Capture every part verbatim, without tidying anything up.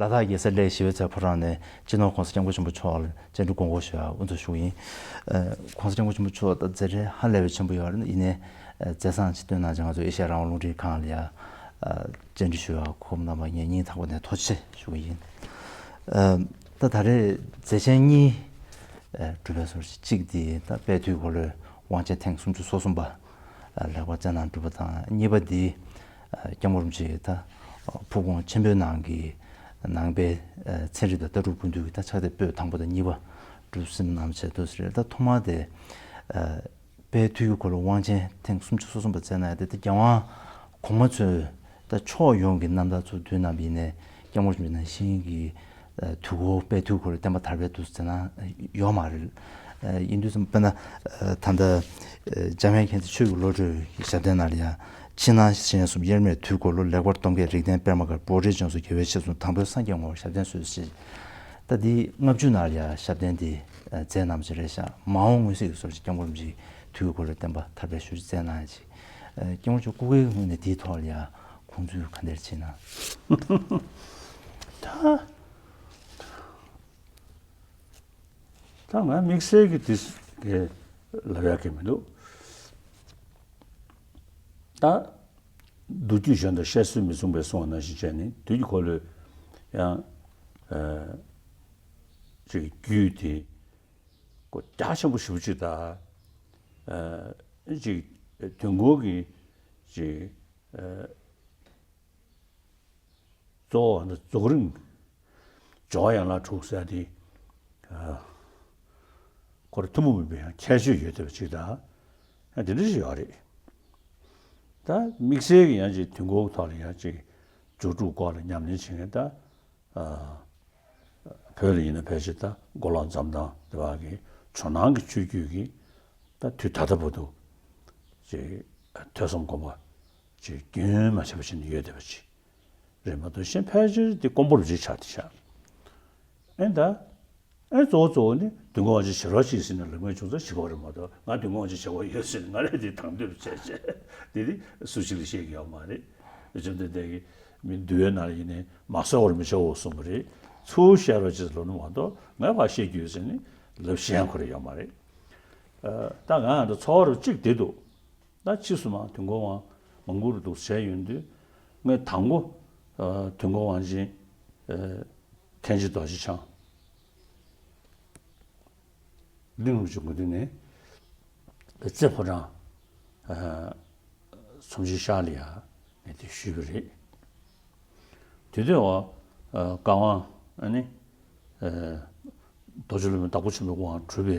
ལ་དྭགས་རྒྱལ་ས་གླེ་ཞི་བའི་ཚལ་ཕོ་བྲང་ནས་སྤྱི་ནོར་༸གོང་ས་༸སྐྱབས་མགོན་ཆེན་པོ་མཆོག་ལ་བཅར་འདྲི་དགོངས་སྐོར་ཞུ་བར་དབུ་འཛུགས་ཞུ་གི་ཡིན། ཨ་༸གོང་ས་༸སྐྱབས་མགོན་ཆེན་པོ་མཆོག་ད་མཛད་བྲེལ་ཧ་ལས་པའི་ཆེན་པོ་ཡོད་རེད། ཡིན་ནའི་ཨ་མཛད་བཟང་ཅིག་བཏོན་གནང་བྱས། ང་ཚོ་ཨེ་ཤ་ཡ་རང་དབང་རླུང་འཕྲིན་ཁང་ལ་ཡ་ཨ་བཅར་འདྲི་ཞུ་བར་ཁོང་རྣམ་པ་ངས་སྙིང་ཐག་པ་ནས་ཐུགས་རྗེ་ཆེ་ཞུ་གི་ཡིན། ཨ་ད་ད་རེས་མཛད་ཆེན་གཉིས་ཨ་གྲུབ་པའི་སྐོར་ཞིག་གཅིག་དེ་ད་དཔལ་དུས་འཁོར་ལོའི་དབང་ཆེན་ཐེངས་སུམ་ཅུ་སོ་གསུམ་པ་ལེགས་པར་བསྩལ་གནང་གྲུབ་པ་དང་། གཉིས་པ་འདི་སྐྱབས་མགོན་རིན་པོ་ཆེ་ད་ཕུག་དགོངས་ཆེན་པོའི་ནང་གི་ནང་པའི་ཚན་རིག་དང་ལྟ་གྲུབ་ཀུན་བཏུས་ཀྱི་ད་ཕྱག་དེབ་པོད་དང་པོ་དང་གཉིས་པ་གྲུབ་ཟིན་གནང་བྱས་འདུག་ཟེར། ད་ཐོག་མར་དེ་དཔལ་དུས་འཁོར་ལོ་དབང་ཆེན་ཐེངས་སུམ་ཅུ་སོ་གསུམ་པ་བསྩལ་གནང་ཡ་དེ་ད་རྒྱལ་དབང་གོང་མ་ཚོས་ད་ཕྱོགས་ཡོངས་ཀྱི་རྣམ་ཐར་ཚོ་བསྡུས་གནང་བ་ཡིན་ནའི་སྐྱབས་མགོན་རིན་པོ་ཆེ་ནང་བཞིན་གྱི་དུས་འཁོར་དཔལ་དུས་འཁོར་ལོའི་བསྟན་པ་དར་སྤེལ་འདུག་ཟེར་ན་ཡོད་མ་རེད། ཡིན་དུས་ཙམ་དཔེར་ན་ད་ལྟ་འཇམ་དབྱངས་མཁྱེན་བརྩེ་ཆོས་ཀྱི་བློ་གྲོས་ཀྱི་ཞབས་བརྟན་ནང་ལ་ཡང་། ཕྱི་ནང་གཞན་གསུམ་དབྱེར་མེད་དུས་འཁོར་ལོ། ལེགས་པར་སྟོན་མཁས་རིགས་ལྡན་པད་མ་དཀར། བོད་རིགས་ལྗོངས་སུ་རྒྱལ་བའི་ཆེད་གསུངས། དང་པོའི་སངས་རྒྱས་ངོ་བོར་ཞབས་བརྟན་གསོལ་ཞེས། ད་འདི་ལྔ་བཅུ་ནང་ལ་ཡང་ཞབས་བརྟན་འདི་མཛད་གནང་བ་ཞིག་རེད་ཤག་མ་འོངས་མངོན་གསལ་གྱི་བཟོ་ཞིག་སྐྱབས་མགོན་རིན་པོ་ཆེའི་དུས་འཁོར་ལོའི་བསྟན་པ་དར་སྤེལ་ཞུ་རྒྱུ་མཛད་གནང་ཡ་ཅིག་སྐྱབས་མགོན་མཆོག་སྐུ་སྒེར་གྱི་ངོས་ནས་འདིའི་ཐོག་ལ་ཡང་དགོངས་ཚུལ་ག་འདྲ་བྱེད་ན། ད་ད་ང་དམིགས་བསལ་གྱི་དེ་གི་ལབ་ཡག་གི་མི་འདུག་ད་མདོ་རྒྱུད་གཞན་དང་བཤད་སྲོལ་མི་མཚུངས་པའི་གསུང་བ་ནང་བཞིན་བྱས་ནས་དུས་ཀྱི་འཁོར་ལོའི་ཡང་ཨ་ཅིག་རྒྱུད་དེ་ཀོ་རྒྱ་ཆེན་པོ་ཞེ་པོ་ཅིག་དང་། ཨ་ཅིག་དུས་འཁོར་གྱི་ཅིག་ཨ་གཙོ་བོ་འདི་རྫོགས་རིམ་སྦྱོར་བ་ཡན་ལག་དྲུག་ཟེར་དེ། ཨ་ཁོ་རང་ཐུན་མོང་མིན་པའི་ཡང་ཁྱད་ཆོས་ཡོད་བསྡད་པ་ཅིག་དང་། ཡང་དེ་འདྲ་ཞིག་ཡོད་རེད། ད་དམིགས་བསལ་གྱི་ཡང་ཅིག་དུས་འཁོར་ཐོག་ལ་ཡང་ཅིག་སྦྱོར་དྲུག་སྐོར་ལ་ཉམས་ལེན་བྱེད་མཁན་ད། ཨ་བོད་ལ་ཡིན་ན་ཕལ་ཆེར་ད་མགོ་ལོག་འཛམ་ཐང་དེ་བར་གྱི་ཇོ་ནང་གི་ཆོས་བརྒྱུད་ཀྱི་ད་དུས་ད་ལྟ་བར་དུ་ཅིག་ཐོས་བསམ་སྒོམ་པ་ཅིག་རྒྱུན་མ་ཆད་པ་བྱས་ནས་ཡོད་བསྡད་པ་ཅིག་རེད་མ་གཏོགས་གཞན་ཕལ་ཆེར་དེ་དཀོན་པོ་རུ་ཅིག་ཆགས་བསྡད་ཤག་ཨེ་ད། ཨེ་གཙོ་བོ་གཙོ་བོ་ནི་དུས་འཁོར་དབང་ཆེན་བྱེ་བྲག་ཅིག་ཟེར་ནས་ལབ་མཁན་བྱུང་ཙང་བྱེད་དགོས་རེད་མ་གཏོགས། ང་དུས་འཁོར་དབང་ཆེན་བྱེད་དགོས་ཡོད་ཟེར་ནས་ང་རང་དེ་དང་དོད་བྱས་བྱས་དེ་དེ་སུ་གཅིག་ལ་བཤད་ཀྱི་ཡོད་མ་རེད། བཅོམ་ལྡན་འདས་ཀྱིས་མི་འདུལ་བའི་ནང་ལ་ཡིན་ནའི་མ་གསོལ་བར་མི་བྱའོ་གསུངས་པ་རེད། ཚུར་བཤད་རོགས་ཅེས་ལབ་ན་མ་གཏོགས་ངས་ཕར་བཤད་རྒྱུ་ཡོད་ཟེར་ནས་ལབ་ཤེས་ཡང་ཁོ་རང་ཡོད་མ་རེད། ཨ་ད་ང་ཡང་ད་ཚོར་བ་གཅིག་དེ་འདུག་ད་ཕྱིས་སུ་མ་དུས་འཁོར་དབང་མང་པོ་རུ་འདུག་བྱས་ཡོང་དུས། ངས་དང་པོ་ཨ་དུས་འཁོར་དབང་ཆེན་ཨ་མཁན་ཆེན་རྡོ་རྗེ་འཆང་གླིང་རིན་པོ་ཆེ་མགོན་དུ་ནས་རྩེ་ཕོ་བྲང་ཨ་ཚོམས་ཆེན་ཤར་ལ་ཡ་ངས་དེ་ཞུས་པ་རེད། དེ་དུས་འོ་ཨ་བཀའ་དབང་ཨ་ནི་ཨ་རྡོ་རྗེ་སློབ་དཔོན་དྭགས་པོ་ཆེན་པོའི་དབང་གྲུབ་པའི་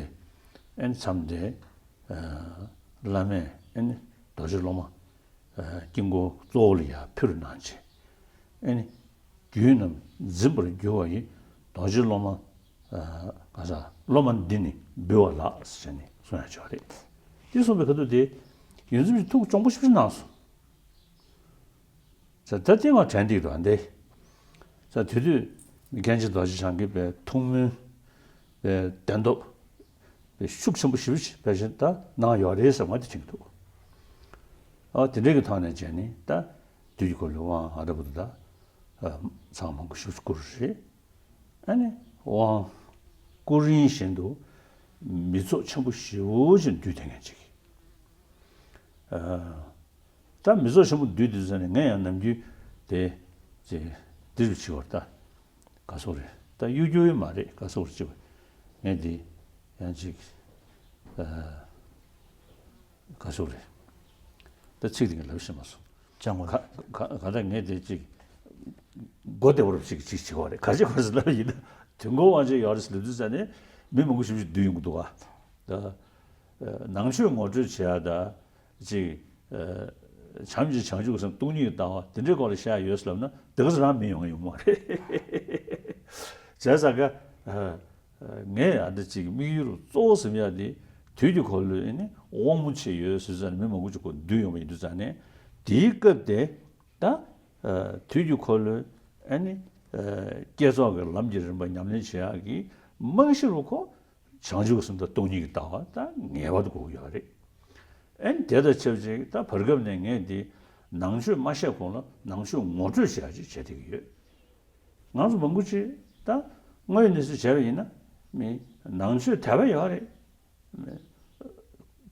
ཨ་ནི་མཚམས་དེ། ཨ་བླ་མས་ཨ་ནི་རྡོ་རྗེ་སློབ་མ་ཨ་དཀྱིལ་འཁོར་གཙོ་བོ་ལ་ཡར་ཕུལ་གནང་བྱས། ཨ་ནི་རྒྱུད་རྣམས་འཛིན་པར་འགྱུར་བ་ཡི། རྡོ་རྗེ་སློབ་མ་ཨ་ག་ས་སློབ་མ་འདི་ནི་འབུལ་བ་ལགས་ཟེར་ནས་གསུང་ཡ་ཆོག་རེད། དེ་གསུངས་པའི་ཁ་ཐུག་དེ་ཡོངས་འཛིན་གྱི་ཐུགས་གཅོང་པོ་ཞིབ་ཅིག་གནང་སོང་། ས་ད་ལྟའི་ང་དྲན་འདུག་དང་འདི། ས་དེ་དུས་མཁན་ཆེན་རྡོ་རྗེ་འཆང་གིས་པའི་ཐུགས་སྨོན་པའི་བདེན་སྟོབས་པའི་ཤུགས་ཆེན་པོ་ཞེ་པོ་ཅིག་ཕལ་ཆེར་ད་གནང་ཡོད་རེད་བསམ་ང་དེ་དྲན་གྱི་འདུག་ཨ་དེ་འདྲའི་གི་ཐོག་ནས་བྱས་ནས་ད་དུས་ཀྱི་འཁོར་ལོའི་དབང་ཨ་ད་བུ་དུ་ད་ཚང་མང་པོ་ཞེ་པོ་ཅིག་བསྐུར་རེད། ཨ་ནི་དབང་བསྐུར་རིང་བཞིན་དུ་མི་ཚོགས་ཆེན་པོ་ཞེ་པོ་ཅིག་འདུས་བསྡད་མཁན་ཅིག་ཨ། ད་མི་ཚོགས་ཆེན་པོ་འདུས་འདུས་ཟེར་ནས་ངས་ཡང་ནམ་རྒྱུན་དེ་ཅེ་འདི་རུ་ཕྱི་བར་ད་ག་སོག་རེད། ད་གཡོ་སྒྱུ་ཡོད་མ་རེད། ག་སོག་རེད་ཅེས་པ་ངས་འདི་ཡང་ཅིག་ཨ་ག་སོག་རེད། ད་ཚིག་དེ་ངས་ལབ་ཤེས་མ་སོང་། ཅང་གོ་ག་ག་ག་ད་ངས་དེ་ཅིག་མགོ་བདེ་བོར་ཅིག་ཅིག་བྱེད་པ་རེད། ག་ཅིག་བར་སུ་ལབ་ཡིན་ན་དུས་འཁོར་དབང་ཆེན་ཡོད་རེད་ལབ་དུས་ཙ་ནས་མི་མང་པོ་ཞིག་འདུས་ཡོང་གི་འདུག་ཨ། ད་ནང་ཆོས་ངོ་སྤྲོད་བྱེད་ཡ་ད། ཅིག་ཨ་བྱམས་ཀྱི་བྱང་ཆུབ་ཀྱི་སེམས་སྟོང་ཉིད་ཀྱི་ལྟ་བ་དེ་འདྲའི་སྐོར་ལ་བཤད་ཡོད་ཟེར་ལབ་ན་དེ་ག་ཚོད་རང་མི་ཡོང་ཡོང་མ་རེད། བྱས་ཙང་ཀ་ཨ་ངས་ཨ་འདི་ཅིག་དམིགས་ཡུལ་གཙོ་བོ་ཟིན་ཡ་དེ་དུས་ཀྱི་འཁོར་ལོའི་ཨ་ནི་དབང་པོ་ཆེ་ཡོད་ཟེར་ཙང་ནས་མི་མང་པོ་ཅིག་ཁོ་འདུས་ཡོང་བ་ཡིན་དུས་ཙང་ནས་དེའི་སྐབས་དེ་ད་ཨ་དུས་ཀྱི་འཁོར་ལོའི་ཨ་ནི་ཨ་བསྐྱེད་རྫོགས་ཀྱི་ལམ་གྱི་རིམ་པ་ཉམས་ལེན་བྱེད་ཡག་གི་རྨང་གཞི་རུ་ཁོ། བྱང་ཆུབ་སེམས་དང་སྟོང་ཉིད་ཀྱི་ལྟ་བ་ད་ངེས་པར་དུ་དགོས་ཀྱི་ཡོད་རེད། ཨ་ནི་དེ་དང་ཆབས་ཅིག་ད་བར་སྐབས་ནས་ངས་འདི་ནང་ཆོས་མ་བཤད་གོང་ལ་ནང་ཆོས་ངོ་སྤྲོད་བྱེད་ཡག་ཅིག་བྱེད་བསྡད་ཀྱི་ཡོད། ང་ཚོ་མང་པོ་ཅིག་ད་དངོས་ཡོད་གནས་ཚུལ་བྱས་པ་ཡིན་ན་མི་ནང་ཆོས་དད་པ་ཡོད་རེད།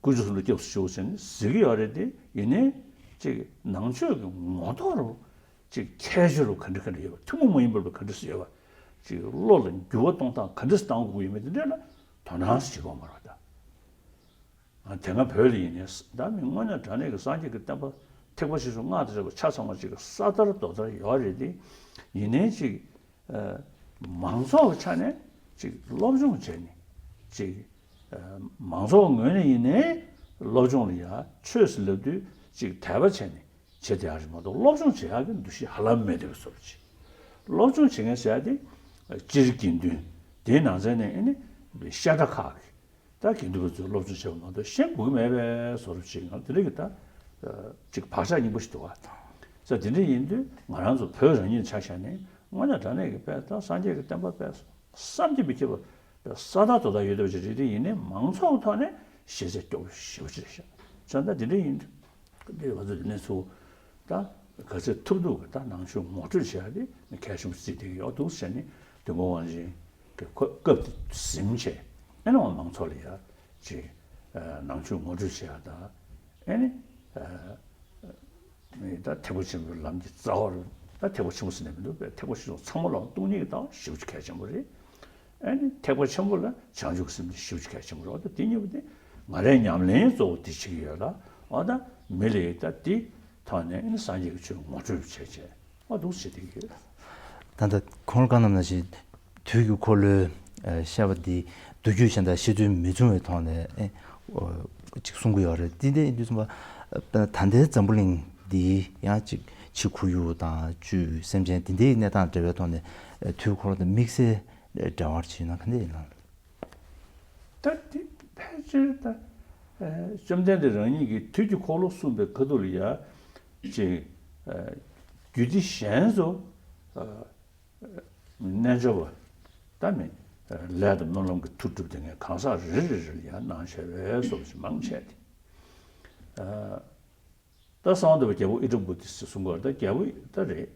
དཀོན་མཆོག་གསུམ་ལ་སྐྱབས་སུ་མཆིའོ་ཟེར་ནས་ཟེར་གྱི་ཡོད་རེད་དེ། ཡིན་ནའི་ཅིག་ནང་ཆོས་ཀྱི་ངོ་ཐོག་རུ་ཅིག་ཁྱད་ཆོས་རུ་ག་འདྲ་ག་འདྲ་ཡོད་པ། ཐུན་མོང་མ་ཡིན་པ་རུ་ག་འདྲ་སེ་ཡོད་པ། ཅིག་བློ་ལ་འགྱུར་བ་གཏོང་སྟངས་ག་འདྲ་སེ་གཏང་དགོས་ཀྱི་ཡོད་མེད་དེ་འདྲ་ལ་དོ་སྣང་བྱེད་དགོས་མ་རེད་ད། དེ་སྔ་བོད་ལ་ཡིན་ནའི་ད་མི་དངོས་གནས་དྲང་གནས་ཀྱི་སངས་རྒྱས་ཀྱི་བསྟན་པ་ཐེག་པ་ཆེ་ཆུང་སྔགས་དང་བཅས་པ་ཆ་ཚང་བ་ཅིག་གི་ས་དར་རྡོ་དར་ཡོད་རེད་དེ། ཡིན་ནའི་ཅིག་མང་ཚོགས་ཀྱི་ཆ་ནས་ཅིག་སློབ་སྦྱོང་བྱས་ནས་ཅིག་མང་ཚོགས་ངོས་ནས་ཡིན་ནའི་སློབ་སྦྱོང་ལ་ཡ་ཆོས་ཟེར་ལབ་དུས་ཅིག་དད་པ་བྱས་ནས་བྱེད་བསྡད་ཡག་རེད་མ་གཏོགས། སློབ་སྦྱོང་བྱེད་ཡག་གི་འདུ་ཤེས་ཧ་ལམ་མེད་བསྡད་པའི་བཟོ་འདྲ་ཅིག་སློབ་སྦྱོང་བྱེད་མཁན་ཟེར་ཡག་དེ་སྤྱིར་དགེ་འདུན་དེའི་ནང་ཚན་ནས་ཨེ་ནི་བཤད་གྲྭ་ཁག་གི་ད་དགེ་འདུན་པ་ཚོས་སློབ་སྦྱོང་བྱས་པ་མ་གཏོགས་ཤེས་དགོས་ཀྱི་མེད་པའི་བཟོ་འདྲ་ཅིག་ང་དེ་འདྲ་གི་ད་ཅིག་བག་ཆགས་རྙིང་པ་ཞིག་འདུག་བ། ས་དེ་འདྲ་ཡིན་དུས་ང་རང་ཚོ་བོད་རང་ཉིད་ཆ་བཞག་ནས་དངོས་གནས་དྲང་གནས་ཀྱི་དཔེ་ད་སངས་རྒྱས་ཀྱི་བསྟན་པ་དཔེ་བསམ་གྱིས་མི་ཁྱབ་པ་ས་དར་རྡོ་དར་ཡོད་བསྡད་པ་ཅིག་རེད། དེ་ཡིན་ནའི་མང་ཚོགས་ཐོག་ནས་ཤེས་ཚད་སྐྱོ་པོ་ཞེ་པོ་ཅིག་རེད་ཤག་བྱས་ཙང་དེ་འདྲ་ཡིན་དུས། འདི་ང་ཚོ་འདི་ནས་ཚུར་ད་ག་ཚོད་ཐུབ་ཐུབ་ཀྱི་ད་ནང་ཆོས་ངོ་སྤྲོད་བྱེད་ཡ་དེ་གལ་ཆེན་པོ་བརྩིས་བསྡད་ཀྱི་ཡོད་འདུག་ཟེར་ནས། དུས་འཁོར་དབང་ཆེན་གྱི་སྐབས་དེ་ཟིན་བྱས་ཨེ་ནི་མང་ཚོགས་ལ་ཡ་ཅིག་ནང་ཆོས་ངོ་སྤྲོད་བྱེད་ཡ་དང་། ཨེ་ནི་ད་ཐེག་པ་ཆེན་པོའི་ལམ་གྱི་རྩ་བ་རུ། ད་ཐེག་པ་ཆེན་པོ་ཟེར་ནས་མི་འདུག་པས། ཐེག་པ་ཆེ་ཆུང་ཚང་མ་ལ་སྟོང་ཉིད་ཀྱི་ལྟ་བ་ཞེ་པོ་ཅིག་གལ་ཆེན་པོ་རེད། ཨ་ནི་ཐེག་པ་ཆེན་པོ་ལ་བྱང་ཆུབ་ཀྱི་སེམས་དེ་ཞེ་པོ་ཅིག་གལ་ཆེན་པོ་རེད། འོ་ད་དེ་གཉིས་པོ་དེ་ང་རའི་ཉམས་ལེན་གཙོ་བོ་དེ་བྱེད་ཀྱི་ཡོད་ལ། འོ་ད་མི་ལ་ད་དེ་ཐོག་ནས་ཨ་ནི་སངས་རྒྱས་ཀྱི་ཆོས་ངོ་སྤྲོད་བྱས་བྱས་འོ་འདུག་བྱེད་བསྡད་ཀྱི་ཡོད། ད་ལྟ་ཁོང་ལ་བཀའ་གནང་ནང་བཞིན་དུས་ཀྱི་འཁོར་ལོའི་བཤད་པ་འདི་མདོ་རྒྱུད་གཞན་དང་ཤེས་ཚུལ་མི་མཚུངས་པའི་ཐོག་ནས་ཨེ་ཅིག་གསུང་གི་ཡོད་རེད། འདི་འདྲ་ཡིན་དུས་ཙམ་པ་ད་ལྟའི་འཛམ་བུ་གླིང་འདི་ཡང་ཅིག་ཕྱི་ཁོར་ཡུག་དང་བཅུད་སེམས་ཅན་འདི་འདྲའི་གནས་སྟངས་འབྲེལ་བའི་ཐོག་ནས་དུས་འཁོར་དང་དམིགས་བསལ་འབྲེལ་བ་བྱས་ན་ག་འདྲ་ཡིན་ནམ། ད་དེ་ཕལ་ཆེར་ད་བཅོམ་ལྡན་འདས་རང་ཉིད་ཀྱིས་དུས་ཀྱི་འཁོར་ལོ་གསུངས་པའི་ཁ་ཐུག་ལ་ཡ་ཅིག་རྒྱུད་སྡེ་གཞན་ཚོ་རྣལ་འབྱོར་པ་ད་མི་ལས་དང་སྨོན་ལམ་གྱི་མཐུ་སྒྲུབ་དེ་ངས་གང་ཟག་རེ་རེ་རེ་ལ་ཡ་གནང་བྱས་པའི་བཟོ་འདྲ་ཅིག་མང་ཆེ་སྟེ། ད་གསང་བ་འདུས་པ་རྒྱལ་པོ་ཨིནྡྲ་བྷུ་ཏི་ཟེར་གསུང་གི་ཡོད་རེད། ད་རྒྱལ་པོ་ད་རེད།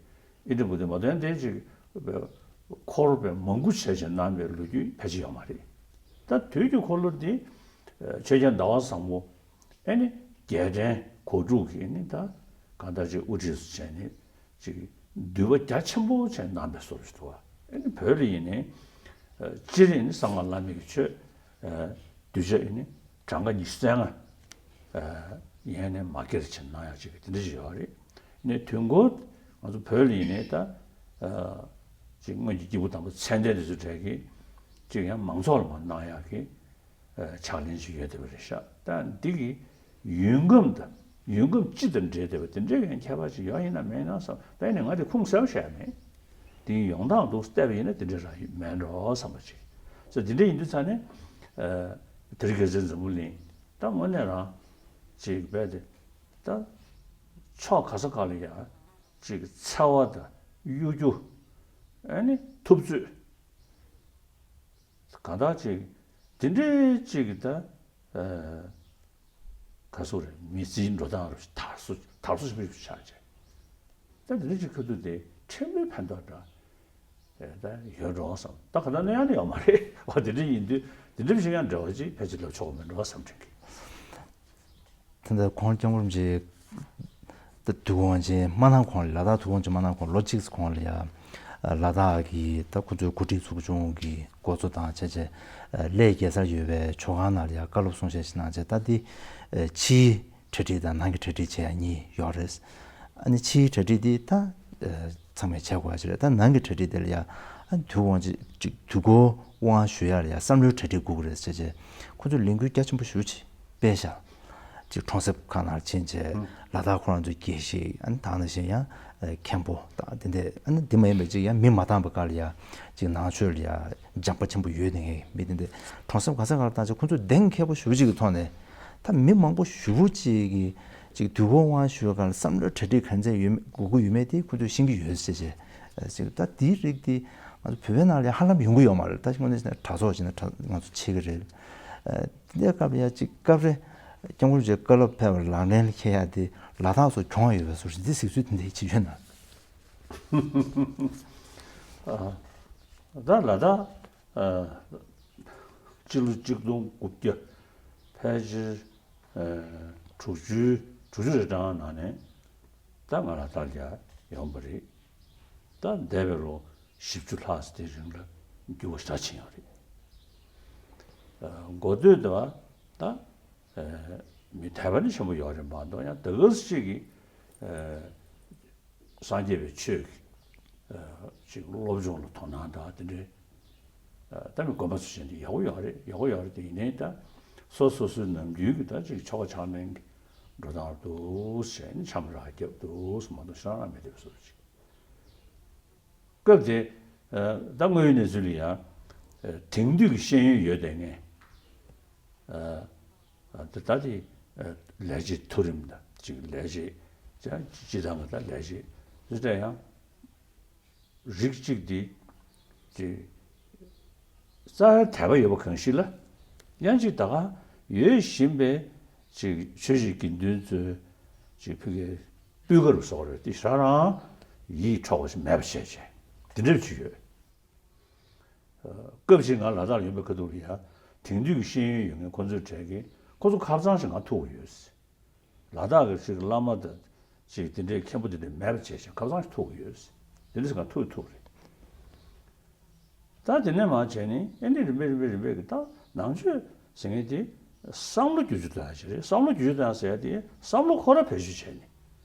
ཨིནྡྲ་བྷུ་ཏི་མ་གཏོགས་དེ་ཅིག་འཁོར་བའི་མང་པོ་བྱས་བྱས་གནང་བའི་ལོ་རྒྱུས་ཕལ་ཆེར་ཡོད་མ་རེད། ད་དུས་ཀྱི་འཁོར་ལོ་འདི་ཆོས་རྒྱལ་ཟླ་བ་བཟང་པོ་ཨེ་ནི་རྒྱལ་ཕྲན་གོ་དྲུག་གིས་ནི་ད་གང་ལྟར་ཅིག་དབུ་ཁྲིད་བྱས་ནས་ཅིག་འདུས་པ་རྒྱ་ཆེན་པོ་བྱས་གནང་བའི་བཟོ་འདྲ་ཞིག་འདུག་བ། ཨེ་ནི་བོད་ལ་ཡིན་ནའི་སྤྱིར་ཡིན་ནི་གསང་སྔགས་བླ་མེད་ཀྱི་ཆོས་གདུལ་བྱ་ཡིན་ནི་གྲངས་ཀ་ཉི་ཤུ་རྩ་ལྔ་ཡན་ནས་མ་སྐྱེར་བྱས་གནང་ཡག་ཅིག་དེ་འདྲ་ཞིག་ཡོད་རེད། ནས་དུས་འཁོར་ང་ཚོ་བོད་ལ་ཡིན་ནའི་ད་ཅིག་སྔོན་གྱི་སྐྱེས་བུ་དམ་པ་མཚན་ལྡན་དེ་ཚོ་གྲས་ཀྱིས་ཅིག་ཡང་མང་ཚོགས་ལ་མར་གནང་ཡག་གི་ཕྱག་ལེན་ཅིག་ཡོད་བསྡད་པ་རེད་ཤག་ད་འདི་གི་ཡུལ་ཁམས་དང་ཡུལ་ཁམས་སྤྱི་དང་འབྲེལ་བསྡད་པ་དེ་འདྲའི་གི་ཁྱད་པར་ཅིག་ཡོད་ཡིན་ན་མེད་ན་བསམ། ད་ཡིན་ནའི་ང་དེ་ཁུངས་གསལ་པོ་ཞིག་མེད། དེ་ཡོང་སྟངས་འདུག་བལྟས་པ་ཡིན་ན་དེ་འདྲ་རང་མེད་འགྲོ་བསམ་པ་ཅིག་ས་དེ་འདྲ་ཡིན་དུས་ཙང་ནས་དེ་རིང་ཁ་སང་འཛམ་བུ་གླིང་ད་དངོས་གནས་རང་ཅིག་རྦད་དེ་ད་ཕྱོགས་ག་ས་ག་ལ་ཡ་ཅིག་འཚེ་བ་དང་གཡོ་སྒྱུ་ཨ་ནི་ཐུབ་ཚོད། གང་ལྟར་ཅིག་དེ་འདྲའི་ཅིག་ད་ག་སུ་རེད། མི་ཚེའི་འགྲོ་སྟངས་རུ་དར་སོ་དར་སོ་ཞིག་ཆགས་བྱས། ད་དེ་འདྲ་ཅིག་ཁ་ཐུག་དེ་ཕྲན་བུའི་ཕན་ཐོགས་འདྲ་ད་ཡོད་འགྲོ་བསམ། ད་ག་ད་གནོད་ཡག་ནི་ཡོད་མ་རེད་བ། དེ་འདྲ་ཡིན་དུས་དེ་འདྲ་ཞིག་ཡང་འབྲེལ་བ་ཅིག་ཕལ་ཆེར་ལབ་ཆོག་གི་མེད་འགྲོ་བསམ་དྲན་གི། ད་ལྟ་ཁོང་སྐྱབས་མགོན་རིན་པོ་ཆེ་ད་དུས་འཁོར་དབང་ཆེན་མ་གནང་གོང་ལ། ལ་དྭགས་དུས་འཁོར་དབང་ཆེན་མ་གནང་གོང་ལོ་གཅིག་གོང་ལ་ཡ་ལ་དྭགས་ཀྱི་ད་ཁོ་ཚོའི་འགོ་ཁྲིད་ཚོགས་ཆུང་གི་འགོ་གཙོ་དང་བྱས་བྱས་གླེ་རྒྱལ་སར་ཡོད་པའི་ཆོས་ཁང་ནང་ལ་ཡ་བཀའ་སློབ་གསུང་བཤད་ཞིག་གནང་བྱས། ད་འདི་ཕྱིའི་གྲ་སྒྲིག་དང་ནང་གི་གྲ་སྒྲིག་བྱེད་ཡ་གཉིས་ཡོད་རེད། ཨ་ནི་ཕྱིའི་གྲ་སྒྲིག་འདི་ད་ཚང་མས་བྱེད་དགོས་ཡ་ཅིག་རེད། ད་ནང་གི་གྲ་སྒྲིག་དེ་ལ་ཡ་ཨ་ནི་དུས་འཁོར་དབང་ཆེན་ཅིག་དུས་འཁོར་དབང་ཞུ་ཡ་ལ་ཡ་བསམ་བློའི་གྲ་སྒྲིག་དགོས་ཀྱི་རེད་བྱས་བྱས། ཁོ་ཚོས་ལས་འགུལ་རྒྱ་ཆེན་པོ་ཞེ་པོ་ཅིག་སྤེལ་ཤག་ཅིག་གྲོང་གསེབ་ཁག་ནང་ཕྱིན་བྱས་ལ་དྭགས་ཁོ་རང་ཚོའི་དགེ་བཤེས་ཨ་ནི་ད་ག་ནང་བཞིན་ཡང་མཁན་པོ་དང་དེ་འདྲས་ཨ་ནི་འདི་མ་ཡིན་པའི་ཅིག་ཡང་མི་མ་བཏང་བའི་སྒང་ལ་ཡ་ཅིག་ནང་ཆོས་ལ་ཡ་སྦྱངས་པ་ཆེན་པོ་ཡོད་ནི་མི་དེ་འདྲས་གྲོང་གསེབ་ག་ས་ག་ལ་བཏང་བྱས་ཁོ་ཚོས་གདེང་འཁེལ་པོ་ཞེ་པོ་ཅིག་གི་ཐོག་ནས་ད་མི་མང་པོ་ཞེ་པོ་ཅིག་གིས་ཅིག་དུས་འཁོར་དབང་ཞུ་བའི་སྒང་ལ་བསམ་བློའི་གྲ་སྒྲིག་ག་ཚད་ཡོད་མེད་དགོས་ཀྱི་ཡོད་མེད་དེ་ཁོ་ཚོས་ཤེས་ཀྱི་ཡོད་ཟེར་བྱས། ཅིག་ད་དེའི་རིགས་དེ་ང་ཚོ་བོད་པའི་ནང་ལ་ཧ་ལམ་ཡོང་གི་ཡོད་མ་རེད། ད་དངོས་གནས་བྱས་ན་གྲྭ་ཚོགས་བྱས་ན་གྲྭ་ང་ཚོ་ཆེ་གི་རེད། དེ་འདྲའི་སྐབས་ཡ་ཅིག་སྐབས་རེ་སྐྱབས་མགོན་རིན་པོ་ཆེའི་བཀའ་སློབ་ཕེབས་པ་ལག་ལེན་ལ་འཁེལ་ཡ་དེ་ལ་དྭགས་སོགས་གྱོང་ཡོད་པའི་བཟོ་འདྲ་འདི་གཟིགས་ཚུལ་དེ་འདྲའི་ཅིག་ཡོད་ན། ཨ། ད་ལ་དྭགས་ཨ་སྤྱི་ལོ་གཅིག་སྟོང་དགུ་བརྒྱ་ཕལ་ཆེར་ཨ་དྲུག་ཅུ་དྲུག་ཅུ་རེ་གྲངས་ནང་ནས་ད་ང་ལ་དྭགས་ལ་ཡོང་པ་རེད། ད་འདས་པའི་ལོ་བཞི་བཅུ་ལྷག་ཙམ་དེའི་རིང་ལ་འགྱུར་བ་ཞེ་དྲག་ཕྱིན་ཡོད་རེད། ཨ་འགོ་སྟོད་དུ་བ་ད་ཨ་མི་དད་པ་ནི་ཆེན་པོ་ཡོད་རེད་མ་གཏོགས། ཡང་ད་ག་སེ་ཅིག་གིས་ཨ་སངས་རྒྱས་པའི་ཆོས་ཀྱི་ཨ་ཅིག་སློབ་སྦྱོང་ལ་དོ་སྣང་དང་དེ་འདྲའི་ཨ་ད་མི་དགོན་པ་ཚོ་བྱས་ནས་ཡག་པོ་ཡོད་རེད། ཡག་པོ་ཡོད་རེད་དེ། ཡིན་ནའི་ད་སོ་སོ་སོའི་ནམ་རྒྱུན་གྱི་ད་ཅིག་ཆོ་ག་ཕྱག་ལེན་གྱི་འགྲོ་སྟངས་འདུག་བྱས་ནས་འཆམ་ར་རྒྱབ་འདུག་མ་གཏོགས་ཞེ་དྲག་མི་བདེ་བ་བཟོ་ཅིག་སྐབས་དེ་ཨ་ད་དངོས་ཡོད་གནས་ཚུལ་ལ་ཡང་ཨ་དེང་དུས་ཀྱི་ཤེས་ཡོན་ཡོད་བསྡད་མཁན་ཨ་ཨ་ད་ད་དེ་ཨ་ལས་བྱེད་མཐོ་རིམ་དང་ཅིག་ལས་བྱེད་ཅིག་སྤྱི་བཏང་གི་ད་ལས་བྱེད་དེ་འདྲ་ཡང་རིགས་གཅིག་དེ་ཅིག་རྩ་བའི་དད་པ་ཡོད་པ་གང་ཞིག་ལ་ཡང་ཅིག་ད་ག་ཡོད་བཞིན་པའི་ཅིག་ཆོས་བྱེད་དགེ་འདུན་ཚོའི་ཅིག་ཕ་གིའི་སྤུས་ཀ་རུ་སོགས་རེད། དེ་ཞེ་དྲག་ཡིད་འཕྲོག་པ་ཞིག་མེད་པ་བྱས་བྱས་དེ་འདྲ་ཅིག་ཡོད། སྐབས་ཤིག་ང་ལ་དྭགས་ལ་ཡོང་པའི་ཁ་ཐུག་ལ་ཡང་དེང་དུས་ཀྱི་ཤེས་ཡོན་ཡོད་མཁན་ཁོ་ཚོའི་གྲས་ཀྱིས་ཁོ་ཚོ་ཁ་སང་ཞིག་ང་ཐུག་གི་ཡོད། ལ་དྭགས་ཀྱི་ཅིག་བླ་མ་དང་ཅིག་དེ་འདྲའི་མཁན་པོ་དེ་འདྲ་མེད་པ་བྱས་ཤིང་ཁ་སང་ཞིག་ཐུག་གི་ཡོད། དེ་འདྲ་ཞིག་ང་ཐུག་ཐུག་རེད། ད་དེ་ནས་མར་བྱས་ནས་ཨེ་འདྲ་རིམ་པས་རིམ་པས་རིམ་པས་ཀྱི་ད་ནང་ཆོས་ཟེར་མཁན་དེ་བསམ་བློ་བསྒྱུར་རྒྱུ་དང་ཞིག་རེད། བསམ་བློ་བསྒྱུར་རྒྱུ་དང་ཟེར་ཡ་དེ་བསམ་བློ་ཁོ་རང་བེད་སྤྱོད་བྱས་ནས།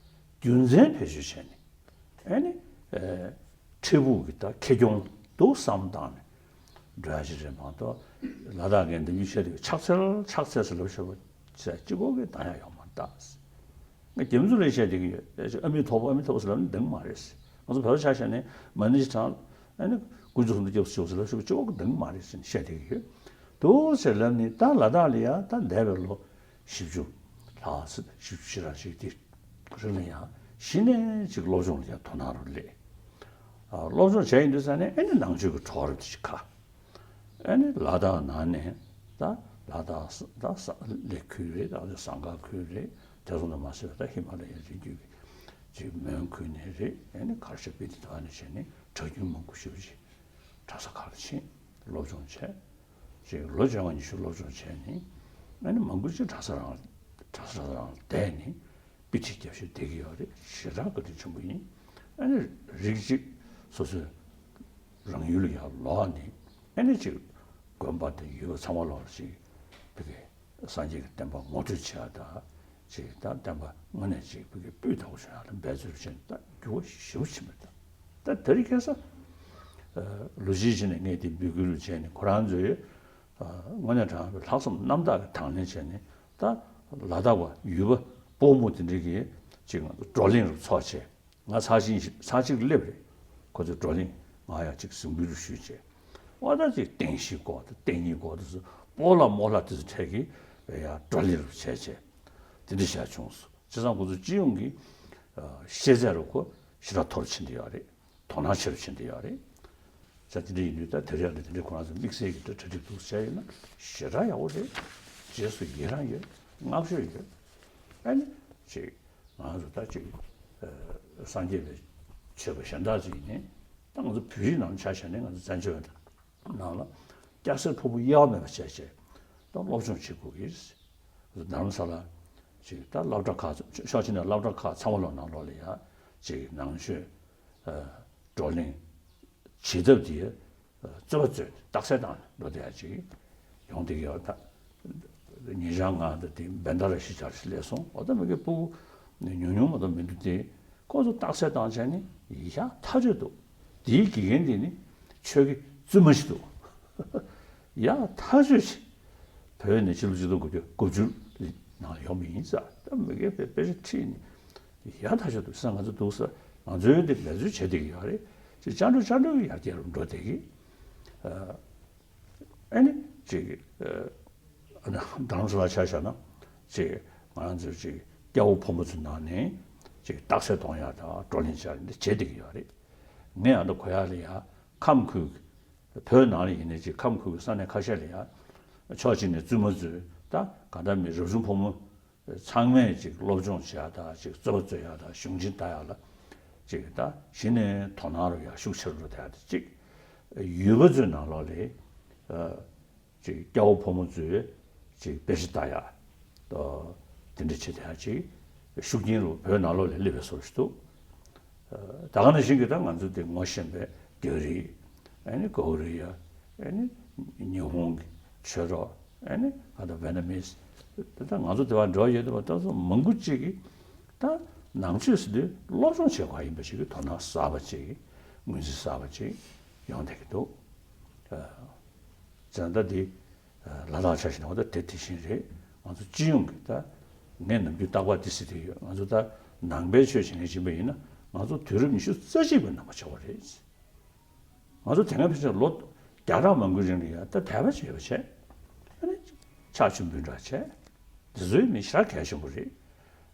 རྒྱུ་མཚན་བེད་སྤྱོད་བྱས་ནས་ཨ་ནི་ཨེ་འཕྲལ་ཕུགས་ཀྱི་ད་ཁེ་གྱོང་དུ་བསམ་བཏང་ནས་འགྲོ་ཡ་ཞིག་རེད་མ་གཏོགས། ལ་དྭགས་ཀྱི་འདི་ཉིད་བཤད་དུས་ཕྱག་འཚལ་ཕྱག་འཚལ་ཟེར་ལབ་ཤོར་བ་ཟེར་གཅིག་པོ་གིས་བཏང་ཡ་ཡོད་མ་རེད་ད། ང་རྒྱ་མི་ཚོ་ལ་བཤད་བསྡད་ཀྱི་ཡོད། ཨ་མི་ཐོབ་ཨ་མི་ཐོབ་ཟེར་ལབ་ནས་འདང་མ་རེད། ང་ཚོ་བོད་ཆ་བཞག་ནས་མ་ཎི་ཞིག་བགྲང་ཨ་ནི་དཀོན་མཆོག་གསུམ་དུ་སྐྱབས་སུ་མཆིའོ་ཟེར་ལབ་ཤོར་བ་གཅིག་པོ་གིས་འདང་མ་རེད་ཟེར་ནས་བཤད་བསྡད་ཀྱི་ཡོད། འདུག་ཟེར་ལབ་ནས་ད་ལ་དྭགས་ལ་ཡ་ད་འདས་པའི་ལོ་བཞི་བཅུ་ལྷག་ཙམ་བཞི་བཅུ་ཞེ་གྲངས་ཤིག་དེ་རིང་ལ་ཡང་གཞི་ནས་ཅིག་སློབ་སྦྱོང་ལ་ཡང་དོ་སྣང་རུ་སླེབས། ཨ་སློབ་སྦྱོང་བྱས་ཡིན་དུས་ཙང་ནས་ཨ་ནི་ནང་ཆོས་ཀྱི་གྲོགས་རམ་དེ་ཞིག་ཁ། ཨ་ནི་ལ་དྭགས་ནང་ནས་ད་ལ་དྭགས་ད་ས་གླེ་ཁུལ་རེད། ད་ཟངས་དཀར་ཁུལ་རེད། དེ་ཚོ་ནས་མ་ཟད་ད་ཧི་མ་ལ་ཡའི་རི་རྒྱུད་ཀྱི་ཅིག་མོན་ཁུལ་ནས་རེད། ཨ་ནི་གར་ཞབས་པི་ཏི་ད་ནས་བྱས་ནས་གྲྭ་རྒྱུན་མང་པོ་ཞེ་པོ་ཅིག་གྲྭ་ས་ཁག་ལ་ཕྱིན། སློབ་སྦྱོང་བྱས། ཅིག་ལོ་བཅོ་ལྔ་ཉི་ཤུ་སློབ་སྦྱོང་བྱས་ནས་ཨ་ནི་མང་པོ་ཅིག་གྲྭ་ས་རང་གྲྭ་ས་རང་བསྡད་ནས་དཔེ་ཁྲིད་རྒྱབ་བཤད་བསྡད་ཀྱི་ཡོད་རེད། ཞེ་དྲག་བཀའ་དྲིན་ཆེན་པོ་ཡིན། ཨ་ནི་རིགས་གཅིག་སོ་སོའི་རང་ཡུལ་ལ་ཡར་ལོག་ནས་ཨ་ནི་ཅིག་དགོན་པ་དང་ཡུལ་བ་ཚང་མ་ལོག་ལ་ཅིག་ཕ་གི་སངས་རྒྱས་ཀྱི་བསྟན་པ་ངོ་སྤྲོད་བྱེད་ཡ་དང་། ཅིག་ད་བསྟན་པ་དངོས་གནས་ཅིག་ཕ་གི་སྤུས་དག་པོ་བྱུང་ཡ་ལ་འབད་རྩོལ་བྱས་ནས་ད་འགྱུར་བ་ཞེ་པོ་ཕྱིན་པ་རེད། ད་དེ་རིང་ཁ་སང་ལོ་གཅིག་ཕྱིན་ནས་ངས་དེ་འབོད་སྐུལ་བྱས་ནས་ཁོ་རང་ཚོས་དངོས་གནས་དྲང་བའི་ལྷག་བསམ་རྣམ་དག་གི་དང་ལེན་བྱས་ནས། ད་ལ་དྭགས་པ་ཡུལ་པ་སྤོ་རྨོ་དེ་འདྲ་གིས་ཅིག་ང་ཚོ་བགྲོ་གླེང་རུ་ཚོགས་བྱས། ང་ཚར་གཅིག་ཚར་གཅིག་སླེབས་རེད། ཁོ་ཚོས་བགྲོ་གླེང་ང་ཡང་ཅིག་གཟིགས་འབུལ་རུ་ཞུས་བྱས། འོ་ད་ཅིག་བསྟན་བཤིག་སྐོར་དང་བསྟན་གཉིས་སྐོར་དེ་ཚོ་སྤོ་ལགས་རྨོ་ལགས་དེ་ཚོ་གྲས་ཀྱིས་ཡང་བགྲོ་གླེང་རུ་བྱས་བྱས། དེ་འདྲ་བྱས་བྱུང་སོང་། བྱས་ཙང་ཁོ་ཚོ་སྤྱི་ཡོངས་ཀྱི་ཤེས་ཚད་རུ་ཁོ་ཞེ་དྲག་མཐོ་རུ་ཕྱིན་བསྡད་ཡོད་རེད། དོ་སྣང་ཆེ་རུ་ཕྱིན་བསྡད་ཡོད་རེད། ས་དེ་འདྲ་ཡིན་དུས་ད་དེ་རིང་ལ་དེ་འདྲའི་ཁོ་རང་ཚོ་དམིགས་བསལ་གྱི་གྲ་སྒྲིག་འདུག་བྱས་ཡོད་ན་ཞེ་དྲག་ཡག་པོ་རེད། རྗེས་སུ་ཡི་རང་ཡོད། བསྔགས་བརྗོད་ཡོད། ཨ་ནི་ཅིག་ང་ཚོ་ད་ཅིག་སངས་རྒྱས་པའི་ཆོས་པ་གཞན་དག་ཅིག་ཡིན་ནའི། ད་ང་ཚོ་བོད་རིགས་ནང་ཆ་བཞག་ནས་ང་ཚོ་བཙན་བྱོལ་བའི་ནང་ལ་སྐྱ་སེར་ཕོ་མོ་དབྱེ་བ་མེད་པ་བྱས་བྱས་ད་སློབ་སྦྱོང་བྱེད་དགོས་ཀྱི་རེད། རྡ་རམ་ས་ལ་ཅིག་ད་སློབ་གྲྭ་ཁག་ཕྱོགས་གཅིག་ནས་སློབ་གྲྭ་ཁག་ཚང་མ་ལོག་ནང་ལོགས་ལ་ཡ་ཅིག་ནང་ཆོས་བགྲོ་གླེང་བྱེད་ཐབས་དེ་རྩོད་པ་རྩོད་རྟགས་གསལ་བཏང་ནས་འགྲོ་བསྡད་ཡ་ཅིག་ཡོང་བསྡད་ཀྱི་ཡོད། ད་ཉེ་ཆར་ང་ད་དེ་བན་ད་ར་གཞིས་ཆགས་སུ་སླེབས་སོང་། འོ་ད་མི་གི་སྤུ་གུ་ཉུང་ཉུང་མ་གཏོགས་མི་འདུག་སྟེ། ཁོང་ཚོ་རྟགས་གསལ་བཏང་བྱས་ནས་ཡག་ཐག་ཆོད་འདུག་དེའི་དགེ་རྒན་དེ་ནི་ཆོས་ཀྱི་བཙུན་མ་ཞིག་འདུག་ཡག་ཐག་ཆོད་ཅིག་བོད་ནས་ཕྱི་ལོ་ཆིག་སྟོང་དགུ་བརྒྱ་དགུ་བཅུ་ནང་ཡོང་མི་ཡིན་ས། ད་མི་གའི་དཔེ་དཔེ་ཆ་ཁྲིད་ནས་ཡག་ཐག་ཆོད་འདུག་ས། ང་ཚོ་འདུག་ས། ང་ཚོའི་འདི་ལས་འཛུལ་བྱས་བསྡད་ཀྱི་ཡོད་རེད། ཅིག་བཅར་འགྲོ་བཅར་འགྲོ་ཡར་རྒྱས་རུ་འགྲོ་བསྡད་ཀྱི། ཨ་ནི་ཅིག་ཨ་ནི་རྡ་རམ་ས་ལ་ཆ་བཞག་ན་ཅིག་ང་རང་ཚོའི་ཅིག་སྐྱ་བོ་ཕོ་མོ་ཚོའི་ནང་ནས་ཅིག་རྟགས་གསལ་གཏོང་ཡག་དང་བགྲོ་གླེང་བྱ་ཡག་འདི་བྱེད་བསྡད་ཀྱི་ཡོད་རེད། ངས་ཨ་མདོ་གོ་ཡག་ལ་ཡ་ཁམས་ཁུལ་གྱི་བོད་ནང་ལ་ཡིན་ནའི་ཅིག་ཁམས་ཁུལ་གྱི་ས་གནས་ཁ་ཤས་ལ་ཡ་ཕྱོགས་གཅིག་ནས་བཙུན་མ་ཚོས་ད་གང་ལྟར་མི་རབ་བྱུང་ཕོ་མོ་ཚང་མས་ཅིག་སློབ་སྦྱོང་བྱེད་ཡག་དང་ཅིག་རྩོད་པ་རྩོད་ཡག་དང་གཞུང་ཆེན་ལྟ་ཡག་ལ་ཅིག་ད་གཞི་ནས་དོ་སྣང་རུ་ཡག་ཤུགས་ཆེ་རུ་འགྲོ་བསྡད་ཡག་དེ་གཅིག་ཡུལ་པ་ཚོའི་ནང་ལོགས་ལ་ཅིག་སྐྱ་བོ་ཕོ་མོ་ཚོས་ཅིག་དཔེ་ཆ་ལྟ་ཡག་དེ་འདྲ་བྱེད་བསྡད་ཡག་ཅིག་ཤུགས་རྐྱེན་ལོ་བོད་ནང་ལོགས་ལ་སླེབས་པའི་བཟོ་ཞིག་འདུག་ད་ག་ནང་བཞིན་གྱི་ད་ང་ཚོ་འདི་ངོ་ཤེས་པའི་རྒྱ་རིགས། ཨ་ནི་ཀོ་རི་ཡ། ཨ་ནི་ཉི་ཧོང་གི་ཆོས་གྲོགས། ཨ་ནི་ག་ད་ཝེ་ནམ་མིས། ད་ང་ཚོ་དེ་བར་འབྲེལ་བ་ཡོད་དུས་ད་ཚོ་མང་པོ་ཅིག་གིས་ད་ནང་ཆོས་ཟེར་དུས་སློབ་སྦྱོང་བྱེད་དགོས་ཡིན་པ་ཞིག་གི་དོ་སྣང་གསར་པ་ཅིག་ངོས་འཛིན་གསར་པ་ཅིག་ཡོང་བསྡད་ཀྱི་འདུག་བྱས་ཙང་ད་འདི་ལ་དྭགས་ཆ་བཞག་ན་འོ་ད་དེ་དེ་བཞིན་རེད། ང་ཚོ་སྤྱི་ཡོངས་ཀྱི་ད་ངས་ནམ་རྒྱུན་རྟག་པར་འདི་ཟེར་གྱི་ཡོད། ང་ཚོ་ད་ནང་པའི་ཆོས་བྱེད་མཁན་ཡིན་པ་ཡིན་ན་ང་ཚོ་དུས་རབས་ཉི་ཤུ་རྩ་གཅིག་པའི་ནང་པ་ཆགས་པ་རེད། ང་ཚོ་དེ་སྔ་ཕན་ཆད་ལོ་བརྒྱ་ཕྲག་མང་པོའི་རིང་ལ་ཡང་ད་དད་པ་བྱས་པ་བྱས། ཨ་ནི་ཕྱག་མཆོད་འབུལ་འདྲ་བྱས། དེ་ཚོའི་མི་ཞེ་དྲག་གལ་ཆེན་པོ་རེད།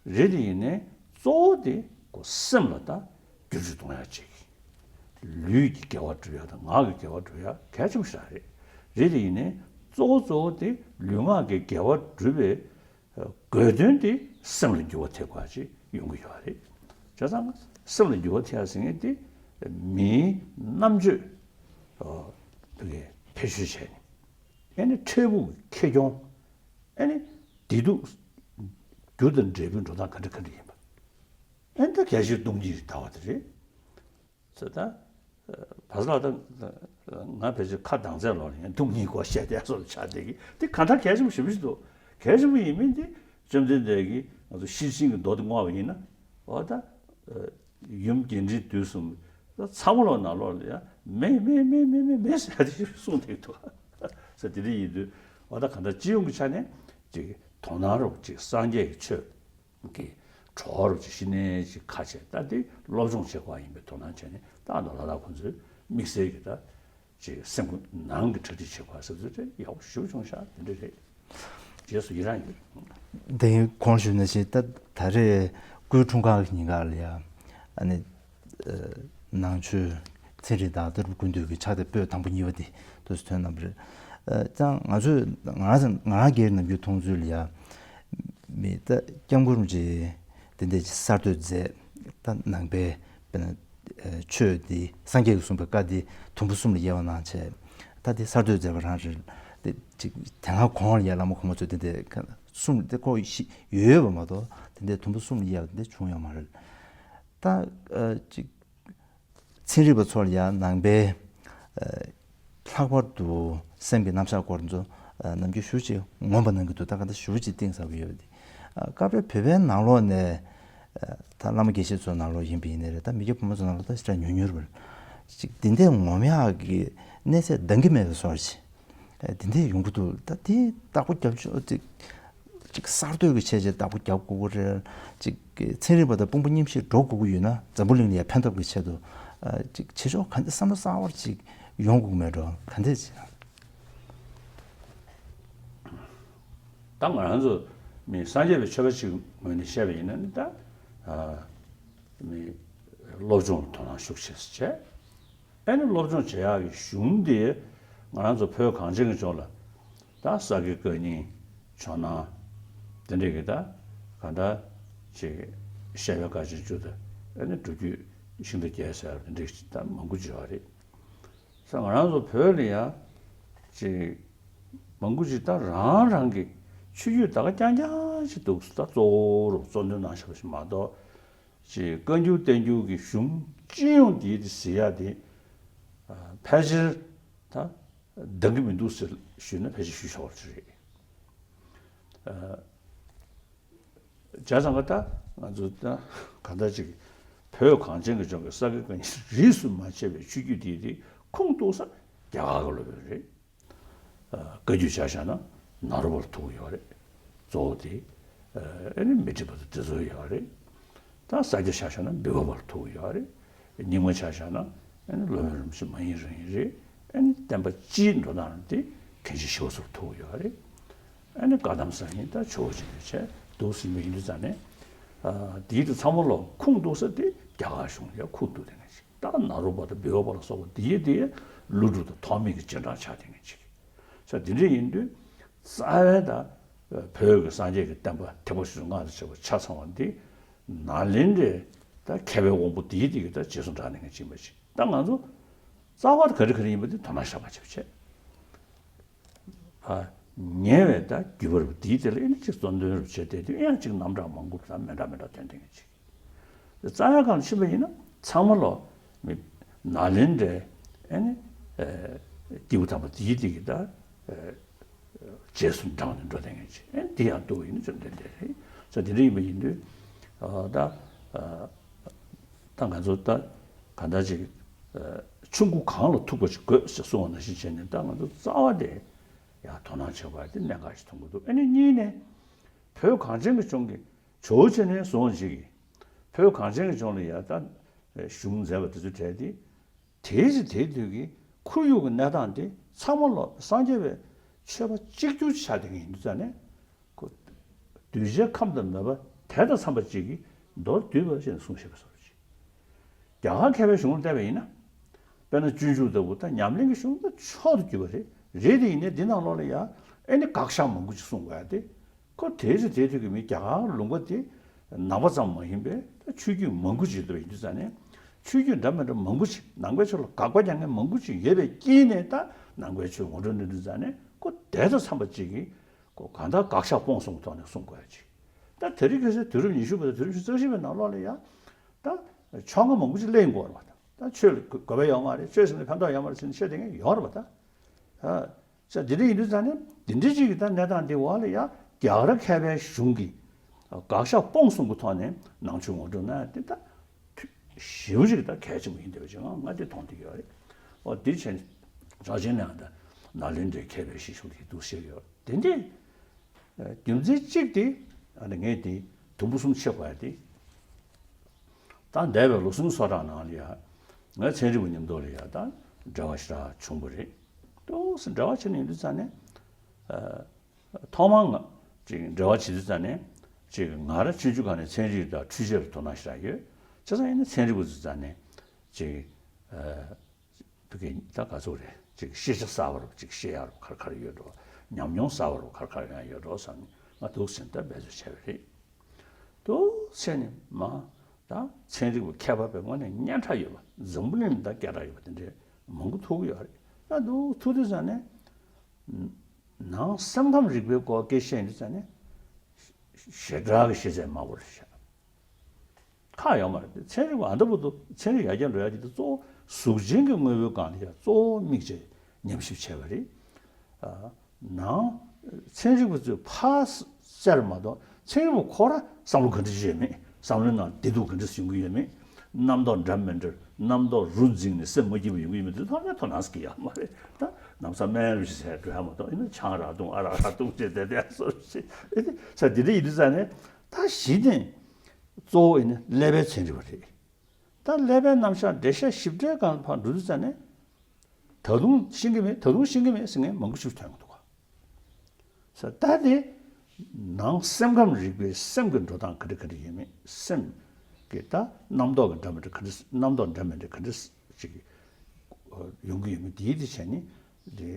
རེད་དེ་ཡིན་ནའི་གཙོ་བོ་དེ་ཁོ་སེམས་ལ་ད་བསྒྱུར་བཅོས་གཏོང་ཡག་ཅིག་ལུས་ཀྱི་དགེ་བ་སྒྲུབ་ཡག་དང་ངག་གི་དགེ་བ་སྒྲུབ་ཡག་གལ་ཆེན་པོ་ཞེ་དྲག་རེད། རེད་དེ་ཡིན་ནའི་གཙོ་བོ་གཙོ་བོ་དེ་ལུས་ངག་གི་དགེ་བ་སྒྲུབ་པའི་དགོས་དོན་དེ་སེམས་ལ་འགྱུར་བ་ཐེབས་དགོས་ཅིག་ཡོང་གི་ཡོད་རེད། བྱས་ཙང་སེམས་ལ་འགྱུར་བ་ཐེབས་ཟེར་མཁན་དེ་མིའི་རྣམ་དཔྱོད་ཨ་དེ་གས་བེད་སྤྱོད་བྱས་ནས། ཨ་ནི་འཕྲལ་ཕུགས་ཀྱི་ཁེ་གྱོང་། ཨ་ནི་བདེ་སྡུག་རྒྱུ་དང་འབྲས་བུའི་འགྲོ་སྟངས་ག་འདྲ་ག་འདྲ་ཡིན་པ། ཨ་ནི་ད་གལ་ཆེའི་སྟོང་ཉིད་ལྟ་བ་དེ་རེད། ཟེར་ད། བ་ས་ལགས་ད། ང་ཕལ་ཆེར་ཁ་གདངས་ཚད་ལོག་ནས་སྟོང་ཉིད་སྐོར་བཤད་བསྡད་སོགས་ཆགས་བསྡད་ཀྱི་དེ་གང་ལྟར་གལ་ཆེན་པོ་ཞེ་པོ་ཞིག་འདུག་གལ་ཆེན་པོ་ཡིན་མིན་དེ་བཅོམ་ལྡན་འདས་ཀྱིས་ང་ཚོ་ཤེར་ཕྱིན་གྱི་མདོ་དེ་བསྔོགས་པ་ཡིན་ན། འོ་ད། ཡུམ་རྒྱས་འབྲིང་བསྡུས་གསུམ། ཚང་མ་ལོག་ནང་ལོགས་ལ་ཡང་མེད་མེད་མེད་མེད་མེད་མེད་ཟེར་ཏེ་གསུངས་བསྡད་འདུག་ཟེར་དེ་འདྲ་ཡིན་དུས་འོ་ད་གང་ལྟར་སྤྱི་ཡོངས་ཀྱི་ཆ་ནས་ཅིག་དོ་སྣང་རོགས་ཅིག་སངས་རྒྱས་ཀྱི་ཆོས་ཀྱི་གྲོགས་རོགས་ཅིག་ཤི་ནས་ཅིག་ཁ་ཆེ་ད་དེ་སློབ་སྦྱོང་བྱེད་དགོས་ཡིན་པའི་དོ་སྣང་བྱས་ནས་ད་ཨ་མདོ་ལ་དྭགས་ཁོང་ཚོས་དམིགས་བསལ་གྱི་ད། ཅེས་སེམས་ནང་གི་གྲ་སྒྲིག་བྱེད་དགོས་ཟེར་ཚུལ་དེ་ཡག་པོ་ཞེ་པོ་བྱུང་ཤག་དེ་འདྲ་རེད། རྗེས་སུ་ཡི་རང་ཡོད། དེ་གོང་ཞུས་ནང་བཞིན་ད་ད་རེས་སྐུའི་འཁྲུངས་སྐར་གྱི་ཉིན་ཀ་ལ་ཡ། ཨ་ནི། ནང་ཆོས་ཚན་རིག་དང་ལྟ་གྲུབ་ཀུན་བཏུས་ཀྱི་ཕྱག་དེབ་པོད་དང་པོ་གཉིས་པ་དེ་དུས་སུ་ཐོན་གནང་བ་རེད། ཨ་ཀྱང་ང་ཚོས་ང་རང་ང་རང་སྒེར་ནམ་རྒྱུན་མཐོང་ཚུལ་ལ་ཡ། མི་ད་སྐྱབས་མགོན་རིན་པོ་ཆེ་དེ་འདྲ་ཅིག་གསར་གཏོད་མཛད་ད་ནང་པའི་དཔེར་ན། ཆོས་འདི་སངས་རྒྱས་ཀྱིས་གསུངས་པའི་བཀའ་འདི་དུམ་བུ་གསུམ་ལ་དབྱེ་བ་གནང་བྱས། ད་འདི་གསར་གཏོད་མཛད་པ་རང་རེད། དེ་ཅིག་དེ་སྔ་གོང་ལ་ཡ་བླ་མ་གོང་མ་ཚོས་དེ་འདྲ་གསུམ་དེ་ཁོ་ཤི་ཡོད་པ་མ་གཏོགས་དེ་འདྲ་དུམ་བུ་གསུམ་ལ་དབྱེ་བ་དེ་འདྲ་བྱུང་ཡོད་མ་རེད། ད་ཅིག་ཚན་རིག་པ་ཚོ་ལ་ཡ་ནང་པའི་ལྷག་པར་དུ་སེམས་ཀྱི་རྣམ་གཞག་སྐོར་ཚོ་ནམ་རྒྱུན་ཞུ་ཅིག་ངོམ་པ་གནང་གི་འདུག་ད་ག་འདྲ་ཞུ་ཅིག་གཏིང་ཟབ་ཡོད་པ་དེ། སྐབས་རེ་བོད་པའི་ནང་ལོགས་ནས། ད་བླ་མ་དགེ་བཤེས་ཚོའི་ནང་ལོགས་ཡིན་པ་ཡིན་ནའི་རེད། ད་མི་སྐྱ་ཕོ་མོ་ཚོའི་ནང་ལོགས་ད་ཞེ་དྲག་ཉུང་ཉུང་རེད། ཅིག་དེ་འདྲས་ངོམ་ཡག་གི་གནས་ཚད་འདང་གི་མེད་པའི་བཟོ་འདྲ་ཅིག་དེ་འདྲས་ཡོང་གི་འདུག་ད་དེ་བདག་པོ་རྒྱབ་ཆོག་ཅིག་ཅིག་གསར་གཏོད་ཀྱི་བྱས་རྗེས་བདག་པོ་རྒྱབ་དགོས་ཀྱི་རེད། ཅིག་ཚན་རིག་པ་དང་དཔུང་པ་མཉམ་གཤིབ་འགྲོ་དགོས་ཀྱི་ཡོད་ན་འཛམ་བུ་གླིང་ལ་ཡང་ཕན་ཐོགས་ཀྱི་ཆེད་དུ། ཅིག་བྱེད་ཕྱོགས་ག་འདྲ་བསམ་བློ་གསར་བ་ཅིག་ཡོང་དགོས་ཀྱི་མེད་འགྲོ་ག་འདྲས་ཅིག་ད་ང་རང་ཚོ་མི་སངས་རྒྱས་པའི་ཆོས་པ་ཅིག་ངོས་ནས་བཤད་པ་ཡིན་ན་ནི་ད། མི་སློབ་སྦྱོང་དོ་སྣང་ཤུགས་ཆེ་ཙམ་བྱས། ཨ་ནི་སློབ་སྦྱོང་བྱེད་ཡག་གི་གཞུང་དེ་ང་རང་ཚོ་བོད་གངས་ཅན་གྱི་ལྗོངས་ལ་ད་ས་དགེ་བཀའ་རྙིང་ཇོ་ནང་དེ་འདྲས་ཀྱི་ད་ག་འདྲ་ཅིག་བཤད་པའི་བཀའ་ཆེན་བཅུ་དང་ཨ་ནི་སྒྲུབ་བརྒྱུད་ཤིང་རྟ་བརྒྱད་ཟེར་དེ་འདྲས་ད་མང་པོ་བརྗོད་པ་རེད། ས་ང་རང་ཚོ་བོད་ལ་ཡང་ཅིག་མང་པོ་ཅིག་ད་རང་རང་གི་ཆོས་བརྒྱུད་ད་ག་རྐྱང་རྐྱང་ཅིག་འདུག་ད་གཙོ་བོ་རུ་གཙོ་འདོན་གནང་བཞག་པ་ཞིག་མ་གཏོགས་ཅིག་བཀའ་འགྱུར་བསྟན་འགྱུར་གྱི་གཞུང་སྤྱི་ཡོངས་འདིའི་དེ་ཟེར་ཡག་དེ་ཕལ་ཆེར་ད་འདང་གི་མི་འདུག་ཟེར་ཞུས་ན་ཕལ་ཆེར་ཞུ་ཆོག་པ་ཅིག་རེད། བྱས་ཙང་ག་ད་ང་ཚོ་ད་གང་ལྟར་ཅིག་བོད་གངས་ཅན་གྱི་ལྗོངས་ཀྱི་ས་དགེ་བཀའ་རྙིང་རིས་སུ་མ་ཆད་པའི་ཆོས་བརྒྱུད་འདིའི་རིགས་ཁུངས་གཏུགས་ས་རྒྱ་གར་གྱི་སློབ་དཔོན་རེད། བཀའ་བརྒྱུད་ཆ་བཞག་ན་ནཱ་རོ་པ་ལ་ཐུག་གི་ཡོད་རེད། གཙོ་བོ་དེ་ཨ་ནི་མཻ་ཏྲི་པ་དང་དེ་ཚོ་ཡོད་རེད། ད་ས་སྐྱ་ཆ་བཞག་ན་འབུལ་བ་པ་ལ་ཐུག་གི་ཡོད་རེད། རྙིང་མ་ཆ་བཞག་ན་ཨ་ནི་སློབ་དཔོན་རིན་པོ་ཆེ་མ་ཡིན་རང་ཡིན་རེད། ཨ་ནི་བསྟན་པ་སྤྱིའི་འགྲོ་སྟངས་རང་དེ་མཁན་ཆེན་ཞི་བ་འཚོ་ལ་ཐུག་གི་ཡོད་རེད། ཨ་ནི་བཀའ་གདམས་གསར་རྙིང་དང་ཇོ་བོ་རྗེ་མི་བྱེད་འདུག་ཟིན་པ་ཡིན་དུས་ཙང་ནས། ཨ་དེའི་དུ་ཚང་མ་ལོ་ཁུངས་གཏུགས་ས་དེ་རྒྱ་གར་གཞུང་ལ་ཁུངས་གཏུགས་དེ་ནས་ཅིག་ད་ནཱ་རོ་པ་དང་འབུལ་བ་པ་ལ་སོགས་པ་དེའི་དེ་ཀླུ་སྒྲུབ་དང་ཐོགས་མེད་ཀྱི་རྗེས་འབྲང་ཆགས་དེ་ནས་ཅིག་ས་དེ་འདྲ་ཡིན་དུས་རྩ་བའི་ད་བོད་ཀྱི་སངས་རྒྱས་ཀྱི་བསྟན་པ་ཐེག་པ་ཆེ་ཆུང་སྔགས་དང་བཅས་པ་ཆ་ཚང་བ་འདི་ནཱ་ལེནྡྲའི་ད་མཁས་པའི་དབང་པོ་དེའི་དེ་གི་ད་རྗེས་སུ་འབྲངས་ནས་ཅིག་མ་ཅིག་ད་ང་ཚོ། རྩ་བ་ག་རེ་ག་རེ་ཡིན་པ་དེ་དོ་སྣང་བྱ་བ་བྱེད་པ་བྱས། ཨ། ཉེ་བའི་ད་བརྒྱུད་པ་རུ་དེའི་དེ་ལ་ཨེ་ནི་ཅིག་གཙོ་འདོན་རུ་བྱས་ཏེ་དུས་ཡང་ཅིག་རྣམ་གྲངས་མང་པོ་དང་མི་འདྲ་མི་འདྲ་ཐོན་ཐེངས་ཅིག་རྩ་བའི་སྒང་ཕྱིན་པ་ཡིན་ན་ཚང་མ་ལོ་མི་ནཱ་ལེནྡྲའི་ཨེ་ནི་སྐྱེས་བུ་དམ་པ་དེའི་དེ་གི་ད་རྗེས་སུ་འབྲངས་ནས་འགྲོ་ཐེངས་ཅིག་ཨེ་ནི་དེ་ཡང་ལྟོས་ཡིན་ན་ཅུང་དེ་འདྲ་རེད། ས་དེ་འདྲ་ཡིན་པ་ཡིན་དུས་ད་ད་ང་ཚོ་ད་ག་འདྲ་ཅིག་ཆུ་མགོ་གངས་ལ་ཐུག་པ་ཅིག་དགོས་ཟེར་གསུངས་པ་ནང་བཞིན་བྱས་ནས་ད་ང་ཚོ་རྩ་བ་དེ་ཡང་དོ་སྣང་བྱེད་དགོས་དེ་གནད་འགག་ཅིག་མཐོང་གི་འདུག་ཨ་ནི་གཉིས་ནས་བོད་གངས་ཅན་གྱི་ལྗོངས་ཀྱི་ཇོ་བོ་རྗེ་ནས་བཟུང་ཅིག་གིས་བོད་གངས་ཅན་གྱི་ལྗོངས་ལ་ཡང་ད་བཞུགས་མཛད་པ་དེ་ཚོ་གྲས་དེ་དེའི་ཕྱིར་དེའི་དུས་ཀྱི་ཁོར་ཡུག་གི་གནས་སྟངས་དེ་ཚང་མ་ལོ་སངས་རྒྱས་པའི་ཆོས་པ་གཅིག་གྱུར་ཆགས་བསྡད་མཁན་ཡིན་དུས་ཙང་ནས་ཁོ་གདུལ་བྱའི་ཁམས་དང་མོས་པ་དེ་དང་འཚམས་པ་གཅིག་གིས་མདོར་བསྡུས་པ་ཞེས་གསུངས་བཞག་པའི་བཟོ་འདྲ་ཅིག་རྒྱ་གར་མཁས་པའི་གཞུང་ལ་བལྟས་པ་ཡིན་ན། དཔེར་ན་སྤྱོད་འཇུག་ལྟ་བུ་དང་ཉམས་ལེན་གྱི་གཞུང་ད་མཆོག་ཏུ་གྱུར་པ་རེད། རེད་དེ་ཡིན་ནའི་འདི་ནང་ལོགས་ལ་ཡང་ཨེ་ནི་དགག་བཞག་མང་པོ་ཅིག་གསུངས་དགོས་ཡ་དེ། ཁོ་དེའི་ཚེ་དེའི་དུས་ཀྱི་མི་རྒྱ་གར་ལུང་པ་དེ་ནང་པ་ཙམ་མ་ཡིན་པའི་ད་ཆོས་བརྒྱུད་མང་པོ་ཅིག་ཡོད་པ་ཡིན་དུས་ཙང་ནས། ཆོས་བརྒྱུད་འདྲ་མི་འདྲ་མང་པོ་ཅིག་ནང་པའི་ཆོས་ལ་དགག་པ་རྒྱག་མཁན་མང་པོ་ཅིག་ཡོད་པའི་དཀྱིལ་ནས་ད་ནང་པའི་ཆོས་ངོ་སྤྲོད་གནང་དུས་ཙང་ནས་ཁོ་དེ་དང་འཚམས་པ་ཅིག་གིས་ཁོ་གང་ལྟར་དགག་བཞག་སྤོང་གསུམ་གྱི་ཐོག་ནས་གསུང་དགོས་ཡ་ཅིག་ད་དེ་རིང་ཁ་སང་དུས་རབས་ཉི་ཤུ་པ་དང་དུས་རབས་ཉི་ཤུ་རྩ་བཞི་པའི་ནང་ལོགས་ལ་ཡང་ད་ཕྱོགས་སྔ་མང་པོ་ཅིག་གླེང་དགོས་རེད་པ། ད་ཆོས་ལ་དགོས་པ་ཡོད་མ་རེད། ཆོས་ཟེར་ནས་ཕན་ཐོགས་ཡོད་མ་རེད་ཟེར་ནས་བཤད་བསྡད་མཁན་ཡོད་རེད་པ། ད་ས་དེ་འདྲ་ཡིན་དུས་ཙང་ནས་དེ་འདྲ་ཅིག་གི་ད་གནས་སྟངས་འདི་འོག་ལ་ཡང་རྒྱ་གར་མཁས་པའི་གཞུང་གི་དགག་བཞག་སྤོང་གསུམ་གྱི་ཐོག་ནས་ནང་ཆོས་ངོ་སྤྲོད་གནང་ཡ་དེ་ད་ཞེ་པོ་ཅིག་ད་གལ་ཆེན་པོ་ཡིན་བསྡད་པ་ཅིག་ང་ང་དེ་མཐོང་བསྡད་ཡོད་རེད། ཨོ་དེ་བྱས་ནས་གྲགས་ཅན་ནང་ད་ནཱ་ལེནྡྲའི་མཁས་པའི་བཞེད་གཞུང་དེ་འདུག་བཤད་ཡོད་དེ་འདྲས། རྒྱུ་མཚན་གཅིག་དེ་ཨ་ནི་ངས་དེ་དུམ་བུ་གསུམ་ཕྱེ་དགོས་ཡ་དེ། ད་འདས་པའི་ལོ་གསུམ་སོ་གྲངས་ནང་ལ་ཡ། ང་ཚན་རིག་པ་མཉམ་དུ་ལ་ཡ་ད་འབྲེལ་བ་ཞེ་དྲག་བྱུང་བ་རེད། ཏོག་ཙམ་འབྲེལ་བ་བྱས་ནས་ཡོང་དུས་ཙང་ནས། ཨ། ཐོག་མར་ང་ཅིག་འབྲེལ་བ་བྱེད་དུས་ཙང་ནས་ཅིག་ང་རང་ཆུང་ཆུང་སྒང་ནས་ཚན་རིག་དང་འཕྲུལ་ཆས་ལ་དོ་སྣང་ཞེ་དྲག་ཡོད། བྱས་ཙང་ཡིན་ན་ཚན་རིག་པ་ཚོ་ཙང་ནས་ཅིག་ཨ། བོད་སྐད་ད་ག་ཚོད་རེད། ཅིག་ཤེས་བྱ་གསར་པ་རུ་ཅིག་ཤེས་ཡག་རུ་ག་རེ་ག་རེ་ཡོད་འགྲོ། ཉམས་མྱོང་གསར་པ་རུ་ག་རེ་ག་རེ་ཡང་ཡོད་འགྲོ་བསམ་ནས་ང་འདུག་སེ་ད་འབད་རྩོལ་བྱས་པ་རེད། འདུག་སེ་ནས་མ་ད་ཚན་རིག་པ་མཁས་པ་པའི་ངོས་ནས་སྙན་གྲགས་ཡོད་པ་འཛམ་བུ་གླིང་ད་སྐད་གྲགས་ཡོད་པ་དེ་འདྲའི་མང་པོ་ཐུག་གི་ཡོད་རེད། ད་འདུག་ཐུག་དུས་ཙང་ནས་ནང་སེམས་ཁམས་རིག་པའི་སྐོར་སྐད་ཆ་བཤད་དུས་ཙང་ནས་ཞེ་དྲག་གི་ཤེས་ཚད་དམའ་པོ་རེད་ཤག་ཁག་ཡོད་མ་རེད། ཚན་རིག་པ་ཨ་འདྲ་པོ་འདུག་ཚན་རིག་ཡར་རྒྱས་འགྲོ་ཡ་དེ་གཙོ་བོ་གཟུགས་ཅན་གྱི་དངོས་པོའི་སྒང་ལ་ཡ་གཙོ་བོ་དམིགས་བྱས་ཉམས་ཞིབ་བྱས་པ་རེད། ཨ། ནང་ཚན་རིག་པ་ཚོས་ཕར་བཙལ་མ་གཏོགས་ཚན་རིག་པ་ཁོ་རང་བསམ་བློ་ག་འདྲ་ཞིག་ཡོད་མེད། བསམ་བློའི་ནང་བདེ་སྡུག་ག་འདྲ་ཞིག་ཡོང་གི་ཡོད་མེད། རྣམ་རྟོག་འདྲ་མི་འདྲ་རྣམ་རྟོག་རུ་འཛིངས་ནས་སེམས་མ་སྐྱིད་པ་ཡོང་གི་ཡོད་མེད་དེ་ཐོག་ནས་དོ་སྣང་སྐྱེ་ཡ་མ་རེད། ད་ནམ་ས་སྨན་རུ་ཞིག་ཟེར་འགྲོ་ཡ་མ་གཏོགས་ཡིན་ན་ཆང་རག་བཏུང་ཨ་རག་རག་བཏུང་བྱས་བསྡད་བསྡད་སོ་ཞིག་ཨེ་དེ་ས་དེ་འདྲ་ཡིན་དུས་ཙང་ནས་ད་གཞི་ནས། གཙོ་བོ་ཡིན་ན་ཀླད་པའི་ཚན་རིག་པ་རེད། ད་ཀླད་པའི་རྣམ་གཞག་འགྲེལ་བཤད་ཞིབ་ཕྲའི་སྒང་ལ་ཕར་འགྲོ་དུས་ཙང་ནས། ད་དུང་ཤེས་ཀྱི་མེད་ད་དུང་ཤེས་ཀྱི་མེད་ཟེར་མཁན་མང་པོ་ཞིག་ཐོན་གྱི་འདུག་ག་ས་ད་དེ་ནང་སེམས་ཁམས་རིག་པའི་སེམས་ཀྱི་འགྲོ་སྟངས་ག་འདྲ་ག་འདྲ་ཡོད་མེད་སེམས་ཀྱི་ད་རྣམ་རྟོག་གི་འདྲ་མི་འདྲ་ག་འདྲ་རྣམ་རྟོག་འདྲ་མི་འདྲ་ག་འདྲ་ཅིག་ཡོང་གི་ཡོད་མེད་དེའི་དེ་བྱས་ནས་དེ།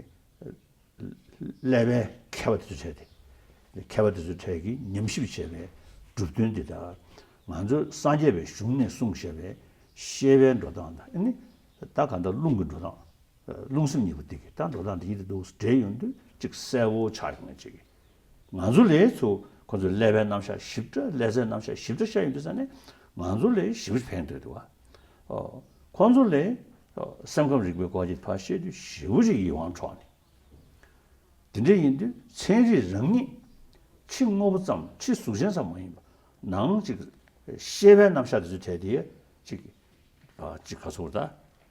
ཀླད་པའི་མཁས་པ་དེ་ཚོའི་གྲས་དེ། མཁས་པ་དེ་ཚོའི་གྲས་ཀྱིས་ཉམས་ཞིབ་བྱས་པའི་གྲུབ་དོན་འདི་དག་ང་ཚོའི་སངས་རྒྱས་པའི་གཞུང་ནས་གསུངས་བཞག་པའི་ཤེས་པའི་འགྲོ་སྟངས་དང་ཨ་ནི་ད་གང་ལྟར་རླུང་གི་འགྲོ་སྟངས། རླུང་སེམས་གཉིས་པོ་འདི་གི་ད་འགྲོ་སྟངས་འདི་གཉིས་དེ་འདུག་སེ་འབྲེལ་ཡོང་དུས་གཅིག་གསལ་བོ་ཆགས་ཡོང་ངེས་ཅིག་ང་ཚོ་ལས་ཚུར་ཁོ་ཚོའི་ཀླད་པའི་རྣམ་གཞག་ཞིབ་ཕྲ་ཀླད་རྩའི་རྣམ་གཞག་ཞིབ་ཕྲ་བཤད་ཡོང་དུས་ཙང་ནས་ང་ཚོ་ལས་ཞིབ་ཕན་ཐོགས་འདུག་བ། ཁོ་ཚོ་ལས་སེམས་ཁམས་རིག་པའི་སྐོར་གྱི་ཕར་བཤད་དུས་ཞེ་པོ་ཅིག་ཡིད་དབང་འཕྲོག་ནས། དེ་འདྲ་ཡིན་དུས་ཚན་རིག་རང་ཉིད་ཕྱི་དངོས་པོ་ཙམ་ཕྱི་གཟུགས་ཅན་ཙམ་མ་ཡིན་པ་ནང་ཅིག་ཤེས་པའི་རྣམ་གཞག་དེ་ཚོའི་གྲས་དེ་ཅིག་ཅིག་ག་ཚོད་ད་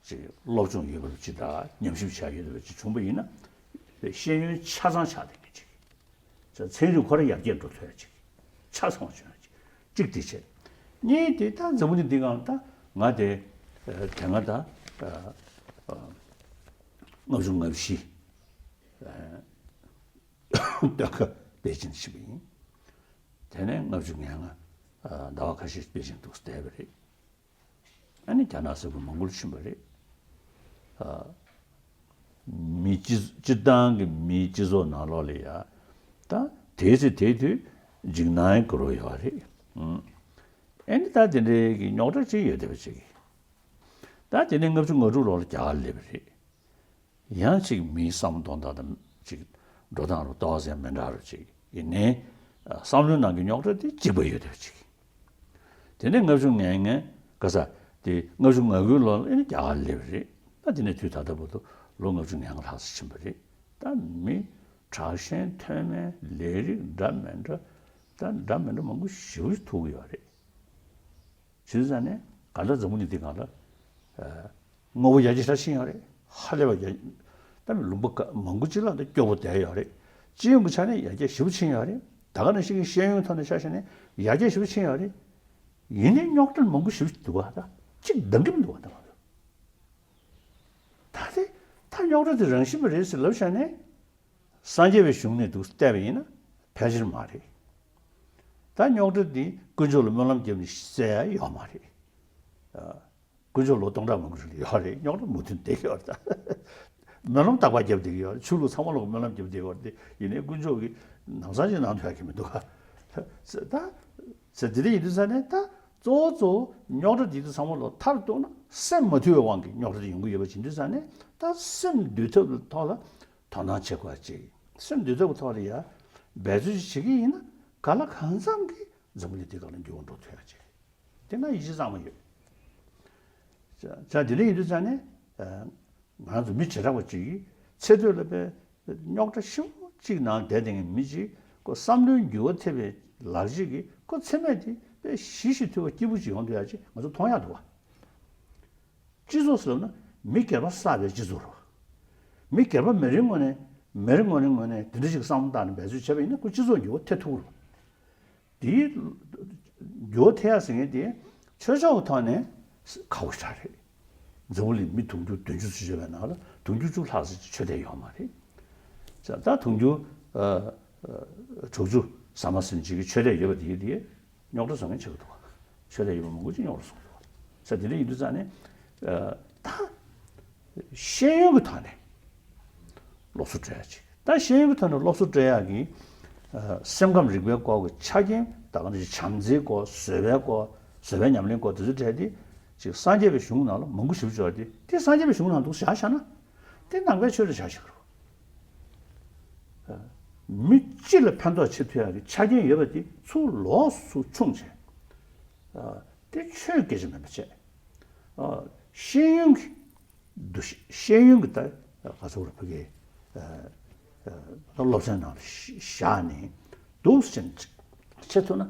ཅིག་སློབ་སྦྱོང་ཡོད་པ་ཅིག་དང་ཉམས་ཞིབ་བྱ་ཡོད་པ་ཅིག་བྱུང་པ་ཡིན་ན་ཤེས་ཡོན་ཆ་ཚང་ཆགས་བསྡད་མཁན་ཅིག་ཚན་རིག་ཁོ་རང་ཡར་རྒྱས་འགྲོ་ཐུབ་ཡ་ཅིག་ཆ་ཚང་བྱུང་ཡ་ཅིག་གཅིག་དེ་བྱས། གཉིས་དེ་ད་འཛམ་བུ་གླིང་འདི་སྒང་ད་ང་དེ་དེ་སྔ་ད་ལྔ་བཅུ་ང་བཞི་སྟོན་ཁ་པེ་ཅིན་ཕྱིན་པ་ཡིན། དེ་ནས་ལྔ་བཅུ་ང་ལྔ་ཟླ་བ་ཁ་ཤས་པེ་ཅིན་འདུག་བསྡད་པ་རེད། ཨ་ནི་རྒྱ་ནག་ས་ཁུལ་མང་པོ་ལ་ཕྱིན་པ་རེད། ཨ། མི་སྤྱི་སྤྱིར་བཏང་གི་མིའི་སྤྱི་ཚོགས་ནང་ལོགས་ལ་ཡ། ད་དེའི་ཚེ་དེའི་དུས་འཇིགས་སྣང་གི་རོ་ཡོད་རེད། ཨ་ནི་ད་དེ་འདྲའི་གི་རྙོག་དྲ་ཅིག་ཡོད་བསྡད་པ་ཅིག་ད་དེ་ནས་ལྔ་བཅུ་ང་དྲུག་ལོར་རྒྱ་གར་སླེབས་པ་རེད། ཡང་ཅིག་མིའི་བསམ་བློ་གཏོང་སྟངས་དང་ཅིག་འགྲོ་སྟངས་རུ་ཏོག་ཙམ་མི་འདྲ་རུ་ཅིག་ཡིན་ནའི། བསམ་བློའི་ནང་གི་རྙོག་དྲ་དེ་གཅིག་པ་ཡོད་བསྡད་པ་ཅིག་དེ་ནས་ལྔ་བཅུ་ང་ལྔ་ག་ས་དེ་ལྔ་བཅུ་ང་དགུའི་ལོ་ལ་ཨེ་ནི་རྒྱ་གར་སླེབས་པ་རེད། ད་དེ་ནས་དུས་ད་ལྟ་བར་དུ་ལོ་ལྔ་བཅུ་ང་ལྔ་ལྷག་ཙམ་ཕྱིན་པ་རེད། ད་མི་དྲག་ཞན་མཐོ་དམན་ལས་རིགས་འདྲ་མི་འདྲ་ད་འདྲ་མི་འདྲ་མང་པོ་ཞེ་པོ་ཅིག་ཐུག་གི་ཡོད་རེད། བྱས་ཙང་ནས་ག་འདྲ་འཛམ་བུ་གླིང་འདི་སྒང་ལ་དངོས་པོ་ཡར་རྒྱས་ཤར་ཕྱིན་ཡོད་རེད། ཧ་ལས་པ་ཡར་ད་ལུང་པ་ག་མང་པོ་ཅིག་ལ་ད་སྐྱོ་པོ་བསྡད་ཡོད་རེད། སྤྱི་ཡོངས་ཀྱི་ཆ་ནས་ཡར་རྒྱས་ཞེ་པོ་ཕྱིན་ཡོད་རེད། ད་ག་ནང་བཞིན་གྱི་ཤེས་ཡོན་ཐོག་ནས་ཆ་བཞག་ནས་ཡར་རྒྱས་ཞེ་པོ་ཕྱིན་ཡོད་རེད། ཡིན་ནའི་རྙོག་དྲ་མང་པོ་ཞེ་པོ་ཅིག་འདུག་བ། ད་གཅིག་འདང་གི་མི་འདུག་བ། ད་ང་ཚོ་ད་དེ་ད་རྙོག་དྲ་དེ་རང་བཞིན་པ་རེད་ཟེར་ལབ་བཞག་ནས། སངས་རྒྱས་པའི་གཞུང་ནས་འདུག་བལྟས་པ་ཡིན་ན་ཕལ་ཆེར་མ་རེད། ད་རྙོག་དྲ་འདི་དཀོན་མཆོག་ལ་སྨོན་ལམ་བརྒྱབ་ནས་སེལ་ཡ་ཡོད་མ་རེད། ཨ། དཀོན་མཆོག་ལོ་སྟོང་ཕྲག་མང་པོ་ཞིག་ཡོད་རེད། རྙོག་དྲ་མུ་མཐུད་བསྡད་ཡོད་རེད། ད་སྨོན་ལམ་རྟག་པར་བརྒྱབ་བསྡད་ཀྱི་ཡོད་རེད། ཆོས་ལུགས་ཚང་མ་ལོག་སྨོན་ལམ་བརྒྱབ་བསྡད་ཡོད་རེད། དེ་ཡིན་ནའི་དཀོན་མཆོག་གིས་ནམ་སང་ཅིག་ནང་དུ་ཡར་གྱི་མི་འདུག་ག་ད་ཟེར་དེ་འདྲ་ཡིན་དུས་ཙང་ནས། ད་གཙོ་བོ་གཙོ་བོ་རྙོག་དྲ་འདི་ཚོ་ཚང་མ་ལོག་མཐར་གཏུགས་ན་སེམས་མ་དུལ་བའི་དབང་གིས་རྙོག་དྲ་དེ་ཡོང་གི་ཡོད་པ་ཡིན་དུས་ཙང་ནས། ད་སེམས་འདུལ་ཐབས་ཐོག་ལ་དོ་སྣང་བྱེད་དགོས་ཅིག་སེམས་འདུལ་ཐབས་ཀྱི་ཐོག་ལ་ཡ་འབད་རྩོལ་ཅིག་བྱེད་ཀྱི་ཡིན་ན། ག་ལ་གང་འཚམ་གྱིས་འཛམ་བུ་གླིང་འདི་སྒང་ལ་འགྱུར་བ་འགྲོ་ཐུབ་ཡ་ཅིག་དེ་ང་ཡིད་ཆེས་གཙང་མ་ཡོད། བྱས་བྱས་དེ་འདྲ་ཡིན་དུས་ཙང་ནས། ཨ། ང་ཚོ་མི་བྱེ་བྲག་པ་ཅིག་གིས་ཚེ་སྟོད་ལ་དཔེ་རྙོག་དྲ་ཞེ་པོ་ཅིག་ནང་བསྡད་བསྡད་མཁན་མི་ཅིག་ཁོ་བསམ་བློའི་འགྱུར་བ་ཐེབས་པའི་ལག་རྗེས་ཀྱིས་ཁོ་མཚན་སྨད་དེ་དཔེ་ཞི་ཞིང་དུལ་བ་སྐྱིད་པོ་ཅིག་ཡོང་ཐུབ་ཡ་ཅིག་ང་ཚོ་མཐོང་ཡག་འདུག་བ། སྤྱི་ཚོགས་ཟེར་ན་མི་སྒེར་པ་བསགས་པའི་སྤྱི་ཚོགས་རེད་བ། མི་སྒེར་པ་མེད་རིང་ངོ་ནས། མེད་རིང་ངོ་ནས་ངོ་ནས་དེ་འདྲ་ཞིག་བསམ་བློ་བཏང་ནས་འབད་རྩོལ་བྱས་པ་ཡིན་ན། ཁོ་སྤྱི་ཚོགས་འགྱུར་བ་ཐེབས་ཐུབ་ཀྱི་རེད། དེའི་འགྱུར་བ་ཐེབས་ཡ་ཟེར་མཁན་དེ་ཆོས་ཕྱོགས་ཀྱི་ཐོག་ནས་ཁག་པོ་ཞེ་དྲག་རེད། འཛམ་བུ་གླིང་མི་དུང་ཕྱུར་བདུན་ཅུ་ཙམ་ཡོད་པའི་ནང་ལ་དུང་ཕྱུར་བཅུ་ལྷག་ཙམ་ཅིག་ཆོས་དད་ཡོད་མ་རེད། ད་དུང་ཕྱུར་ཨ་ཨ་དྲུག་ཅུ་ཟ་མ་ཟིན་ཅིག་གིས་ཆོས་དད་ཡོད་པ་དེ་དེ་རྙོག་དྲ་བཟོ་མཁན་ཆགས་ཀྱི་འདུག་བ། ཆོས་དད་ཡོད་པ་མང་པོ་ཅིག་རྙོག་དྲ་བཟོ་གི་འདུག་བ། ས་དེ་འདྲ་ཡིན་དུས་ཙང་ནས། ཨ། ད་ཤེས་ཡོན་གྱི་ཐོག་ནས་སློབ་གསོ་སྤྲད་ཡ་ཅིག་ད་ཤེས་ཡོན་གྱི་ཐོག་ནས་སློབ་གསོ་སྤྲད་ཡ་གི། ཨ། སེམས་ཁམས་རིག་པའི་སྐོར་གྱི་ཆ་རྐྱེན། ད་ག་ནང་བཞིན་བྱམས་བརྩེའི་སྐོར། བཟོད་པའི་སྐོར། བཟོད་པའི་ཉམས་ལེན་སྐོར་དེ་ཚོ་སྤྲད་དེ། ཅིག་སངས་རྒྱས་པའི་གཞུང་ནང་ལ་མང་པོ་ཞིག་འབྱོར་ཏེ། དེ་སངས་རྒྱས་པའི་གཞུང་ནང་འདུག་བཞག་བཞག་ན། དེ་ནང་པའི་ཆོས་ལ་བཞག་བཞག་རེད། མི་སྤྱི་ལ་ཕན་ཐོགས་བྱེད་ཐུབ་ཡག་གི་ཆ་རྐྱེན་ཡོད་པ་དེ་ཚུར་ལོགས་སུ་ཕྱུང་བྱས། ཨ། དེ་ཆོས་སྐད་ཆ་མིན་པ་བྱས། ཨ། ཤེས་ཡོན་གྱི་འདུ་ཤེས། ཤེས་ཡོན་གྱི་ད་ག་ཚོད་རེད། ཕ་གི། ཨ། ཨ། སློབ་ཚན་ནང་ལ་བཞག་ནས་འདུག་སེ་བྱས་ཐུབ་ན།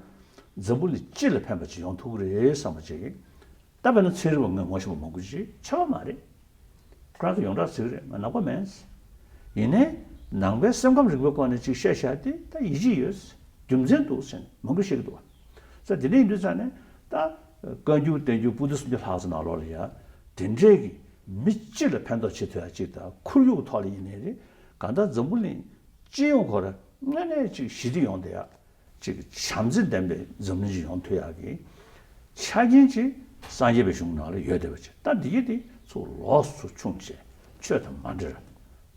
འཛམ་བུ་གླིང་སྤྱི་ལ་ཕན་པ་ཅིག་ཡོང་ཐུབ་ཀྱི་རེད་བསམ་པ་ཅིག་ད་དཔེར་ན་ཚན་རིག་པ་ངོས་ངོ་ཤེས་པ་མང་པོ་ཅིག་ཆགས་པ་མ་རེད། ཁོ་རང་ཚོ་ཡོངས་གྲགས་ཟེར་གི་རེད། ང་ནག་པ་མིན། ཡིན་ནའི་ནང་པའི་སེམས་ཁམས་རིག་པའི་སྐོར་ནས་ཅིག་བཤད་བཞག་དེ་ད་ཡིད་ཆེས་ཡོད། རྒྱུ་མཚན་འདུག་ཟེར་ནས་མང་པོ་བཤད་ཀྱི་འདུག་བ། ས་དེ་འདྲ་ཡིན་དུས་ཙང་ནས། ད་བཀའ་འགྱུར་བསྟན་འགྱུར་པོ་ཏི་སུམ་བརྒྱ་ལྷག་ཙམ་ནང་ལོགས་ལ་ཡ་དེ་འདྲའི་གི་མི་སྤྱི་ལ་ཕན་ཐོགས་བྱེད་ཐུབ་ཡ་ཅིག་དང་། ཁོར་ཡུག་ཐོག་ལ་ཡིན་ནའི་རེད། གང་ལྟར་འཛམ་བུ་གླིང་སྤྱི་ཡོངས་ཁོ་རང་དངོས་གནས་ཅིག་ཞི་བདེ་ཡོང་བསྡད་ཡ། ཅིག་བྱམས་བརྩེ་ལྡན་པའི་འཛམ་གླིང་ཅིག་ཡོང་ཐུབ་ཡག་གི་ཆ་རྐྱེན་ཅིག་སངས་རྒྱས་པའི་གཞུང་ནང་ལ་ཡོད་བསྡད་པ་ཅིག་ད་འདི་གི་དེ་ཚུར་ལོགས་སུ་ཕྱུང་བྱས། ཆོས་དང་མ་འབྲེལ།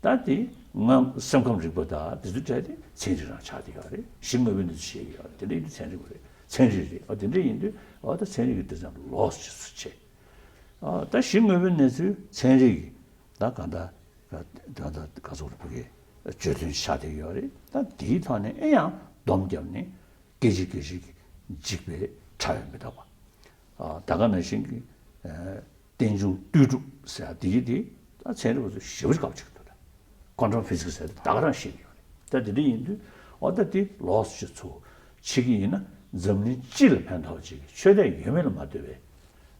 ད་དེ་སྔོན་སེམས་ཁམས་རིག་པ་དང་དེ་ཚོ་བྲལ་ཏེ་ཚན་རིག་རང་ཆགས་བསྡད་ཡོད་རེད། གཞི་དངོས་པོའི་གནས་ཚུལ་བཤད་ཀྱི་ཡོད་རེད། དེ་འདྲ་ཡིན་དུས་ཚན་རིག་པ་རེད། ཚན་རིག་རེད། ཨ། དེ་འདྲ་ཡིན་དུས། ཨ། ད་ཚན་རིག་གི་དེ་ཚོ་ལོགས་སུ་ཕྱུང་བྱས། ཨ། ད་གཞི་དངོས་པོའི་གནས་ཚུལ་ཚན་རིག་གི་ད་གང་ལྟར། ད་ལྟ་ག་ཚོད་རེད། ཕ་གི་བརྗོད་དོན་ཆགས་བསྡད་ཡོད་རེད། ད་དེའི་ཐོག་ནས་ཨེ་ཡང་སྡོམ་བརྒྱབ་ནས་སྐད་ཅིག་སྐད་ཅིག་གིས་འཇིག་པའི་ཕྲ་བའི་མི་རྟག་པ། ཨ། ད་ག་ནང་བཞིན་གྱི། ཨ། རྟེན་འབྱུང་ལྟོས་གྲུབ་ཟེར་ཡ་དེ་གི་དེ་ད་ཚན་རིག་པ་ཚོས་ཞེ་པོ་ཅིག་དགའ་པོ་བྱེད་ཀྱི་འདུག་ད་ཀོན་ཊམ་ཕི་ཟི་ཀི་སི་ཟེར་ཡ་དེ་ད་ག་རང་ཤེས་ཀྱི་ཡོད་རེད། ད་དེ་འདྲ་ཡིན་དུས། འོ། ད་དེ་ལོགས་སུ་ཚུར་བྱེད་ཀྱི་ཡིན་ན་འཛམ་གླིང་སྤྱི་ལ་ཕན་ཐོགས་བྱེད་ཀྱི། ཆོས་དད་ཡོད་མེད་ལ་མ་ལྟོས་པའི།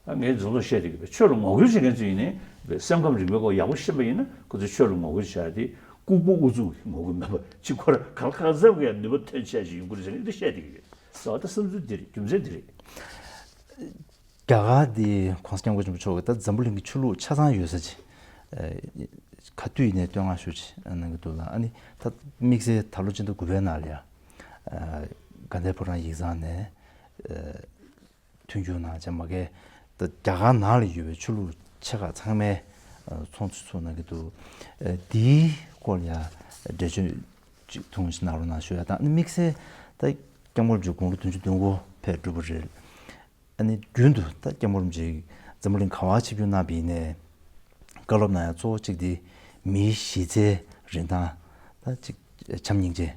ཨ། ངས་རྫོང་རྫོང་བཤད་བསྡད་ཀྱི་ཡོད་པའི། ཆོས་ལ་ངོ་རྒོལ་བྱེད་མཁན་ཚོ་ཡིན་ནའི་སེམས་ཁམས་རིག་པའི་སྐོར་ཡག་པོ་ཤེས་པ་ཡིན་ན། ཁོ་ཚོས་ཆོས་ལ་ངོ་རྒོལ་བྱ་ཡ་དེ་ལྐུགས་པ་ཨུ་ཚུགས་ཀྱི་ངོ་རྒོལ་མེད་པ་ཅིག་ཁོ་རང་ག་ལ་གང་འཚམ་གྱི་ནུས་པ་ཐོན་ཆེ་ཞིག་ཡོང་གི་རེད་ཟེར་ནས་འདི་བཤད་བསྡད་ཀྱི་ཡོད། ཨོ། ད་བསམ་ཚུལ་འདི་རེད། རྒྱུ་མཚན་འདི་རེད། རྒྱ་གར་འདི་༸གོང་ས་༸སྐྱབས་མགོན་ཆེན་པོ་མཆོག་གིས་ད་འཛམ་བུ་གླིང་གི་ཆོས་ལུགས་ཆ་ཚང་ཡོད་ས་ཅིག་ཨ། ག་དུས་ཡིན་ནའི་བསྟོད་བསྔགས་ཤུགས་ཆེ་གནང་གི་འདུག་ལ། ཨ་ནི་ད་དམིགས་བསལ་ད་ལོ་སྤྱི་ཟླ་དགུ་པའི་ནང་ལ་ཡ། ཨ། དགའ་ལྡན་ཕོ་བྲང་ཡིག་ཚང་ནས། ཨ། མཐུན་འགྱུར་གནང་བྱས། མ་གི་ད་རྒྱ་གར་ནང་ལ་ཡོད་པའི་ཆོས་ལུགས་ཆེ་ཁག་ཚང་མའི། ཨ། ཚོགས་འདུ་ཚོགས་གནང་གི་འདུག་ཨ། འདིའི་སྐོར་ལ་ཡ་འགྲེལ་བརྗོད་ཅིག་ཐུང་ཞིག་གནང་རོགས་གནང་ཞུ་ཡ་དང་། ཨ་ནི་དམིགས་བསལ་ད་སྐྱབས་མགོན་རིན་པོ་ཆེ་དགུང་ལོ་བདུན་ཅུ་དོན་དགུ་ཕེབས་གྲུབ་པ་རེད། ཨ་ནི་རྒྱུན་དུ་ད་སྐྱབས་མགོན་རིན་པོ་ཆེ་ འཛམ་བུ་གླིང་ག་བ་ཆིབས་བསྒྱུར་གནང་བ་ཡིན་ནའི་བཀའ་སློབ་གནང་ཡ་གཙོ་བོ་གཅིག་དེ་མིའི་གཞི་རྩའི་རིན་ཐང་། ད་གཅིག་བྱམས་སྙིང་རྗེ་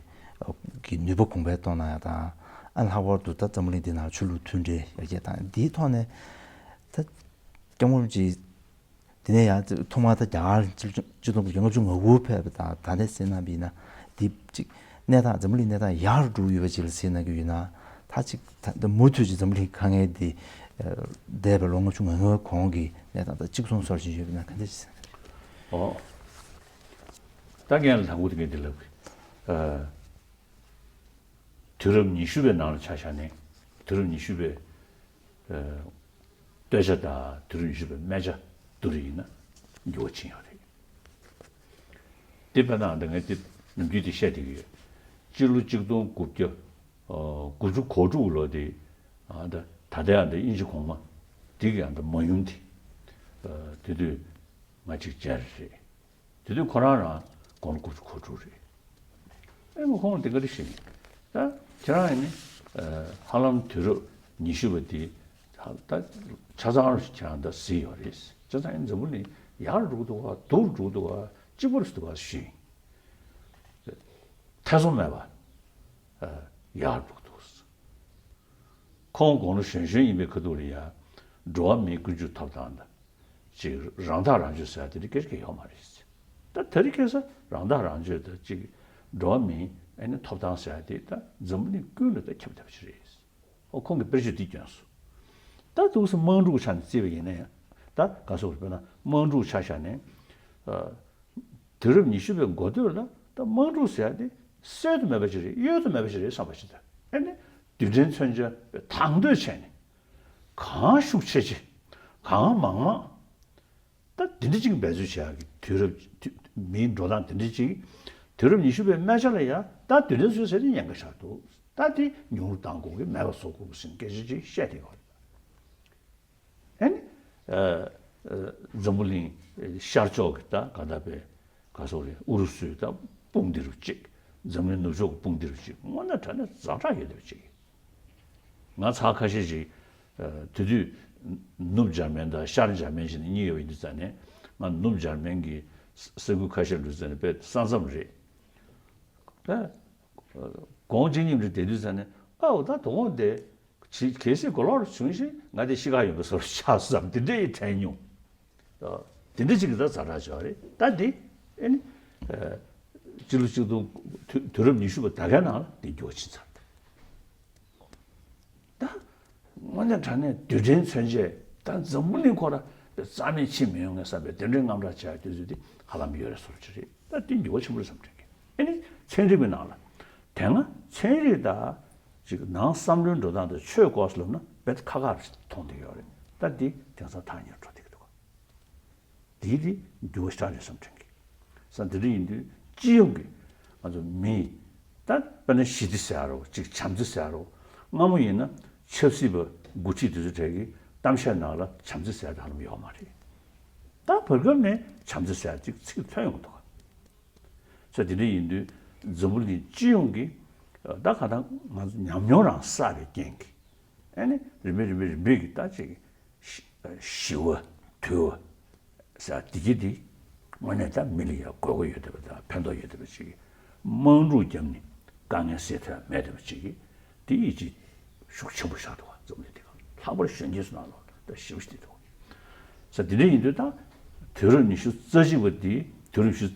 གི་ནུས་པ་གོང་འཕེལ་གཏོང་གནང་ཡ་དང་། ཨ་ལྷག་པར་དུ་ད་འཛམ་བུ་གླིང་འདི་ནང་ཆོས་ལུགས་མཐུན་འབྲེལ་ཡར་རྒྱས་བཏང་ཡ་འདིའི་ཐོག་ནས། ད་སྐྱབས་མགོན་རིན་པོ་ཆེ་དེ་ནས་ཡང་ཐོག་མར་ད་རྒྱ་གར་སྤྱི་ལོ་ཆིག་སྟོང་དགུ་བརྒྱ་ལྔ་བཅུ་ང་དགུ་ཕེབས་པ་དང་ད་ལྟ་གཟིགས་གནང་བ་ཡིན་ན། འདི་གཅིག་གནས་སྟངས་འཛམ་བུ་གླིང་གནས་སྟངས་ཡག་རུ་འགྲོ་ཡོད་པ་ཅིག་ལ་གཟིགས་གནང་གི་ཡོད་ན། ད་གཅིག་ད་ད་མུ་མཐུད་ཀྱི་འཛམ་བུ་གླིང་དཀའ་ངལ་འདི་འདས་པའི་ལོ་ལྔ་བཅུ་ང་ལྔ་གོང་གི་གནས་སྟངས་དང་གཅིག་མཚུངས་བཟོ་བཞིན་ཡོད་པ་ན་ག་འདྲ་ཞིག་གསན། ཨོ། ད་ངས་ལབ་དགོས་དེ་ངས་འདི་ལབ་གི། ཨ། དུས་རབས་ཉི་ཤུ་པའི་ནང་ལ་ཆ་བཞག་ནས་དུས་རབས་ཉི་ཤུ་པའི་ཨ། སྟོད་ཆ་དང་དུས་རབས་ཉི་ཤུ་པའི་སྨད་ཆ་བསྡུར་ཡིན་ན་འགྱུར་བ་ཕྱིན་ཡོད་རེད། དེ་དཔེར་ན་ཨ་ད་ངས་དེ་ནམ་རྒྱུན་དེ་བཤད་བསྡད་ཀྱི་ཡོད། སྤྱི་ལོ་ཆིག་སྟོང་དགུ་བརྒྱ་ཨ། དགུ་བཅུ་གོ་དྲུག་ལོ་དེ་ཨ་ད་ད་ལྟའི་ཨ་ད་དབྱིན་ཇི་གོང་མ་དེ་གི་ཨ་ད་མ་ཡུམ་དེ་ཨ། དེ་དུས་ང་གཅིག་མཇལ་རེད། དེ་དུས་ཁོ་རང་རང་དགུང་ལོ་དགུ་བཅུ་གོ་དྲུག་རེད། ཨེ་མ་ཁོང་དེ་ག་རེ་ཞིག་ད་ཁྱེད་རང་ཡིན་ནི་ཧ་ལམ་དུས་རབས་ཉི་ཤུ་པ་དེ་ད་ཆ་ཚང་རུ་ཁྱེད་རང་ད་གཟིགས་ཡོད་རེད། ཆ་ཚང་ཡིན་འཛམ་བུ་གླིང་ཡར་འགྲོ་གི་འདུག་ག་སྡུག་རུ་འགྲོ་གི་འདུག་ག་གཅིག་པ་རུ་འདུག་ག་ཞུས་ཡིན། ཐེ་ཚོམ་མེད་པ་ཡར་འགྲོ་གི་འདུག་ཁོང་དགུང་ལོ་གཞོན་གཞོན་ཡིན་པའི་ཁ་ཐུག་ལ་ཡ་འགྲོ་བ་མིའི་ཀུན་སྤྱོད་ཐོབ་ཐང་དང་། ཅིག་རང་ཐག་རང་གཅོད་ཟེར་ཡ་དེ་འདྲ་སྐད་ཆ་ཡོད་མ་རེད། ད་དེ་རིང་ཁ་སང་རང་ཐག་རང་གཅོད་དང་ཅིག་འགྲོ་བ་མིའི་ཨ་ནི་ཐོབ་ཐང་ཟེར་ཡ་དེ་ད་འཛམ་བུ་གླིང་ཀུན་ལ་ད་ཁྱབ་བསྡད་པ་ཞིག་རེད། ཨོ་ཁོང་གིས་དཔེར་བརྗོད་འདི་བསྐྱོན་སོང་། ད་འདུག་སེ་དམངས་ཁྲོད་ཆ་ནས་བརྩིས་པ་ཡིན་ན་ཡང་ད་ག་སོགས་དཔེར་ན་དམངས་ཁྲོད་ཆ་བཞག་ནས་ཨ། དུས་རབས་ཉི་ཤུ་པའི་འགོ་སྟོད་ལ་ད་དམངས་ཁྲོད་ཟེར་ཡ་དེ་སྲོལ་དུ་མེད་པ་ཞིག་རེད། གཡོལ་དུ་མེད་པ་ཞིག་རེད་བསམ་པ་ཞིག་དང་། ཨ་ནི་རྡུལ་ཕྲན་མཚོན་ཆ་དང་དོད་བྱས་ནས་གང་ཤུགས་ཆེ་ཆེ་གང་མང་མང་ད་འདི་འདྲ་ཅིག་འབད་རྩོལ་བྱེད་ཡག་གི་དུས་རབས་དུས་མིའི་འགྲོ་སྟངས་འདི་འདྲ་ཅིག་དུས་རབས་ཉི་ཤུ་པའི་སྨད་ཆ་ལ་ཡང་ད་རྡུལ་ཕྲན་མཚོན་ཆ་ཟེར་ནས་ཉེན་ཁ་ཆགས་འདུག་ད་དེ་ཉུང་རུ་གཏང་དགོས་ཀྱི་མེད་པ་བཟོ་དགོས་ཀྱི་ཟེར་སྐད་ཆ་ཅིག་བཤད་བསྡད་ཡོད་རེད། ཨ་ནི། ཨ། ཨ། འཛམ་བུ་གླིང་ཤར་ཕྱོགས་ཀྱི་ད་ག་ད་པའི་ག་སོག་རེད། ཨུ་རུ་སུའི་ད་དཔུང་སྡེ་རུ་གཅིག་འཛམ་གླིང་ནུབ་ཕྱོགས་ཀྱི་དཔུང་སྡེ་རུ་གཅིག་དངོས་གནས་དྲང་གནས་ཛ་དྲག་ཡོད་བསྡད་པ་ཅིག་ང་ཚ་ཁ་ཤས་ཤིག་ཨ། དེ་དུས་ནུབ་འཇར་མན་དང་ཤར་འཇར་མན་བྱས་ནས་གཉིས་ཡོད་པ་ཡིན་དུས་ཙང་ནས་ང་ནུབ་འཇར་མན་གྱི་ས་ས་ཁུལ་ཁ་ཤས་ལ་འགྲོ་ཙང་ནས་དཔེ་ས་མཚམས་རེད། ཨ། དགོང་གཅིག་མཉམ་དུ་བསྡད་དུས་ཙང་ནས་ཨའོ་ད་དོ་དགོང་དེ། ཇི་གལ་སྲིད་གོ་ལོག་རུ་བྱུང་ཞིང་ང་དེ་ཤི་ཁ་ཡོད་པའི་བཟོ་འདྲ་ཆགས་སོང་བསམ་དེ་འདྲ་ཡི་དྲན་མྱོང་། དེ་འདྲ་ཅིག་གི་ད་ཛ་དྲག་ཆགས་རེད། ད་འདི་ཨེ་ནི་སྤྱི་ལོ་གཅིག་སྟོང་དུས་རབས་ཉི་ཤུ་པ་ད་གའི་ནང་ལ་འདི་འགྱུར་བ་ཕྱིན་ཚར་འདུག་ད་དངོས་གནས་དྲང་གནས་རྡུལ་ཕྲན་མཚོན་ཆས་ད་འཛམ་བུ་གླིང་ཁོ་ར་རྩ་མེད་ཕྱིན་མི་ཡོང་ངེས་བསམ་པའི་དེ་འདྲའི་དངངས་སྐྲག་བྱས་དུས་ཚོད་འདི་ཧ་ལམ་ཡོད་རེད་བཟོ་འདྲ་ཅིག་རེད། ད་འདི་འགྱུར་བ་ཆེན་པོ་རེད་བསམ་དྲན་གི། ཨེ་ནི་ཚན་རིག་པའི་ནང་ལ་དེ་སྔ་ཚན་རིག་དང་ཅིག་ནང་བསམ་བློའི་འགྲོ་སྟངས་དང་ཆོས་སྐོར་ལབ་ན་དཔེ་ཁག་ཁག་རེད་མཐོང་བསྡད་ཡོད་རེད། ད་འདི་དེང་སང་ཐག་ཉེ་རུ་འགྲོ་བསྡད་ཀྱི་འདུག་དེའི་རིགས་འགྱུར་བ་ཤ་སྟག་རེད་བསམ་དྲན་གི། ས་འདི་འདྲ་ཡིན་དུས་སྤྱི་ཡོངས་ཀྱི་ང་ཚོ་མི་ད་དཔེར་ན་ཞི་བདེ་ཟེར་ཡ་རོ་ཅིག་བྱམས་བརྩེ་ཟེར་ཡ་རོ་སྔ་མོ་ཡིན་ན་ཆབ་སྲིད་པ་འགོ་ཁྲིད་དེ་ཚོ་གྲས་ཀྱི་གཏམ་བཤད་ནང་ལ་བྱམས་བརྩེ་ཟེར་ཡ་ད་ཧ་ལམ་ཡོད་མ་རེད། ད་བར་སྐབས་ནས་བྱམས་བརྩེ་ཟེར་ཡ་ཅིག་ཚིག་ཐོན་ཡོང་གི་འདུག་ས་དེ་འདྲ་ཡིན་དུས་འཛམ་བུ་གླིང་སྤྱི་ཡོངས་ཀྱི་ད་ག་ད་ང་ཚོ་ཉམས་མྱོང་རང་བསགས་པའི་རྐྱེན་གྱིས་ཨ་ནི་རིམ་པས་རིམ་པས་རིམ་པས་ཀྱི་ད་ཅིག་ཞི་བ་དུལ་བ་ཟེར་བདེ་སྐྱིད་འདི་དངོས་གནས་ད་མི་ལ་ཡང་དགོས་མཁོ་ཡོད་བསྡད་པ་དང་ཕན་ཐོགས་ཡོད་བསྡད་པ་ཅིག་དམངས་ཁྲོད་བརྒྱབ་ནས་དཀའ་ངལ་སེལ་ཐབས་མེད་བསྡད་པ་ཅིག་འདི་ཡིད་ཆེས་ཤུགས་ཆེན་པོ་བཞག་འདུག་འཛམ་གླིང་འདི་ག་ལྷག་པར་གཞོན་སྐྱེས་ཚོ་ནང་ལོགས་ད་ཞེ་པོ་ཞིག་བསྡད་འདུག་ས་འདི་འདྲ་ཡིན་དུས་ད་དུས་རབས་ཉི་ཤུ་རྩ་གཅིག་པ་འདི་དུས་རབས་ཉི་ཤུ་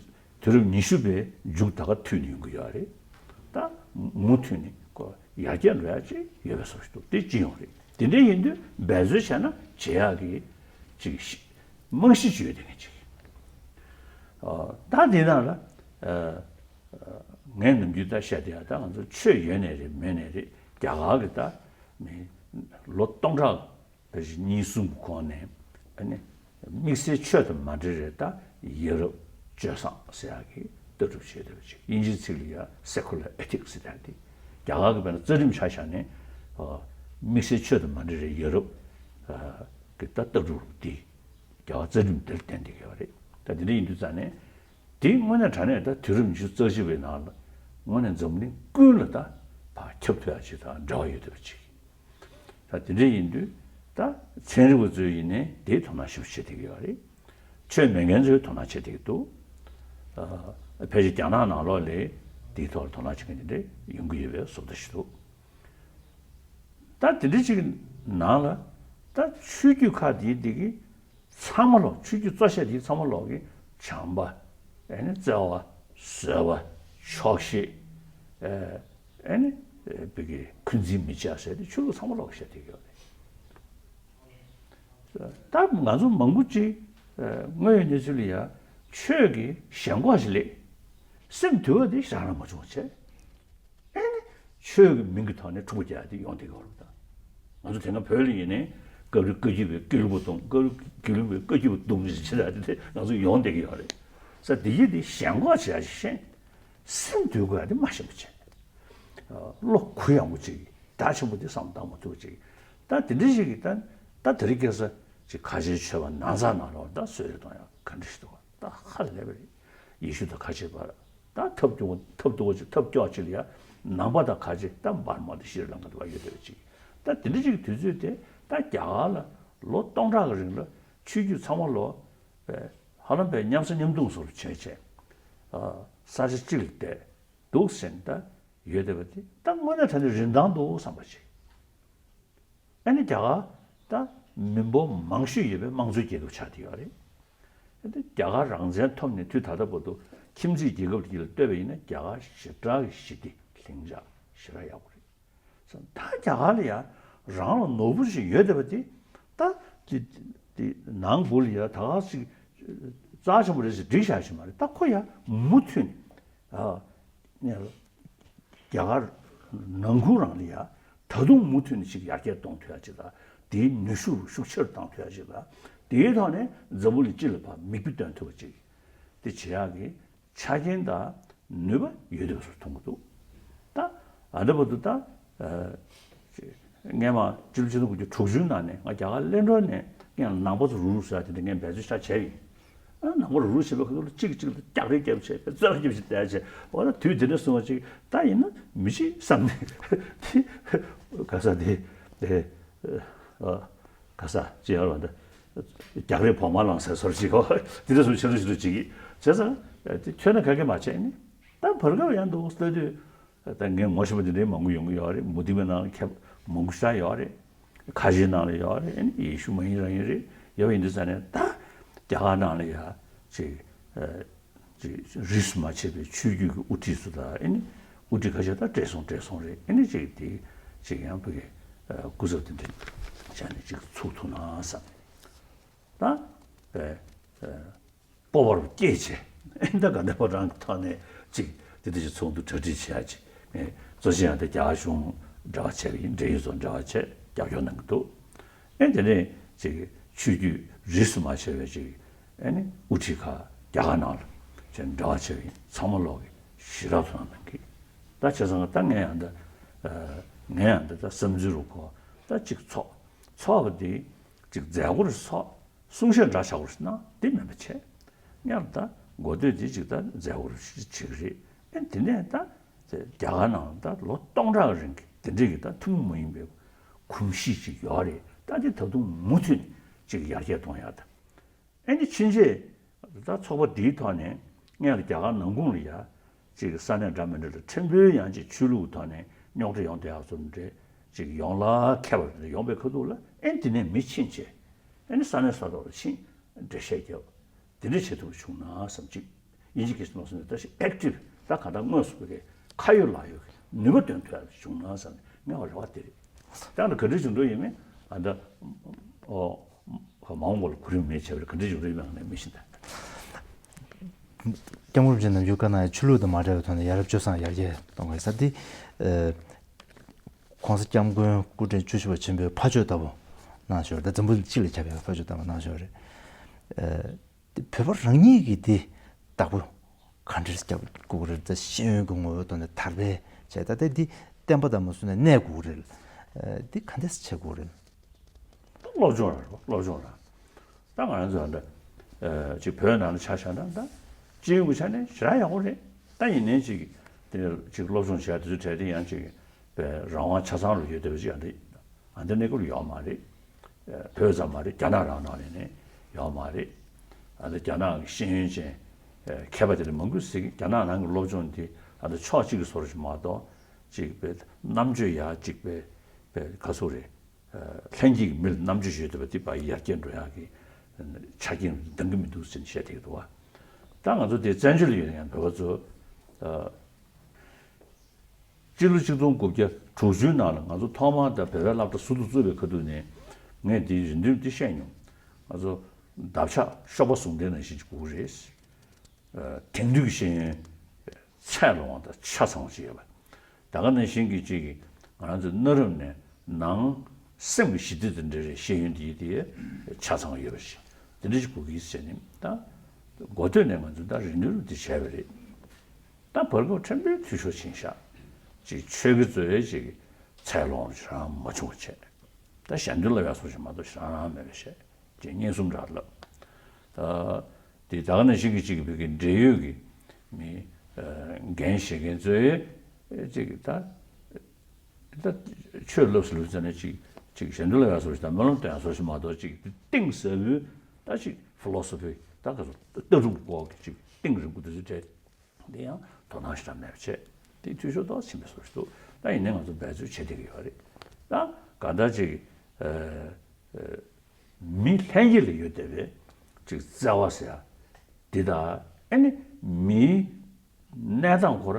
དུས་རབས་ཉི་ཤུ་པའི་མཇུག་ད་ག་མཐུད་ནས་ཡོང་གི་ཡོད་རེད། ད་མུ་མཐུད་ནས་ཁོ་ཡར་རྒྱས་འགྲོ་ཡག་ཅིག་ཡོད་པའི་བཟོ་ཞིག་འདུག་དེ་སྤྱི་ཡོངས་རེད། དེ་འདྲ་ཡིན་དུས་འབད་རྩོལ་བྱས་ན་བྱེད་ཡག་གི་ཅིག་གཞི་རྨང་གཞི་ཅིག་ཡོད་བསྡད་མཁན་ཅིག་ཨ། ད་དེ་ནང་ལ་ཨ། ངས་ནམ་རྒྱུན་ད་བཤད་བསྡད་ཡག་ད་ང་ཚོ་ཆོས་ཡོད་ནའི་རེད་མེད་ནའི་རེད། རྒྱ་གར་གི་ད་མི་ལོ་སྟོང་ཕྲག་ད་གཉིས་གསུམ་གྱི་གོང་ནས་ཨ་ནི་དམིགས་བསལ་ཆོས་དང་མ་འབྲེལ་རེད། ད་ཡ་རབས་སྤྱོད་བཟང་ཟེར་ཡག་གི་ལྟ་གྲུབ་བྱས་བསྡད་པ་ཅིག་དབྱིན་ཇིའི་ཚིག་ལ་ཡ་secular ethics ཟེར་ཡག་དེ། རྒྱ་གར་གྱི་དཔེར་ན་རྩ་ཁྲིམས་ཆ་བཞག་ནས་ཨ། དམིགས་བསལ་ཆོས་དང་མ་འབྲེལ་རེད། ཡ་རབས་ཨ། གི་ད་ལྟ་གྲུབ་དེ་རྒྱ་གར་རྩ་ཁྲིམས་དེར་བརྟེན་བསྡད་ཀྱི་ཡོད་རེད། ད་དེ་འདྲ་ཡིན་དུས་ཙང་ནས་དེ་དངོས་གནས་དྲང་གནས་ད་དུས་རབས་ཉི་ཤུ་རྩ་གཅིག་པའི་ནང་ལ་དངོས་གནས་འཛམ་གླིང་ཀུན་ལ་ད་ཕར་ཁྱབ་ཐུབ་ཡག་ཅིག་དང་འབྲེལ་བ་ཡོད་བསྡད་པ་ཅིག་ད་དེ་འདྲ་ཡིན་དུས་ ད་ཚན་རིག་པ་ཚོས་ཡིན་ནའི་དེའི་དོ་སྣང་ཞེ་པོ་བྱེད་བསྡད་ཀྱི་ཡོད་རེད། ཆོས་མེད་མཁན་ཚོས་དོ་སྣང་བྱེད་བསྡད་ཀྱི་འདུག་ཨ། ཕལ་ཆེར་རྒྱ་ནག་ནང་ལོགས་ལ་དེའི་ཐོག་ལ་དོ་སྣང་བྱེད་མཁན་དེ་འདྲ་ཡོང་གི་ཡོད་པའི་བཟོ་ལྟ་ཞིག་འདུག་ད་དེ་འདྲ་ཅིག་ནང་ལ་ད་ཆོས་བརྒྱུད་ཁག་དེའི་དེ་གི་ཚང་མ་ལོག་ཆོས་བརྒྱུད་གཙོ་ཆེ་དེའི་ཚང་མ་ལོག་གི་བྱམས་པ། ཨེ་ནི་བརྩེ་བ། བཟོད་པ། ཆོག་ཤེས། ཨེ་ནི་བི་གི་འཁོན་འཛིན་མི་བྱ་ཟེར་ཏེ་ཆོས་ལུགས་ཚང་མ་ལོག་བཤད་བསྡད་ཡོད་རེད། ད་ང་ཚོ་མང་པོ་ཅིག་དངོས་ཡོད་གནས་ཚུལ་ལ་ཡ་ཆོས་ཀྱི་ཞེན་ཁོག་ཅིག་སླེབས། སེམས་དུལ་བ་དེ་རང་རང་མ་བྱུང་བ་བྱས། ཨེ་ནི་ཆོས་ཀྱི་མིང་གི་ཐོག་ནས་འཁྲུག་པ་རྒྱག་ཡ་དེ་ཡོང་བསྡད་ཀྱི་ཡོད་རེད་ད། ང་ཚོ་དེ་སྔ་བོད་ལ་ཡིན་ནའི་སྐབས་རེ་བཀའ་བརྒྱུད་པའི་དགེ་ལུགས་པ་དང་སྐབས་རེ་དགེ་ལུགས་པའི་བཀའ་བརྒྱུད་པ་དང་ཞེས་བྱེད་ཡ་དེ་དེ་ང་ཚོ་ཡོང་བསྡད་ཀྱི་ཡོད་རེད། ས་དེ་ཡིད་དེ་ཞེན་ཁོག་བྱེད་ཡ་ཞིག་ཤེས། སེམས་འདུལ་དགོས་ཡ་དེ་མ་ཤེས་པ་བྱས། བློ་གུ་ཡངས་པོ་ཅིག་རྒྱ་ཆེན་པོ་དེ་བསམ་བློ་བཏང་མ་ཐུབ་པ་ཅིག་ད་དེ་འདྲ་ཞིག་གིས་ད་ད་དེ་རིང་ཁ་སང་ཅིག་ཁ་ཆེའི་ཆོས་པ་ནང་ཚང་ནང་ལོགས་ད་གསོད་རེས་གཏོང་ཡ་ག་འདྲ་ཞིག་འདུག་ད་ཧ་ལས་པ་རེད། ཡེ་ཤུ་དང་ཁ་ཆེ་བར། ད་ཐབས་སྐྱོ་བོ་ཐབས་སྡུག་པོ་ཅིག་ཐབས་སྐྱོ་ཅིག་ལ་ཡ་ནང་པ་དང་ཁ་ཆེ་ད་འབར་མ་དང་ཤྲི་ལང་ཀ་དུ་བ་ཡོད་བསྡད་པ་ཅིག་ད་དེ་འདྲ་ཅིག་དུས་ཚོད་དེ་ད་རྒྱ་གར་ལ་ལོ་སྟོང་ཕྲག་གི་རིང་ལ་ཆོས་བརྒྱུད་ཚང་མ་ལོ་ཧ་ལམ་པའི་མཉམ་ཟ་མཉམ་འཐུང་བཟོ་འདྲ་བྱས་བྱས། ས་ཆ་གཅིག་ལ་བསྡད་འདུག་ཟེར་ནས་ད་ཡོད་བསྡད་པ་དེ་ད་དངོས་གནས་དྲང་གནས་རིན་ཐང་འདུག་བསམ་པ་ཅིག་ཨ་ནི་རྒྱ་གར་ད་མི་འབོར་མང་ཤོས་ཡོད་པའི་དམངས་གཙོའི་རྒྱལ་ཁབ་ཆགས་བསྡད་ཡོད་རེད། ཨ་ནི་རྒྱ་གར་རང་བཙན་ཐོབ་ནས་དུས་ད་ལྟ་བར་དུ་ཁྱིམ་མཚེས་རྒྱལ་ཁབ་དེ་ལ་ལྟོས་པ་ཡིན་ན་རྒྱ་གར་ཞེ་དྲག་གི་ཞི་བདེ་ལྷིང་འཇགས་ཞེ་དྲག་ཡག་པོ་རེད། ད་རྒྱ་གར་ལ་ཡ་རང་ལ་ནོར་བུ་ཞིག་ཡོད་བསྡད་པ་དེ་ད་དེ་དེ་ནང་སྒོ་ལ་ཡ་ད་ག་ཞིག་རྩ་ཆེན་པོ་རེད་ཟེར་སྒྲིག་བཞག་ཞིག་མ་རེད། ད་ཁོ་ཡ་མུ་མཐུད་ནས་ཨ་ནས། རྒྱ་གར་ནང་ཁུལ་རང་ལ་ཡ་ད་དུང་མུ་མཐུད་ནས་ཅིག་ཡར་རྒྱས་གཏོང་ཐུབ་ཡ་ཅིག་དང་དེའི་ནུས་ཤུགས་ཤུགས་ཆེ་རུ་གཏོང་ཐུབ་ཡ་ཅིག་དང་དེའི་ཐོག་ནས་འཛམ་བུ་གླིང་སྤྱི་ལ་ཕར་མིག་དཔེ་སྟོན་ཐུབ་པ་ཅིག་དེ་བྱེད་ཡག་གི་ཆ་རྐྱེན་དང་ནུས་པ་ཡོད་དུས་སུ་མཐོང་གི་འདུག་ད་ཨ་འདྲ་བར་དུ་ད་སྔས་མ་སྤྱི་ལོ་ཆིག་སྟོང་དགུ་བརྒྱ་དྲུག་ཅུ་ནང་ནས་ང་རྒྱ་གར་གླེང་གྲོལ་ནས་ངས་ནང་པ་ཚོ་རུག་རུག་ཟེར་ཡ་དེ་འདྲ་ངས་འབད་རྩོལ་ཞེ་དྲག་བྱས་ཡིན། ནང་པ་རུ་རུ་བྱེད་པའི་ཁ་ཐུག་ལ་གཅིག་གིས་གཅིག་ལ་རྒྱག་རེས་རྒྱབ་བྱས་པའི་རྩོད་རེས་རྒྱབ་བྱས་བསྡད་བྱས་འོ་ན་དུས་དེ་འདྲ་སོང་བ་ཅིག་ད་ཡིན་ན་མི་ཤེས་བསམ་ནས་དེ་ག་ས་དེ་དེ་ག་ས་ཅི་ཡང་ར་འདི་རྒྱག་རེས་བོགས་མ་བླངས་ཟེར་སོར་ཅིག་འོ་དེ་འདྲ་སོང་ཆེ་རུ་ཆེ་རུ་ཅིག་བྱས་ཙང་དེ་ཁྱོད་ན་ག་གེ་མ་བྱས་ནི་ད་བར་སྐབས་ཡང་འདུག་ལྟ་དུས། ད་ངས་ངོ་ཤེས་པ་འདི་འདྲའི་མང་པོ་ཡོང་གི་ཡོད་རེད། མུ་སྟེགས་པའི་ནང་ལ་ཁྱབ་མང་པོ་ཞེ་དྲག་ཡོད་རེད། ཁ་ཆེའི་ནང་ལ་ཡོད་རེད། ཨ་ནི་ཡེ་ཤུ་མ་ཡིན་རང་ཡིན་རེད། ཡོད་པ་ཡིན་དུས་ཙང་ནས་ད་རྒྱ་གར་ནང་ལ་ཡ་ཅིག་ཅིག་རིས་སུ་མ་ཆད་པའི་ཆོས་བརྒྱུད་ཀྱི་དབུ་ཁྲིད་ཚོ་དང་ཨ་ནི་དབུ་ཁྲིད་ཁ་ཤས་ད་བགྲེས་སོང་བགྲེས་སོང་རེད། ཨ་ནི་ཅིག་དེ་ཅིག་ཡང་ཕ་གི་སྐུ་ཚབ་དེ་འདྲ་བྱས་ནས་ཅིག་ཚུགས་ཐུབ་ན་བསམ། ད་ཨེ་ཨེ་སྤོབས་པ་རུ་སྐྱེས་བྱས་ཨེ་ད་ག་འདྲ་པོ་རང་གི་ཐོག་ནས་ཅིག་དེ་འདྲ་ཞིག་ཚོགས་འདུ་གྲ་སྒྲིག་བྱེད་ཡ་ཅིག་ངས་གཙོ་ཆེ་ཡང་དེ་རྒྱ་གར་གཞུང་འབྲེལ་བ་བྱས་པ་ཡིན། འབྲེལ་ཡོད་ཚོ་འབྲེལ་བ་བྱས་རྒྱབ་སྐྱོར་གནང་གི་འདུག་ཨེ་དེ་ནས་ཅིག་ཆོས་བརྒྱུད་རིས་སུ་མ་ཆད་པའི་ཅིག་ཨེ་ནི་དབུ་ཁྲིད་ཁག་རྒྱ་གར་ནང་ལ་ཅིག་འབྲེལ་བ་བྱས་པ་ཡིན། ཚང་མ་ལོག་གི་ཞེ་དྲག་ཐུགས་སྣང་གནང་གི། ད་བྱས་ཙང་ད་ངས་ཡང་ད་ངས་ཡང་ད་ད་བསམ་ཚུལ་རུ་གོ་ད་ཅིག་ཚོགས་ཚོགས་པ་དེ་ཅིག་མཛད་སྒོ་རེ་ཚོགས། གསུང་བཤད་འདྲ་བྱ་བར་སྣང་དེ་མིན་པ་བྱས། སྔར་ད་འགོ་སྟོད་དེ་ཅིག་ད་མཛད་བར་བྱེད་ཀྱི་རེད། ཨེ་དེ་ནས་ད་རྒྱ་གར་ནང་ད་ལོ་སྟོང་ཕྲག་རིང་གི་དེ་འདྲས་ཀྱི་ད་ཐུན་མོང་མ་ཡིན་པའི་གོམས་གཤིས་ཅིག་ཡོད་རེད། ད་དེ་ད་དུང་མུ་མཐུད་ཅིག་ཡར་རྒྱས་གཏོང་ཡག་ད་ཨེ་ནི་ཕྱིན་ཆད་ད་ཚོགས་པ་འདིའི་ཐོག་ནས་སྔར་རྒྱ་གར་ནང་ཁུལ་ལ་ཡ། ཅིག་ས་གནས་འདྲ་མི་འདྲ་ལ་ཕྲན་བུ་ཡང་ཅིག་ཆོས་ལུགས་ཐོག་ནས་རྙོག་དྲ་ཡོང་བསྡད་ཡག་བཟོ་འདྲ་ཅིག་ཡོང་ལ་ཁད་པར་ཡོང་པའི་ཁ་ཐུག་ལ་ཨེ་དེ་ནས་མི་ཕྱིན་བྱས་ཨེ་ནི་ས་གནས་ས་ཐོག་ལ་ཕྱིན་འགྲེལ་བཤད་རྒྱབ་དེ་འདྲ་བྱེད་ཐུབ་པ་བྱུང་ན་བསམ་ཅིག་ཡིན་གཅིག་གིས་མ་སོང་ནས་ད་ཞིག་ཨེག་ཊིབ་ད་ག་ད་དངོས་སུ་བོད་སྐད་ཁ་ཡོད་ལག་ཡོད་ཀྱི་ནུས་པ་འདོན་ཐུབ་ཡག་བྱུང་ན་བསམ་ནས་ངས་རེ་བ་དེ་རེད། ད་ནི་ག་འདྲ་བྱུང་འགྲོ་ཡིན་མིན་ཨ་ད་ཨོ་མ་འོངས་པ་ལ་གོ་རིམ་མེད་བྱས་པ་རེད། ག་འདྲ་བྱུང་འགྲོ་ཡིན་མིན་ངས་མི་ཤེས་ད། སྐྱབས་མགོན་རིན་པོ་ཆེ་ནམ་རྒྱུན་བཀའ་གནང་ཡ་ཆོས་ལུགས་དང་མ་འབྲེལ་བའི་ཐོག་ནས་ཡ་རབས་སྤྱོད་བཟང་ཡར་རྒྱས་གཏོང་དགོས་ས་འདི། ཨ་༸གོང་ས་༸སྐྱབས་མགོན་སྐུ་ཕྲེང་བཅུ་བཞི་པ་ཆེན་པོའི་ཕ་ཆོས་ལྟ་བུ་གནང་ཞོར་ད་འཛམ་བུ་གླིང་སྤྱི་ལ་ཁྱབ་པའི་ཕ་ཆོས་ལྟ་བུ་གནང་ཞོར་རེད། ཨ་འདི་བོད་པ་རང་ཉིད་ཀྱིས་འདི་བདག་པོ་ག་འདྲས་རྒྱབ་དགོས་ཀྱི་རེད། ད་ཤེས་ཡོན་གྱི་ངོ་བོའི་ཐོག་ནས་དར་སྤེལ་བྱས་ད་ལྟ་འདི་བསྟན་པ་དང་མ་བཟུང་ནས་གནས་དགོས་ཀྱི་རེད། ཨ་འདི་ག་འདྲས་བྱེད་དགོས་ཀྱི་རེད། སློབ་སྦྱོང་ར་སློབ་སྦྱོང་ར། ད་ང་རང་ཚོ་འདྲ། ཅིག་བོད་ནང་ལ་ཆ་བཞག་ན་ད། སྤྱི་ཡོངས་ཀྱི་ཆ་ནས་ཞེ་དྲག་ཡག་པོ་རེད། ད་ཡིན་ནའི་ཅིག་དེ་ཅིག་སློབ་སྦྱོང་བྱས་དུས་ཚོད་གྲས་དེ་ཡང་ཅིག་པའི་རང་དབང་ཆ་ཚང་རུ་ཡོད་བསྡད་པ་ཅིག་ཡང་དེ་ཨ་འདི་གནས་སྐབས་ཡོད་མ་རེད། བོད་ཙམ་མ་རེད། རྒྱ་ནག་རང་ནང་ནས་ནི་ཡོད་མ་རེད། ཨ་ད་རྒྱ་ནག་གི་ཤེས་ཡོན་ཅན་མཁས་པ་དེ་འདྲ་མང་པོ་ཞིག་རྒྱ་ནག་ནང་གི་སློབ་སྦྱོང་དེ་ཨ་ད་ཕྱོགས་གཅིག་གི་བཟོ་འདྲ་ཞིག་མ་གཏོགས་ཅིག་པའི་རྣམ་དཔྱོད་ཡག་ཅིག་པའི་པའི་ག་ཚོད་རེད། ལྷན་སྐྱེས་ཀྱི་མི་ལ་རྣམ་དཔྱོད་ཡོད་བསྡད་པ་དེ་ཕར་ཡར་རྒྱས་འགྲོ་ཡག་གི་ཆ་རྐྱེན་འདང་གི་མི་འདུག་ཟེར་ནས་བཤད་བསྡད་ཀྱི་འདུག་བ། ད་ང་ཚོ་དེ་བཙན་བྱོལ་ལ་ཡོད་མཁན་བོད་པ་ཚོ། སྤྱི་ལོ་ཆིག་སྟོང་དགུ་བརྒྱ་དྲུག་ཅུའི་ནང་ལ་ང་ཚོ་ཐོག་མར་ད་བོད་པའི་སློབ་གྲྭ་ཟུར་དུ་བཙུགས་པའི་ཁ་ཐུག་ནས། ངས་འདི་རེ་འདུན་འདི་བཤད་མྱོང་། ང་ཚོ་འདབ་ཆགས་གཤོག་པ་ཟུང་ལྡན་ནང་བཞིན་གྱི་སྒུག་རེད། དེང་དུས་ཀྱི་ཤེས་ཡོན་ཚད་ལོངས་དང་ཆ་ཚང་བ་ཞིག་ཡོད་པ། ད་ག་ནང་བཞིན་གྱི་ཅིག་ང་རང་ཚོའི་གནའ་རབས་ནས་ནང་སེམས་ཀྱི་ཞི་བདེ་དང་འབྲེལ་བའི་ཤེས་ཡོན་འདི་དེ་ཆ་ཚང་བ་ཡོད་པ་ཞིག་དེ་འདྲ་ཞིག་དགོས་ཀྱི་ཟེར་ནས་ད་འགོ་སྟོད་ནས་ང་ཚོས་ད་རེ་འདུན་འདི་བྱས་པ་རེད། ད་བར་སྐབས་ཕྲན་བུའི་འཐུས་ཤོར་ཕྱིན་ཤག་ཅིག་ཆོས་ཀྱི་རྩོད་ཡས་ཅིག་ཚད་ལོངས་རང་མ་བྱུང་བ་བྱས། ད་གཞན་དོན་ལ་ཡ་སོགས་ཤིག་མ་གཏོགས་ཞེ་དྲག་རང་མེད་པ་བྱས། ཅིག་སྙན་གསུམ་འདྲ་ལབ། ད་དེ་ད་ག་ནང་བཞིན་གྱི་ཅིག་བོད་ཀྱི་འབྲེལ་ཡོད་ཀྱི་མི་འགན་བཞེས་མཁན་ཚོས་ཅིག་ད་ད་ཆོས་ལབ་སུ་ལུས་ཙམ་ནས་ཅིག་ཅིག་གཞན་དོན་ལ་ཡ་སོགས་ཤིག་དང་སྨོན་ལམ་སྟོན་ཡ་སོགས་ཤིག་མ་གཏོགས་ཅིག་གཏིང་ཟབ་པོའི་ད་ཅིག་ཕི་ལོ་སོ་ཕི་ད་ག་ཚོད་ལྟ་གྲུབ་སྐོར་གྱི་ཅིག་གཏིང་རིང་པོ་དེ་ཚོ་བྲལ། དེ་ཡང་དོ་སྣང་ཞེ་དྲག་མེད་པ་བྱས། དེ་འཐུས་ཤོར་ཏོག་ཙམ་ཕྱིན་པའི་བཟོ་ཞིག་འདུག་ད་ཡིན་ནའི་ང་ཚོ་འབད་རྩོལ་བྱེད་བསྡད་ཀྱི་ཡོད་རེད། ད་ག་འདྲ་ཅིག་ཨ་ཨ་མི་ལྷན་སྐྱེས་ལ་ཡོད་བསྡད་པའི་ཅིག་བརྩེ་བ་ཟེར་ཡ་འདི་དང་། ཨ་ནི་མིའི་གནས་སྟངས་ཁོ་ར་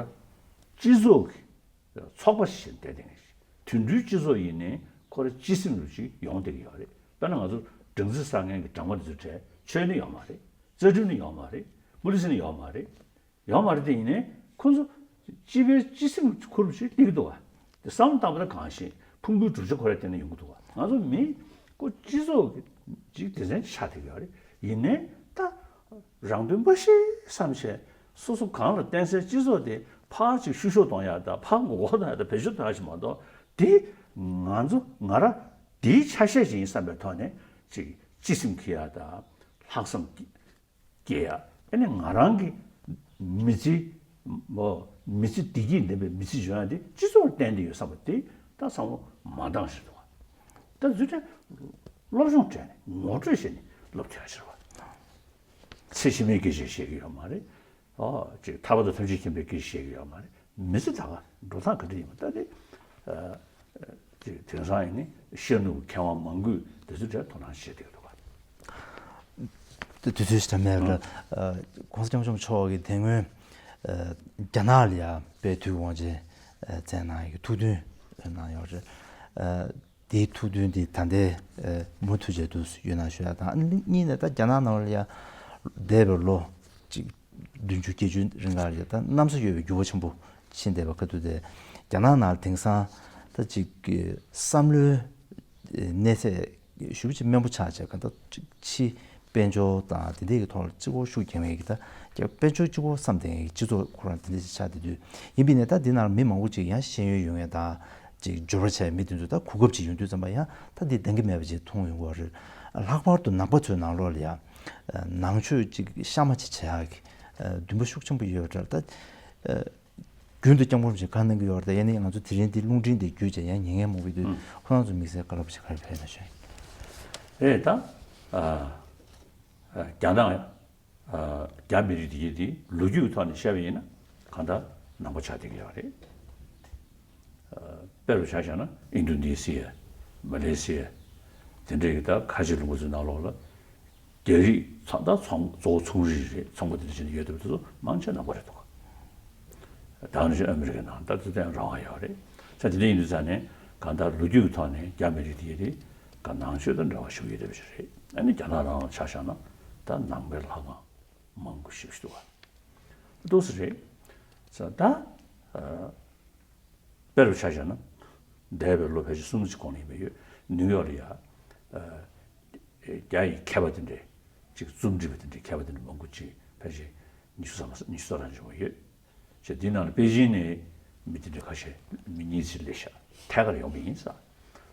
སྤྱི་ཚོགས་ཀྱི་ཚོགས་པ་ཞིག་བྱས་ནས་བསྡད་བསྡད་མཁན་ཞིག་དུད་འགྲོའི་སྤྱི་ཚོགས་ཡིན་ནའི་ཁོ་ར་སྤྱི་སེམས་རུ་ཅིག་ཡོང་བསྡད་ཀྱི་ཡོད་རེད། དཔེར་ན་ང་ཚོ་སྦྲང་རྩི་བཟའ་མཁན་གྱི་སྦྲང་མ་འདི་ཚོ་གྲས་ཆོས་ནི་ཡོད་མ་རེད། རྩ་ཁྲིམས་ནི་ཡོད་མ་རེད། པུ་ལི་སི་ནི་ཡོད་མ་རེད། ཡོད་མ་རེད་དེ། ཡིན་ནའི་ཁོ་ཚོ་སྤྱི་པའི་སྤྱི་སེམས་ཁུར་ཞིག་སླེབས་འདུག་བ། དེ་བསམ་བློ་བཏང་བ་ན་གང་ཞིག་ཕུང་པོའི་གྲུབ་ཆ་ཁོ་ར་བརྟེན་ནས་ཡོང་གི་འདུག་བ། ང་ཚོ་མི་ཁོ་སྤྱི་ཚོགས་ཀྱི་ཅིག་སྡེ་ཚན་ཆགས་བསྡད་ཀྱི་ཡོད་རེད། ཡིན་ནའི་ད་རང་དོན་འབའ་ཞིག་བསམ་བྱས་སོ་སོ་གང་ལ་བརྟེན་སའི་སྤྱི་ཚོགས་དེ་ཕར་ཅིག་བཤུ་གཞོག་གཏོང་ཡ་དང་ཕར་ངོ་རྒོལ་གཏོང་ཡ་དང་བེད་སྤྱོད་གཏོང་ཡ་ཞིག་མ་གཏོགས། དེ་ང་ཚོ་ང་ར་དེའི་ཆ་ཤས་ཤིག་ཡིན་བསམ་པའི་ཐོག་ནས་ཅིག་སྤྱི་སེམས་འཁྱེར་ཡ་དང་ལྷག་བསམ་སྐྱེ་ཡ། ཨ་ནི་ང་རང་གི་མི་ཚེ་མོ་མི་ཚེ་བདེ་སྐྱིད་ལྡན་པའི་མི་ཚེ་འཇོན་ཡ་དེ་སྤྱི་ཚོགས་ལ་བརྟེན་ཏེ་ཡོད་བསམ་པ་དེ་ད་བསམ་བློ་མ་བཏང་ཞིག་འདུག་བ། ད་འཛུལ་ཏེ་སློབ་སྦྱོང་སྤྲད་ནས་ངོ་སྤྲོད་བྱས་ནས་སློབ་ཐུབ་ཡ་ཕྱིར་བ། ཚེ་ཕྱི་མའི་སྐད་ཆ་བཤད་ཀྱི་ཡོད་མ་རེད། ཨོ་ཅིག་ཐར་པ་དང་ཐམས་ཅད་མཁྱེན་པའི་སྐད་ཆ་བཤད་ཀྱི་ཡོད་མ་རེད། མི་ཚེ་ད་ག་འགྲོ་སྟངས་ག་འདྲ་ཡིན་པ་ད་དེ། ཨ་ཅིག་དེང་སང་ཡིན་ནི་ཤེས་ནུས་མཁས་དབང་མང་པོས་དེ་ཚོའི་གྲས་དོ་སྣང་བྱེད་བསྡད་ཀྱི་འདུག་ག་དེ་དུས་ཚོད་ཞིག་ད་མེད་པ་འདྲ། ཨ་༸གོང་ས་༸སྐྱབས་མགོན་ཆེན་པོ་མཆོག་གིས་དེ་སྔོན་ཨ་རྒྱ་ནག་ལ་ཡ་དཔལ་དུས་དབང་ཆེན་ཨ་བསྩལ་གནང་ཡག་གི་ཐུགས་འདུན་གནང་ཡོད་རེད། ཨ་དེའི་ཐུགས་འདུན་དེ་ད་ལྟའི་ཨ་མུ་མཐུད་བྱས་འདུག་ཡོད་ན་ཞུ་ཡ་དང་། ཨ་ནི་གཉིས་ནས་ད་རྒྱ་ནག་ནང་ལ་ཡ་འདས་པའི་ལོ་གཅིག་བདུན་ཅུ་བརྒྱད་ཅུ་རིང་ལ་ཡ་ད་གནམ་ས་གཡོ་བའི་འགྱུར་བ་ཆེན་པོ་ཕྱིན་བསྡད་པ་ཁ་ཐུག་དེ། རྒྱ་ནག་ནང་དེང་སང་ད་ཅིག་གི་བསམ་བློའི་གནས་ཚད་ཞེ་པོ་ཅིག་དམན་པོ་ཆགས་བྱས། ག་ད་ཅིག་ཕྱི་དཔལ་འབྱོར་དང་དེ་འདྲའི་གི་ཐོག་ལ་གཅིག་པོ་ཤུགས་རྒྱག་མཁན་གྱི་ད་རྒྱ་དཔལ་འབྱོར་གཅིག་པོ་བསམ་བསྡད་མཁན་གྱི་སྤྱི་ཚོགས་ཁོ་རང་དེ་འདྲ་ཅིག་ཆགས་བསྡད་དུས། ཡིན་པས་ན་ད་འདི་ནང་མི་མང་པོ་ཅིག་ཡང་ཤེས་ཡོན་ཡོད་མཁན་དང་ཅིག་འབྱོར་པ་ཆེ་བའི་མི་དེ་ཚོ་ད་གོ་སྐབས་ཅིག་ཡོང་དུས་ཙམ་པ་ཡང་ད་འདི་འདང་གི་མེད་པ་ཅིག་མཐོང་ཡོང་གི་ཡོད་རེད། ལྷག་པར་དུ་ནང་པ་ཚོའི་ནང་ལོགས་ལ་ཡང་ནང་ཆོས་ཅིག་གཤའ་མ་ཅིག་བྱེད་ཡག་གི་འདུན་པ་ཤུགས་ཆེན་པོ་ཡོད་རེད། ད་རྒྱུན་དུ་སྐྱབས་མགོན་རིན་པོ་ཆེས་བཀའ་གནང་གི་ཡོད་རེད། ད་ཡིན་ནའི་ང་ཚོ་དེ་རིང་འདི་རླུང་འཕྲིན་འདི་བརྒྱུད་བྱས་ཡང་ཉན་མཁན་མང་པོ་ཡོད་དུས། ཨང་། ཁོ་རང་ཚོ་དམིགས་བསལ་བཀའ་སློབ་ཅིག་ག་རེ་ཕེབས་ན་ཞུ་ཡིན། ཨེ་ད་ཨ་ཨ་རྒྱ་ནག་ཨ་རྒྱ་མི་རིགས་དེ་གྱད་དེ་ལོ་རྒྱུས་ཀྱི་ཐོག་ནས་བཤད་པ་ཡིན་ན་གང་ལྟར་ནང་པ་ཆགས་བསྡད་ཀྱི་ཡོད་རེད། ཨ་དཔེ་རུ་ཆ་བཞག་ན་ཨིན་ཌོ་ནེ་ཤི་ཡ། མ་ལེ་ཤི་ཡ། དེ་འདྲའི་གི་ད་ཁ་ཆེ་ལུང་པ་ཚོའི་ནང་ལོགས་ལ་རྒྱ་རིགས་ཚོང་ད་ཚོང་གཙོ་བོ་ཚོང་རིགས་རེད། ཚོང་པ་དེ་འདྲ་བྱས་ནས་ཡོད་བསྡད་པ་དེ་ཚོ་མང་ཆེ་ནང་པ་རེད་འདུག་ད་ནི་ཨ་མི་རི་ཀའི་ནང་ད་དེ་ཚོ་ཡང་རང་དབང་ཡོད་རེད། ས་དེ་འདྲ་ཡིན་དུས་ཙང་ནས་གང་ལྟར་ལོ་རྒྱུས་ཀྱི་ཐོག་ནས་རྒྱ་མི་རིགས་དེ་གྱད་དེ་ག་ནང་ཆོས་དང་འབྲེལ་བ་ཞུ་ཡོད་བསྡད་པ་ཞིག་རེད། ཨ་ནི་རྒྱ་ནག་ནང་ལ་ཆ་བཞག་ན་ད་ནང་པའི་ལྷ་ཁང་མང་པོ་ཞིག་འདུག་བ། ཏོག་ཙམ་རེད། ས་ད་ཨ་དཔེ་རུ་ཆ་བཞག་ན་འདས་པའི་ལོ་ཕལ་ཆེར་སུམ་ཅུ་གོང་ལ་ཡིན་པ་ཡོད། ནིའུ་ཡོག་ལ་ཡ་ཨ་རྒྱ་ཡི་མཁས་པ་དེ་འདྲས་ཅིག་རྩོམ་སྒྲིག་པ་དེ་འདྲས་མཁས་པ་དེ་འདྲས་མང་པོ་ཅིག་ཕལ་ཆེར་ཉི་ཤུ་ཙམ་ལ་ཉི་ཤུ་ཙམ་རང་བྱུང་བ་ཡོད། ཅེས་དེའི་ནང་ལ་པེ་ཅིན་ནས་མི་དེ་འདྲ་ཁ་ཤས་མི་གཉིས་ཙམ་སླེབས་ཤག་ཐད་ཀར་ཡོང་བ་ཡིན་ས།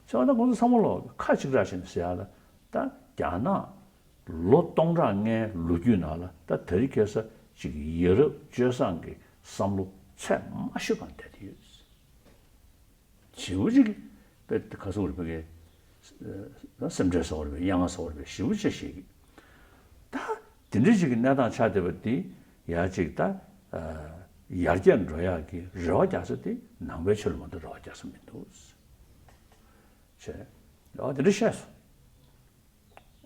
ཚེ་བ་ད་ཁོང་ཚོ་ཚང་མ་ལོག་ཁ་གཅིག་གྲགས་བྱས་ནས་ཟེར་ཡ་ལ། ད་རྒྱ་ནག་ལོ་སྟོང་ཕྲག་ལྔའི་ལོ་རྒྱུས་ནང་ལ་ད་དེ་རིང་ཁ་སང་ཅིག་ཡ་རབས་སྤྱོད་བཟང་གི་བསམ་བློ་ཚད་མ་ཤོད་གང་བསྡད་དེ་ཡོད། བྱེའུ་ཅིག་པེ་ཁ་སང་རེད་པེ་གའི་ སེམས་ཁྲལ་ཟ་བར་བའི་གཡང་ང་ཟ་བར་བའི་ཞེ་པོ་ཅིག་བཤད་ཀྱི། ད་དེ་འདྲ་ཞིག་གི་གནས་སྟངས་ཆགས་བསྡད་པ་འདི་ཡ་ཅིག་ད་ཡར་རྒྱས་འགྲོ་ཡག་གི་རེ་བ་རྒྱག་ས་དེ་ནང་པའི་ཆོས་ལ་མ་གཏོགས་རེ་བ་རྒྱག་ས་མི་འདུག་ཟེར། ཨོ་དེ་འདྲ་བཤད་སོང་།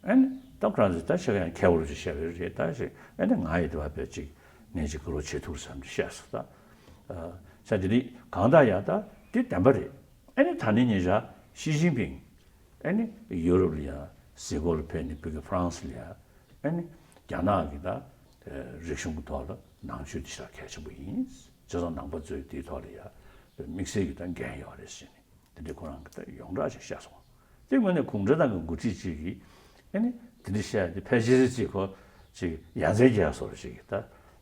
ཨ་ནི་ད་ཁོ་རང་ཚོས་ད་ཆ་ག་ཡང་ཁྱད་པར་ཅིག་བཤད་པའི་རེད་ད་ཅིག་ཨ་ནི་ང་ཡི་དེ་བ་བས་ཅིག་ངས་ཅིག་གུ་རུ་བྱེད་ཐུབ་བསམ་ཅིག་བཤད་སོང་ད། ས་དེ་རིགས་གང་ལྟར་ཡང་ད་དེ་བདེན་པ་རེད། ཨ་ནི་ད་ནི་ཉེ་ཆར་ཞི་ཅིན་ཕིང་ཨ་ནི་ཡུ་རོབ་ལ་ཡ་གཟིགས་སྐོར་ལ་ཕེབས་ནས་བོད་ཀྱི་ཧྥ་རན་སི་ལ་ཡ་ཨ་ནི་རྒྱ་ནག་གི་ད་རིག་གཞུང་གི་ཐོག་ལ་ནང་ཆོས་དེ་ཞེ་དྲག་གལ་ཆེན་པོ་ཡིན། བྱས་ཙང་ནང་པ་ཚོས་དེའི་ཐོག་ལ་ཡ་དམིགས་བསལ་གྱི་ད་འགན་ཡོད་རེད་ཟེར་ནས། དེ་འདྲའི་ཁོ་རང་གི་ད་ཡོངས་གྲགས་ཅིག་བཤད་སོང་། དེ་དངོས་གནས་གུང་ཁྲན་ཏང་གི་འགོ་ཁྲིད་ཅིག་གིས་ཨ་ནི་དེ་འདྲ་བཤད་དེ་ཕལ་ཆེར་ཅིག་ཁོ་ཅིག་ཡ་མཚན་སྐྱེ་ཡ་བཟོ་འདྲ་ཅིག་གིས་ད་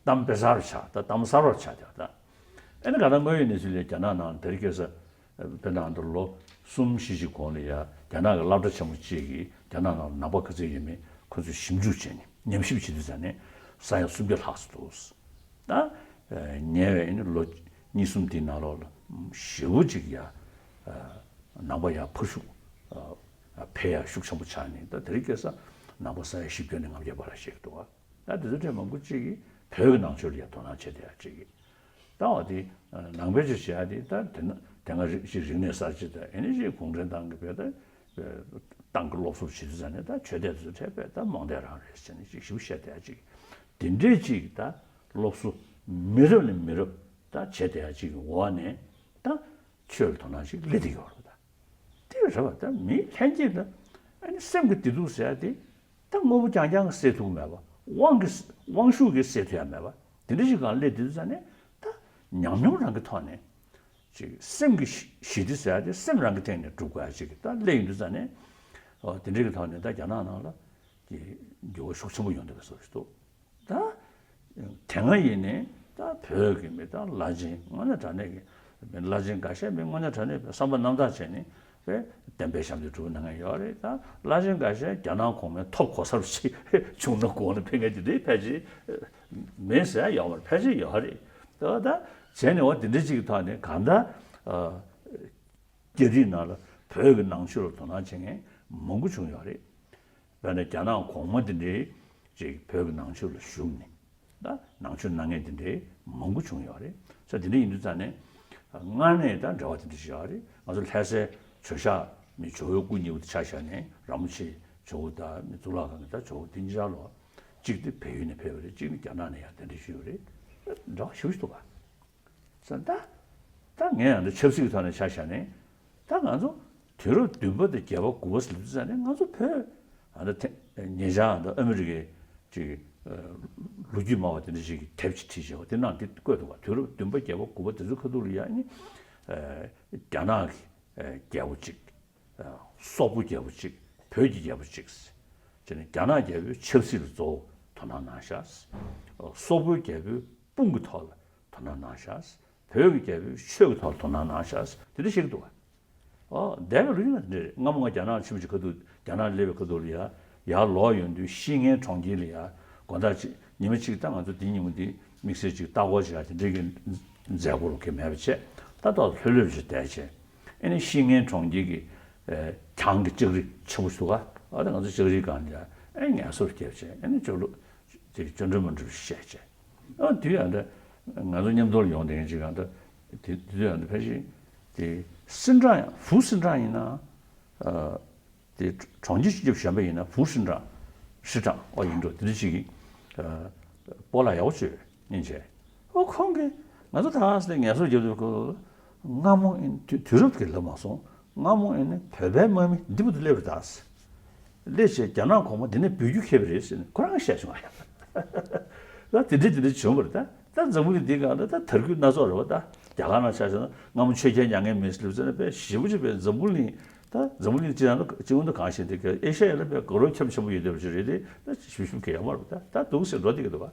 གཏམ་དཔེ་གསར་པ་ཆགས་ད་གཏམ་གསར་པ་ཆགས་བསྡད་ད། ཨ་ནི་ག་ད་དངོས་ཡོད་གནས་ཚུལ་ལས་རྒྱ་ནག་ནང་དེ་རིང་ཁ་སང་དཔེར་ན་ཨ་མདོ་ལོ་གསུམ་བཞི་ཅིག་གོང་ལ་ཡ་རྒྱ་ནག་གི་སློབ་གྲྭ་ཆེན་མོ་ཅིག་གིས་རྒྱ་ནག་ནང་ལ་ནང་པ་ག་ཚོད་ཡོད་མེད་ཁོ་ཚོས་ཞིབ་འཇུག་བྱས་ནས་ཉམས་ཞིབ་བྱེད་དུས་ཙ་ནས་ས་ཡ་སུམ་བརྒྱ་ལྷག་ཙམ་འདུག་ད་ཉེ་བའི་ཨ་ནི་ལོ་གཉིས་གསུམ་དེའི་ནང་ལོགས་ལ་ཞེ་པོ་ཅིག་ཡ་ནང་པ་ཡ་འཕེལ་ཤུགས་འཕེལ་ཡ་ཤུགས་ཆེན་པོ་ཆགས་ནས་ད་དེ་རིང་ཁ་སང་ནང་པ་ས་ཡ་བཞི་བརྒྱ་ནས་ལྔ་བརྒྱ་བར་ལ་བཤད་ཀྱི་འདུག་ད་དེ་ཚོ་གྲས་མང་པོ་ཅིག་གིས་བོད་ཀྱི་ནང་ཆོས་ལ་ཡ་དོ་སྣང་བྱེད་བསྡད་ཡ་ཅིག་གིས་ད་འོ་དེ་ནང་པའི་ཆོས་བྱེད་ཡ་དེ་ད་དེ་ན་དེ་སྔ་རིག་གཞི་རིག་གནས་གསར་བརྗེ་དང་ཨེ་ནི་ཅིག་གུང་ཁྲན་ཏང་གི་བོད་ད་ཏང་གི་སློབ་གསོ་བྱེད་དུས་ཙ་ནས་ད་ཆོས་དད་དེ་ཚོ་འཕྲད་པས་ད་རྨོངས་དད་རང་རེད་ཟེར་ནས་ཅིག་ཞིབ་བཤད་བསྡད་ཡ་ཅིག་དེ་འདྲས་ཅིག་ད་སློབ་གསོ་མི་རབས་ནས་མི་རབས་ད་བྱེད་བསྡད་ཡ་ཅིག་གི་འོག་ནས་ད་ཆོས་ལ་དོ་སྣང་ཞིག་སླེབས་བསྡད་ཡོད་རེད་ད། དེ་རེད་བ། ད་མི་ལྷན་སྐྱེས་ལ་ཨ་ནི་སེམས་ཀྱི་བདེ་སྡུག་ཟེར་ཡ་དེ་ད་དངོས་པོ་རྐྱང་རྐྱང་གིས་སེལ་ཐུབ་མེད་པ། དབང་གིས་དབང་ཤུགས་ཀྱིས་སེལ་ཐུབ་ཡ་མེད་པ། དེ་འདྲ་ཞིག་སྒང་སླེབས་དུས་ཙ་ནས་ད་ཉམས་མྱོང་རང་གི་ཐོག་ནས་ཅིག་སེམས་ཀྱི་ཞི་ཞི་བདེ་ཟེར་ཡ་དེ་སེམས་རང་གི་སྟེང་ནས་སྒྲུབ་དགོས་ཡ་ཅིག་ད་སླེབས་ཡོང་དུས་ཙ་ནས་ཨོ་དེ་འདྲ་གི་ཐོག་ནས་ད་རྒྱ་ནག་ནང་ལ་ཀྱི་འགྱུར་བ་ཤུགས་ཆེན་པོ་ཡོང་བསྡད་པའི་བཟོ་ཞིག་འདུག་ད་དེ་སྔ་ཡིན་ནའི་ད་བོད་ཀྱི་མི་ད་བླ་ཆེན་དངོས་གནས་དྲང་གནས་ཀྱི་མི་བླ་ཆེན་འགའ་ཤས་མི་དངོས་གནས་དྲང་གནས་བསམ་པ་རྣམ་དག་བྱས་ནས་བས་བསྟན་པའི་ཞབས་འདེགས་སྒྲུབ་གནང་མཁན་ཡོད་རེད། ད་བླ་ཆེན་འགའ་ཤས་རྒྱ་ནག་གོང་མའི་ཐོབ་གོ་ས་རུ་ཞིག་བྱུང་ན་དགོངས་ནས་ཕེབས་མཁན་དེ་འདྲའི་ཕལ་ཆེར་མེད་ཟེར་ཡ་ཡོད་མ་རེད། ཕལ་ཆེར་ཡོད་རེད། ད་ད་བྱས་ནས་འོ་དེ་འདྲ་ཅིག་གི་ཐོག་ནས་གང་ལྟར་རྒྱ་རིགས་ནང་ལ་བོད་ཀྱི་ནང་ཆོས་ལ་དོ་སྣང་བྱེད་མཁན་མང་པོ་བྱུང་ཡོད་རེད། དཔེར་ན་རྒྱ་ནག་གོང་མ་དེ་འདྲའི་ཅིག་བོད་ཀྱི་ནང་ཆོས་ལ་ཞུགས་ནས་ད་ནང་ཆོས་གནང་མཁན་དེ་འདྲའི་མང་པོ་བྱུང་ཡོད་རེད། ས་དེ་འདྲ་ཡིན་དུས་ཙང་ནས་སྔར་ནས་ད་འབྲེལ་བ་དེ་འདྲ་ཞིག་ཡོད་རེད། ང་ཚོ་ལྷ་སའི་ཇོ་ཤཱཀ་མི་ཇོ་བོའི་སྐུ་གཉིས་པོ་དེ་ཆ་བཞག་ནས་རིན་པོ་ཆེ་ཇོ་བོ་དང་མི་གཙུག་ལག་ཁང་གི་ད་ཇོ་བོ་དེ་གཉིས་ཆར་ལོ་གཅིག་དེ་བལ་ཡུལ་ནས་ཕེབས་པ་རེད། གཅིག་ནི་རྒྱ་ནག་ནས་ཡར་གདན་འདྲེན་ཞུས་པ་རེད། འབྲེལ་བ་ཞེ་པོ་ཞིག་འདུག་ག་ས་ད། ད་ངས་ཡང་འདི་ཆབ་སྲིད་ཀྱི་ཐོག་ནས་ཆ་བཞག་ནས། ད་ང་ཚོ་དུས་རབས་བདུན་པ་དང་བརྒྱད་པ་དགུ་པ་ཟེར་དུས་ཙང་ནས་ང་ཚོ་བོད་ཨ་ད་ཉེ་ཆར་ད་ཨ་མི་རི་ཀའི་ཅིག་ལོ་རྒྱུས་སྨྲ་བ་དེ་འདྲ་ཞིག་གིས་དེབ་ཅིག་བྲིས་བྱས་པ་དེ་ནང་འདི་བཀོད་འདུག་བ། དུས་རབས་བདུན་པ་བརྒྱད་པ་དགུ་པ་དེ་ཚོའི་ཁ་ཐུག་ལ་ཡ་ནི་རྒྱ་ནག་གི་རྒྱལ་པོ་གཅིག་སོག་པོ་རྒྱལ་པོ་གཅིག་བོད་ཀྱི་རྒྱལ་པོ་གཅིག་བྱས་ནས་རྒྱ་ནག་རྒྱལ་པོའི་ཆབ་སྲིད་ལ་གཙོ་བོ་དོ་སྣང་གནང་ཤག་སོག་པོའི་རྒྱལ་པོའི་དཔུང་གི་ཐོག་ལ་དོ་སྣང་གནང་ཤག་བོད་ཀྱི་རྒྱལ་པོའི་ཆོས་ཀྱི་ཐོག་ལ་དོ་སྣང་གནང་ཤག་དེ་འདྲ་བཤད་ཀྱི་འདུག་བ། ཨོ་འདས་པའི་ལོ་རྒྱུས་ནང་དེ་འདྲ་རེད། སྔ་མོ་ང་རྒྱ་ནག་ཕྱིན་པའི་ཁ་ཐུག་རྒྱ་ནག་སླེབས་པའི་ཁ་ཐུག་ལ་ཡ་ཡར་ལོག་ཡོང་དུས་ཤིས་ངན་གྲོང་ཁྱེར་ལ་ཡ་དགོང་དག་ཅིག་ཉི་མ་གཅིག་ད་ང་ཚོ་འདི་ཉིན་མོ་འདི་དམིགས་བསལ་ཅིག་ལྟ་སྐོར་བྱེད་ཡ་དེ་འདྲའི་གི་མཛད་སྒོ་རུ་གི་མེད་པ་བྱས། ད་ཏོག་ལྷོད་ལྷོད་བྱས་བསྡད་བྱས། ཨེ་ནི་ཤིས་ངན་གྲོང་ཁྱེར་གྱི་ཨེ་གྱང་གི་ལྕགས་རི་ཆེན་པོ་ཞིག་འདུག་ག་ཨ་ད་ང་ཚོ་ལྕགས་རིའི་སྒང་ལ་ཨེ་ངལ་གསོ་རྒྱབ་བྱས། ཨེ་ནི་ལྕགས་ལུ་དེ་ཅོ་འདྲི་མོ་འདྲི་བཤད་བྱས། ཨ་དུས་ཡང་འདྲ་ང་ཚོ་མཉམ་དུ་ལ་ཡོང་བསྡད་མཁན་ཅིག་ཡང་འདྲ་དེ་དུས་ཡང་འདྲ་ཕལ་ཆེར་དེ་སིན་ཀྲང་ཡང་ཧྥུ་སིན་ཀྲང་ཡིན་ན་ཨ། དེ་གྲོང་ཁྱེར་སྤྱི་ཁྱབ་གཞན་པ་ཡིན་ན་ཧྥུ་ཧྲིན་ཀྲང་ཧྲི་ཀྲང་ཨོ་ཡིན་འགྲོ་དེ་འདྲ་ཞིག་གིས་སྤོ་ལགས་ཡག་པོ་བྱོས་སྙིང་རྗེ། ཨོ་ཁོང་གིས་ང་ཚོ་ད་ལྟ་ངལ་གསོ་རྒྱབ་དུས་ཁོ་སྔ་མོ་ཨིན་དུས་དུས་རབས་ཀྱི་ལབ་མ་སོང་། སྔ་མོ་ཨིན་ནི་བོད་པའི་དམག་མི་འདི་བུ་དུ་སླེབས་རེད་ད། སླེབས་བྱས་རྒྱ་ནག་གོང་མ་འདི་ནས་འབུད་རྒྱུ་ཁེལ་བ་རེད་ཟེར་ནས་ཁོ་རང་བཤད་བྱུང་བ། ད་དེ་འདྲ་དེ་འདྲ་བྱུང་བ་རེད་ད། ད་འཛམ་བུ་གླིང་འདིའི་སྒང་ལ་ད་དར་རྒུད་སྣ་ཚོགས་རེད་བ། ད་རྒྱ་གར་ནང་ཆ་བཞག་ན་སྔ་མོ་ཆོས་རྒྱལ་མྱ་ངན་མེད་ཟེར་ལབ་ཙང་ན་དཔེ་ཞེ་པོ་ཅིག་དཔེ་འཛམ་བུ་གླིང་། ད་འཛམ་བུ་གླིང་སྤྱི་ནང་ལ་སྤྱི་ཡོངས་དུ་གང་ཞིག་དེ་ག་ཨེ་ཤ་ཡ་ལ་དཔེ་དགའ་རབ་ཁྱབ་ཆེན་པོ་ཡོད་བསྡད་པ་ཅིག་རེད་དེ། ད་ཞུ་ཞུ་གི་ཡོད་མ་རེད་པ། ད་ད་འདུག་སེ་འགྲོ་བསྡད་ཀྱི་འདུག་བ།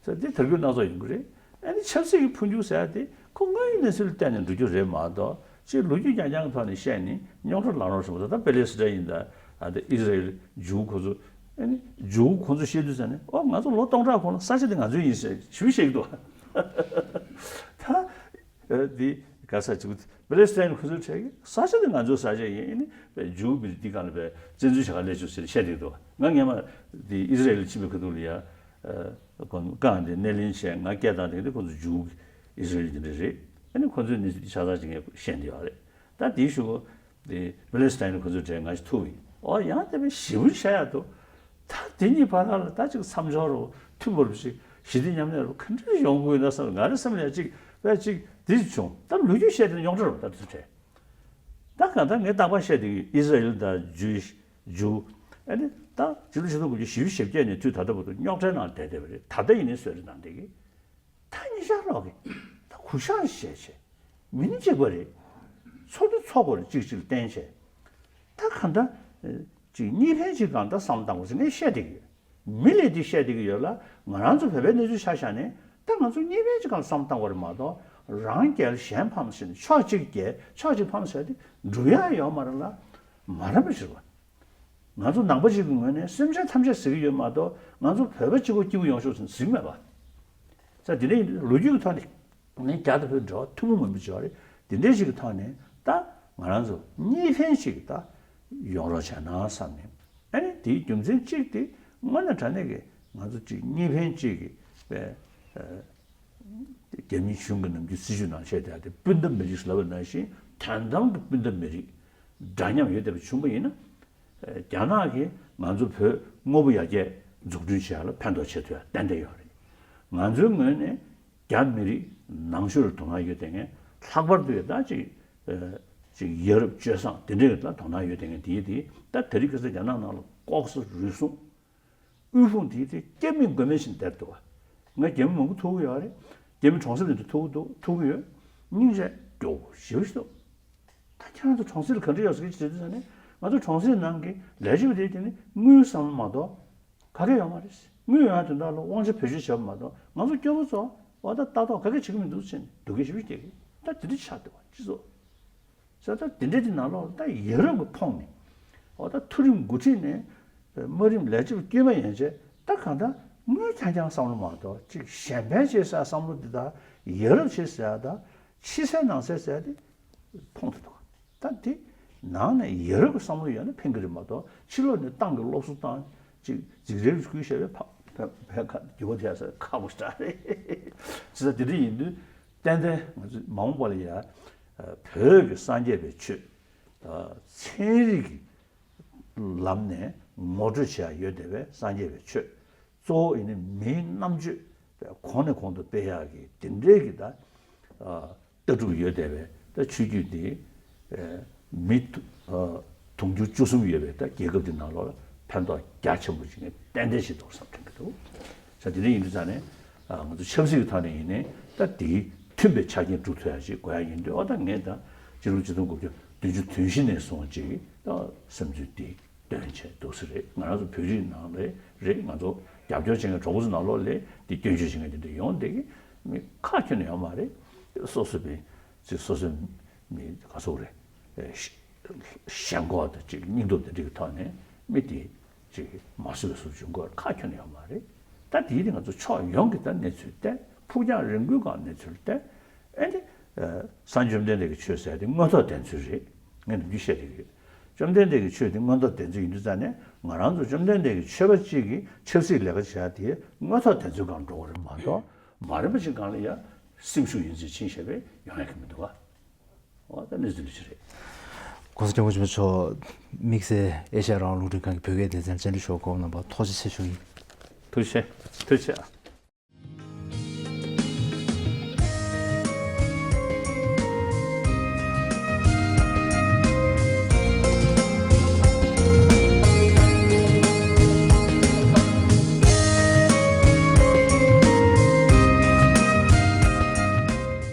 ས་དེ་དར་རྒུད་སྣ་ཚོགས་ཡོང་གི་རེད། ཨ་ནི་ཆབ་སྲིད་ཀྱི་འཕོ་འགྱུར་ཟེར་ཡ་དེ་ཁོ་དངོས་ཡོད་གནས་ཚུལ་ལ་བལྟས་ནས་འགྲོ་རྒྱུ་རེད་མ་གཏོགས་ཅིག་ལོ་རྒྱུས་རྐྱང་རྐྱང་གི་ཐོག་ནས་བཤད་ནས་རྙོག་དྲ་ལངས་རོགས་བྱུང་བ། ད་ད་པེ་ལེ་སི་ཊན་ཡིན་ད། ཨ་ད་ཨི་ཟི་རེལ་ཇུའུ་ཁོ་ཚོ། ཨ་ནི་ཇུའུ་ཁོ་ཚོ་བཤད་དུས་ཙང་ནས་ཨོ་ང་ཚོ་ལོ་སྟོང་ཕྲག་གོང་ལ་ས་ཆ་དེ་ང་ཚོའི་ཡིན་ཟེར་ཞུ་བཤད་ཀྱི་འདུག་ད། ཨ་དེ་ ག་ས་ཅིག་པེ་ལེ་སི་ཐན་ཁོ་ཚོའི་གྲས་ཀྱི་ས་ཆ་དེ་ང་ཚོའི་ས་ཆ་ཡིན། ཨ་ནི་བྱུག་པའི་དེ་གང་ལ་བས་བཙན་འཛུལ་བྱ་ག་སླེབས་བྱུང་ཟེར་བཤད་བསྡད་འདུག་ང་སྔན་མ་དེ་ཨི་ཟི་རལ་ཕྱིན་པའི་ཁ་ཐུག་ལ་ཡ། ཨ་ཁོང་ཀང་དེ་སྣེ་ལེན་བྱས་ང་སྐད་བཏང་དེ་དེ་ཁོ་ཚོ་བྱུག་ཨི་ཟི་རལ་དེ་འདྲ་རེད། ཨ་ནི་ཁོ་ཚོའི་གནས་ཚུལ་དེ་ཆ་ཚང་ཅིག་ངས་བཤད་འདི་ཡོད་རེད། ད་དེའི་གཞུག་གུ་དེ་པེ་ལེ་སི་ཐན་ཁོ་ཚོའི་གྲས་ང་ཞིག་ཐུག་ཡིན། ཨོ་ཡང་དེ་བས་ཞིབ་པོ་བཤད་ཡ་འདུག་ད་དེ་གཉིས་བར་ལ་ད་ཅིག་མཚམས་འཇོག་རོགས་མཐུན་པོ་རུ་ཞིག་ཞི་བདེ་མཉམ་གནས་རུ་ག་འདྲ་ཡོང་དགོས་ན་བསམ། ང་རེ་བསམ་ལ་ཅིག་བས་ཅིག་དེ་བྱུང་། ད་ལོ་རྒྱུས་བཤད་དེ་རྙོག་དྲ་རུ་ད་དེ་ཚོ་གྲས། ད་གང་ལྟར་ངས་རྟག་པར་བཤད་དེ་ཨི་ཟི་རལ་དང་ཇུས་ཇུ་ཨ་ནི་ད་ཕྱི་ལོ་ཆིག་སྟོང་དགུ་བརྒྱ་བཞི་བཅུ་ཞེ་བརྒྱད་ནས་དུས་ད་ལྟ་བར་དུ་རྙོག་དྲའི་ནང་བསྡད་བསྡད་པ་རེད། ད་ལྟ་ཡིན་ནའི་བཟོས་རེད་དང་དེ་གི་ད་ཉིན་ཞག་ལོག་གི་ད་གུ་ཤག་བྱས་བྱས་མི་ནི་གཅིག་པ་རེད། ཚོགས་འདུ་ཚོགས་དགོས་རེད། གཅིག་གཅིག་ལ་བརྟེན་བྱས་ད་གང་ལྟར་ཅིག་གཉིས་ཕན་གཅིག་གང་ལྟར་བསམ་བཏང་དགོས་ཟེར་ངས་བཤད་བསྡད་ཀྱི་ཡོད། མི་ལས་དེ་བཤད་བསྡད་ཀྱི་ཡོད་ལ། ང་རང་ཚོ་བོད་པའི་གནས་ཚུལ་ཆ་བཞག་ནས་ད་ང་ཚོ་གཉིས་ཕན་གཅིག་གང་བསམ་བཏང་བ་རེད་མ་གཏོགས་རང་རྒྱལ་གཞན་ཕམ་ཟེར་ནས་ཕྱོགས་གཅིག་རྒྱལ་ཕྱོགས་གཅིག་ཕམ་ཟེར་དེ་འགྲུབ་ཡ་ཡོད་མ་རེད་ལ། མ་རན་པ་ཞིག་རེད་བ། ང་ཚོ་ནང་པ་ཞིག་གི་ངོས་ནས་སེམས་ཅན་ཐམས་ཅད་ཟེར་གྱི་ཡོད་མ་གཏོགས་ང་ཚོ་བོད་པ་གཅིག་པོ་སྐྱིད་པོ་ཡོང་ཤོག་ཟེར་ནས་ཟེར་གྱི་མེད་པ། ས་དེ་འདྲ་ཡིན་དུས་ལོ་རྒྱུས་ཀྱི་ཐོག་ནས་ནས་རྒྱ་དང་བོད་འབྲེལ་བ་ཐུན་མོང་མིན་པ་ཅིག་ཡོད་རེད། དེ་འདྲའི་ཞིག་གི་ཐོག་ནས་ད་ང་རང་ཚོ་གཉིས་ཕན་ཞིག་ད་ཡོང་རོགས་བྱས་ན་བསམ་ནས། ཨ་ནི་དེའི་རྒྱུ་མཚན་གཅིག་དེ་དངོས་གནས་དྲང་གནས་ཀྱི་ང་ཚོ་གཅིག་གཉིས་ཕན་གཅིག་གི་པའི་རྒྱ་མིའི་གཞུང་གི་ནམ་རྒྱུན་སྲིད་བྱུས་ནང་བཤད་བསྡད་དེ་སྤུན་ཟླ་མི་རིགས་ལབ་པ་ནང་བཞིན་དོན་དམ་གྱི་སྤུན་ཟླ་མི་རིགས་འདྲ་མཉམ་ཡོད་བསྡད་པ་བྱུང་བ་ཡིན་ན། རྒྱ་ནག་གིས་ང་ཚོ་བོད་དངོས་པོ་ཡར་རྒྱས་འཛུགས་སྐྲུན་བྱེད་ཡ་ལ་ཕན་ཐོགས་བྱེད་ཐུབ་ཡ་ཏན་ཏན་ཡོད་རེད། ང་ཚོའི་ངོས་ནས་རྒྱ་མི་རིགས་ནང་ཆོས་ལ་དོ་སྣང་ཡོད་བསྡད་མཁན། ལྷག་པར་དུ་ད་ཅིག་ཅིག་ཡ་རབས་སྤྱོད་བཟང་དེ་འདྲའི་ལ་དོ་སྣང་ཡོད་བསྡད་མཁན་དེའི་དེ་ད་དེ་རིང་ཁ་སང་རྒྱ་ནག་ནང་ལ་ལྐོག་ཟ་རུལ་སུངས་དབུལ་ཕོངས་དེའི་དེ་སྐྱེ་མེད་མགོན་མེད་བཞིན་བསྡད་འདུག་བ། ང་རྒྱ་མི་མང་པོ་ཐུག་གི་ཡོད་རེད། རྒྱ་མི་གྲོང་གསེབ་ནས་ཐུག་གི་འདུག་ཐུག་གི་ཡོད། སྙིང་རྗེ་སྐྱོ་བོ་ཞེ་པོ་ཞིག་འདུག་ད་ཁྱེད་རང་ཚོ་གྲོང་གསེབ་ལ་ག་འདྲ་ཡོད་ཟེར་གྱི་བྱེད་དུས་ཙང་ནས་ང་ཚོ་གྲོང་གསེབ་ནང་གི་ལས་བྱེད་པ་དེ་དེ་ནི་དངུལ་བསམ་བློ་མ་གཏོགས་ག་གེ་ཡོད་མ་རེད། དངུལ་ཡོང་ཡ་དོན་དག་ལ་དབང་ཆ་བེད་སྤྱོད་བྱས་པ་མ་གཏོགས་ང་ཚོ་སྐྱོ་པོ་ཚོ་འོ་ད་ལྟ་རྟོག་ག་གེ་བྱེད་ཀྱི་མི་འདུག་ཟེར་ནས་སྡུག་སྐད་ཞེ་པོ་སྐྱེ་གི། ད་དེ་འདྲ་ཆགས་འདུག་བ་སྤྱི་ཚོགས། ཟེར་ད་དེ་འདྲ་དེ་ནང་ལོགས་ལ་ད་ཡ་རབས་ཀྱི་ཕོངས་ནས་འོ་ད་མཐོ་རིམ་འགོ་ཁྲིད་ནས་དམའ་རིམ་ལས་བྱེད་པ་དཀྱུས་མ་ཡན་ཆད་ད་གང་ལྟར་དངུལ་རྐྱང་རྐྱང་བསམ་བློ་མ་གཏོགས་ཅིག་གཞན་ཕན་བྱེད་ཟེར་བསམ་བློ་འདི་དག་ཡ་རབས་བྱེད་ཟེར་ཡ་ད་ཕྱི་གསལ་ནང་གསལ་ཟེར་ཡ་དེ་ཕོངས་ཐུབ་འདུག་ད་དེ་ནང་ནས་ཡ་རབས་ཀྱི་བསམ་བློ་ཡོད་ན་ཕན་གྱི་རེད་མ་གཏོགས་ཕྱི་ལོགས་ནས་ཏང་གི་སློབ་གསོ་བཏང་ཅིག་འཛིང་རེས་ཞུ་ཞེས་པའི་ཕ་ཕ་ཕ་ཁ་རྒྱུ་བ་དེ་ཟེར་ཁག་པོ་ཞིག་རེད། ཅི་ཟེར་དེ་འདྲ་ཡིན་དུས་ཏན་ཏན་ང་ཚོ་མ་འོངས་པ་ལ་ཡ་བོད་ཀྱི་སངས་རྒྱས་པའི་ཆོས་ཚན་རིག་གི་ལམ་ནས་ངོ་སྤྲོད་བྱེད་ཡ་ཡོད་བསྡད་པའི་སངས་རྒྱས་པའི་ཆོས་གཙོ་བོ་ཡིན་ནི་མིའི་རྣམ་དཔྱོད་པའི་གོང་ནས་གོང་དུ་སྤེལ་ཡག་གི་དེ་འདྲའི་གི་ད་ལྟ་གྲུབ་ཡོད་བསྡད་པའི་ད་ཆོས་བརྒྱུད་འདི་མི་དུང་ཕྱུར་བཅུ་གསུམ་ཡོད་པའི་ད་རྒྱལ་ཁབ་འདི་ནང་ལོགས་ལ་ཕན་ཐོགས་རྒྱ་ཆེན་པོ་ཞིག་ཏན་ཏན་ཞིག་འདུག་བསམ་དྲན་གི་འདུག་ས་དེ་འདྲ་ཡིན་དུས་ཙང་ནས་ང་ཚོ་ཆབ་སྲིད་ཀྱི་ཐོག་ནས་ཡིན་ནའི་ད་དེའི་མཐུན་པའི་ཆ་རྐྱེན་སྒྲུབ་ཐུབ་ཡ་ཞིག་དགོས་ཡ་ཡིན་དུས་ཨོ་ད་ངས་ད་སྤྱི་ལོ་ཆིག་སྟོང་དགུ་བརྒྱ་བདུན་ཅུ་དོན་བཞི་ནས་བཟུང་ཅིག་ད་བསམ་ཚུལ་འདི་འདོན་བྱས་འདུག་ས་རེད། ང་རང་ཚོ་བོད་རིགས་ནང་ལ་རེད། ང་ཚོ་རྒྱབ་སྐྱོར་བྱེད་མཁན་གྲོགས་པོ་ཚོ་ནང་ལོགས་ལ་འདི་སྐྱོན་བརྗོད་བྱེད་མཁན་དེ་འདྲ་ཡོང་བསྡད་ཀྱི་མི་ཁ་ཁྱོན་ནས་ཡོད་མ་རེད། སོ་སོ་པའི་ཅིག་སོ་སོའི་མི་ག་ཚོད་རེད། ཞེན་ཁོག་དང་ཅིག་སྙིང་སྟོབས་དེ་འདྲ་གི་ཐོག་ནས་མི་དེ་ཅིག་མ་བཟོད་པའི་བཟོ་བྱུང་དགོས་ཁ་ཁྱོན་ནས་ཡོད་མ་རེད། ད་དེའི་དེ་ང་ཚོ་ཕྱོགས་ཡོངས་ཀྱི་ད་གནས་ཚུལ་བལྟས། ཕུགས་རྒྱང་རིང་པོའི་སྒང་གནས་ཚུལ་བལྟས། ཨེ་འདི་སངས་རྒྱས་བཅོམ་ལྡན་འདས་ཀྱི་ཆོས་ཟེར་དེ་མངོན་རྟོགས་ལྡན་ཚུལ་རེད། ངས་ནམ་རྒྱུན་བཤད་བསྡད་ཀྱི་ཡོད། བཅོམ་ལྡན་འདས་ཀྱི་ཆོས་དེ་མངོན་རྟོགས་ལྡན་ཚུལ་ཡིན་དུས་ཙང་ནས་ང་རང་ཚོ་བཅོམ་ལྡན་འདས་ཀྱི་ཆོས་པ་གཅིག་གིས་ཆབ་སྲིད་ལས་ཀ་བྱེད་ཡ་དེ་མངོན་རྟོགས་ལྡན་ཚུལ་སྒང་འགྲོ་བ་རེད་མ་གཏོགས་མ་རན་པ་ཅིག་སྒང་ལ་ཡ་སེམས་ཤུགས་ཡོད་ཚད་ཕྱིན་བྱས་པས་ཡོང་ཡ་གི་མི་འདུག་ག་འོ་ད་གནས་ཚུལ་འདི་ཅི་རེད། ༸གོང་ས་༸སྐྱབས་མགོན་ཆེན་པོ་མཆོག་དམིགས་བསལ་ཨེ་ཤ་ཡ་རང་དབང་རླུང་འཕྲིན་ཁང་གི་བོད་སྐད་སྡེ་ཚན་བཅར་འདྲི་ཞུ་བར་གོ་སྐབས་གནང་བར་ཐུགས་རྗེ་ཆེ་ཞུ་ཡིན། ཐུགས་རྗེ་ཆེ། ཐུགས་རྗེ་ཆེ།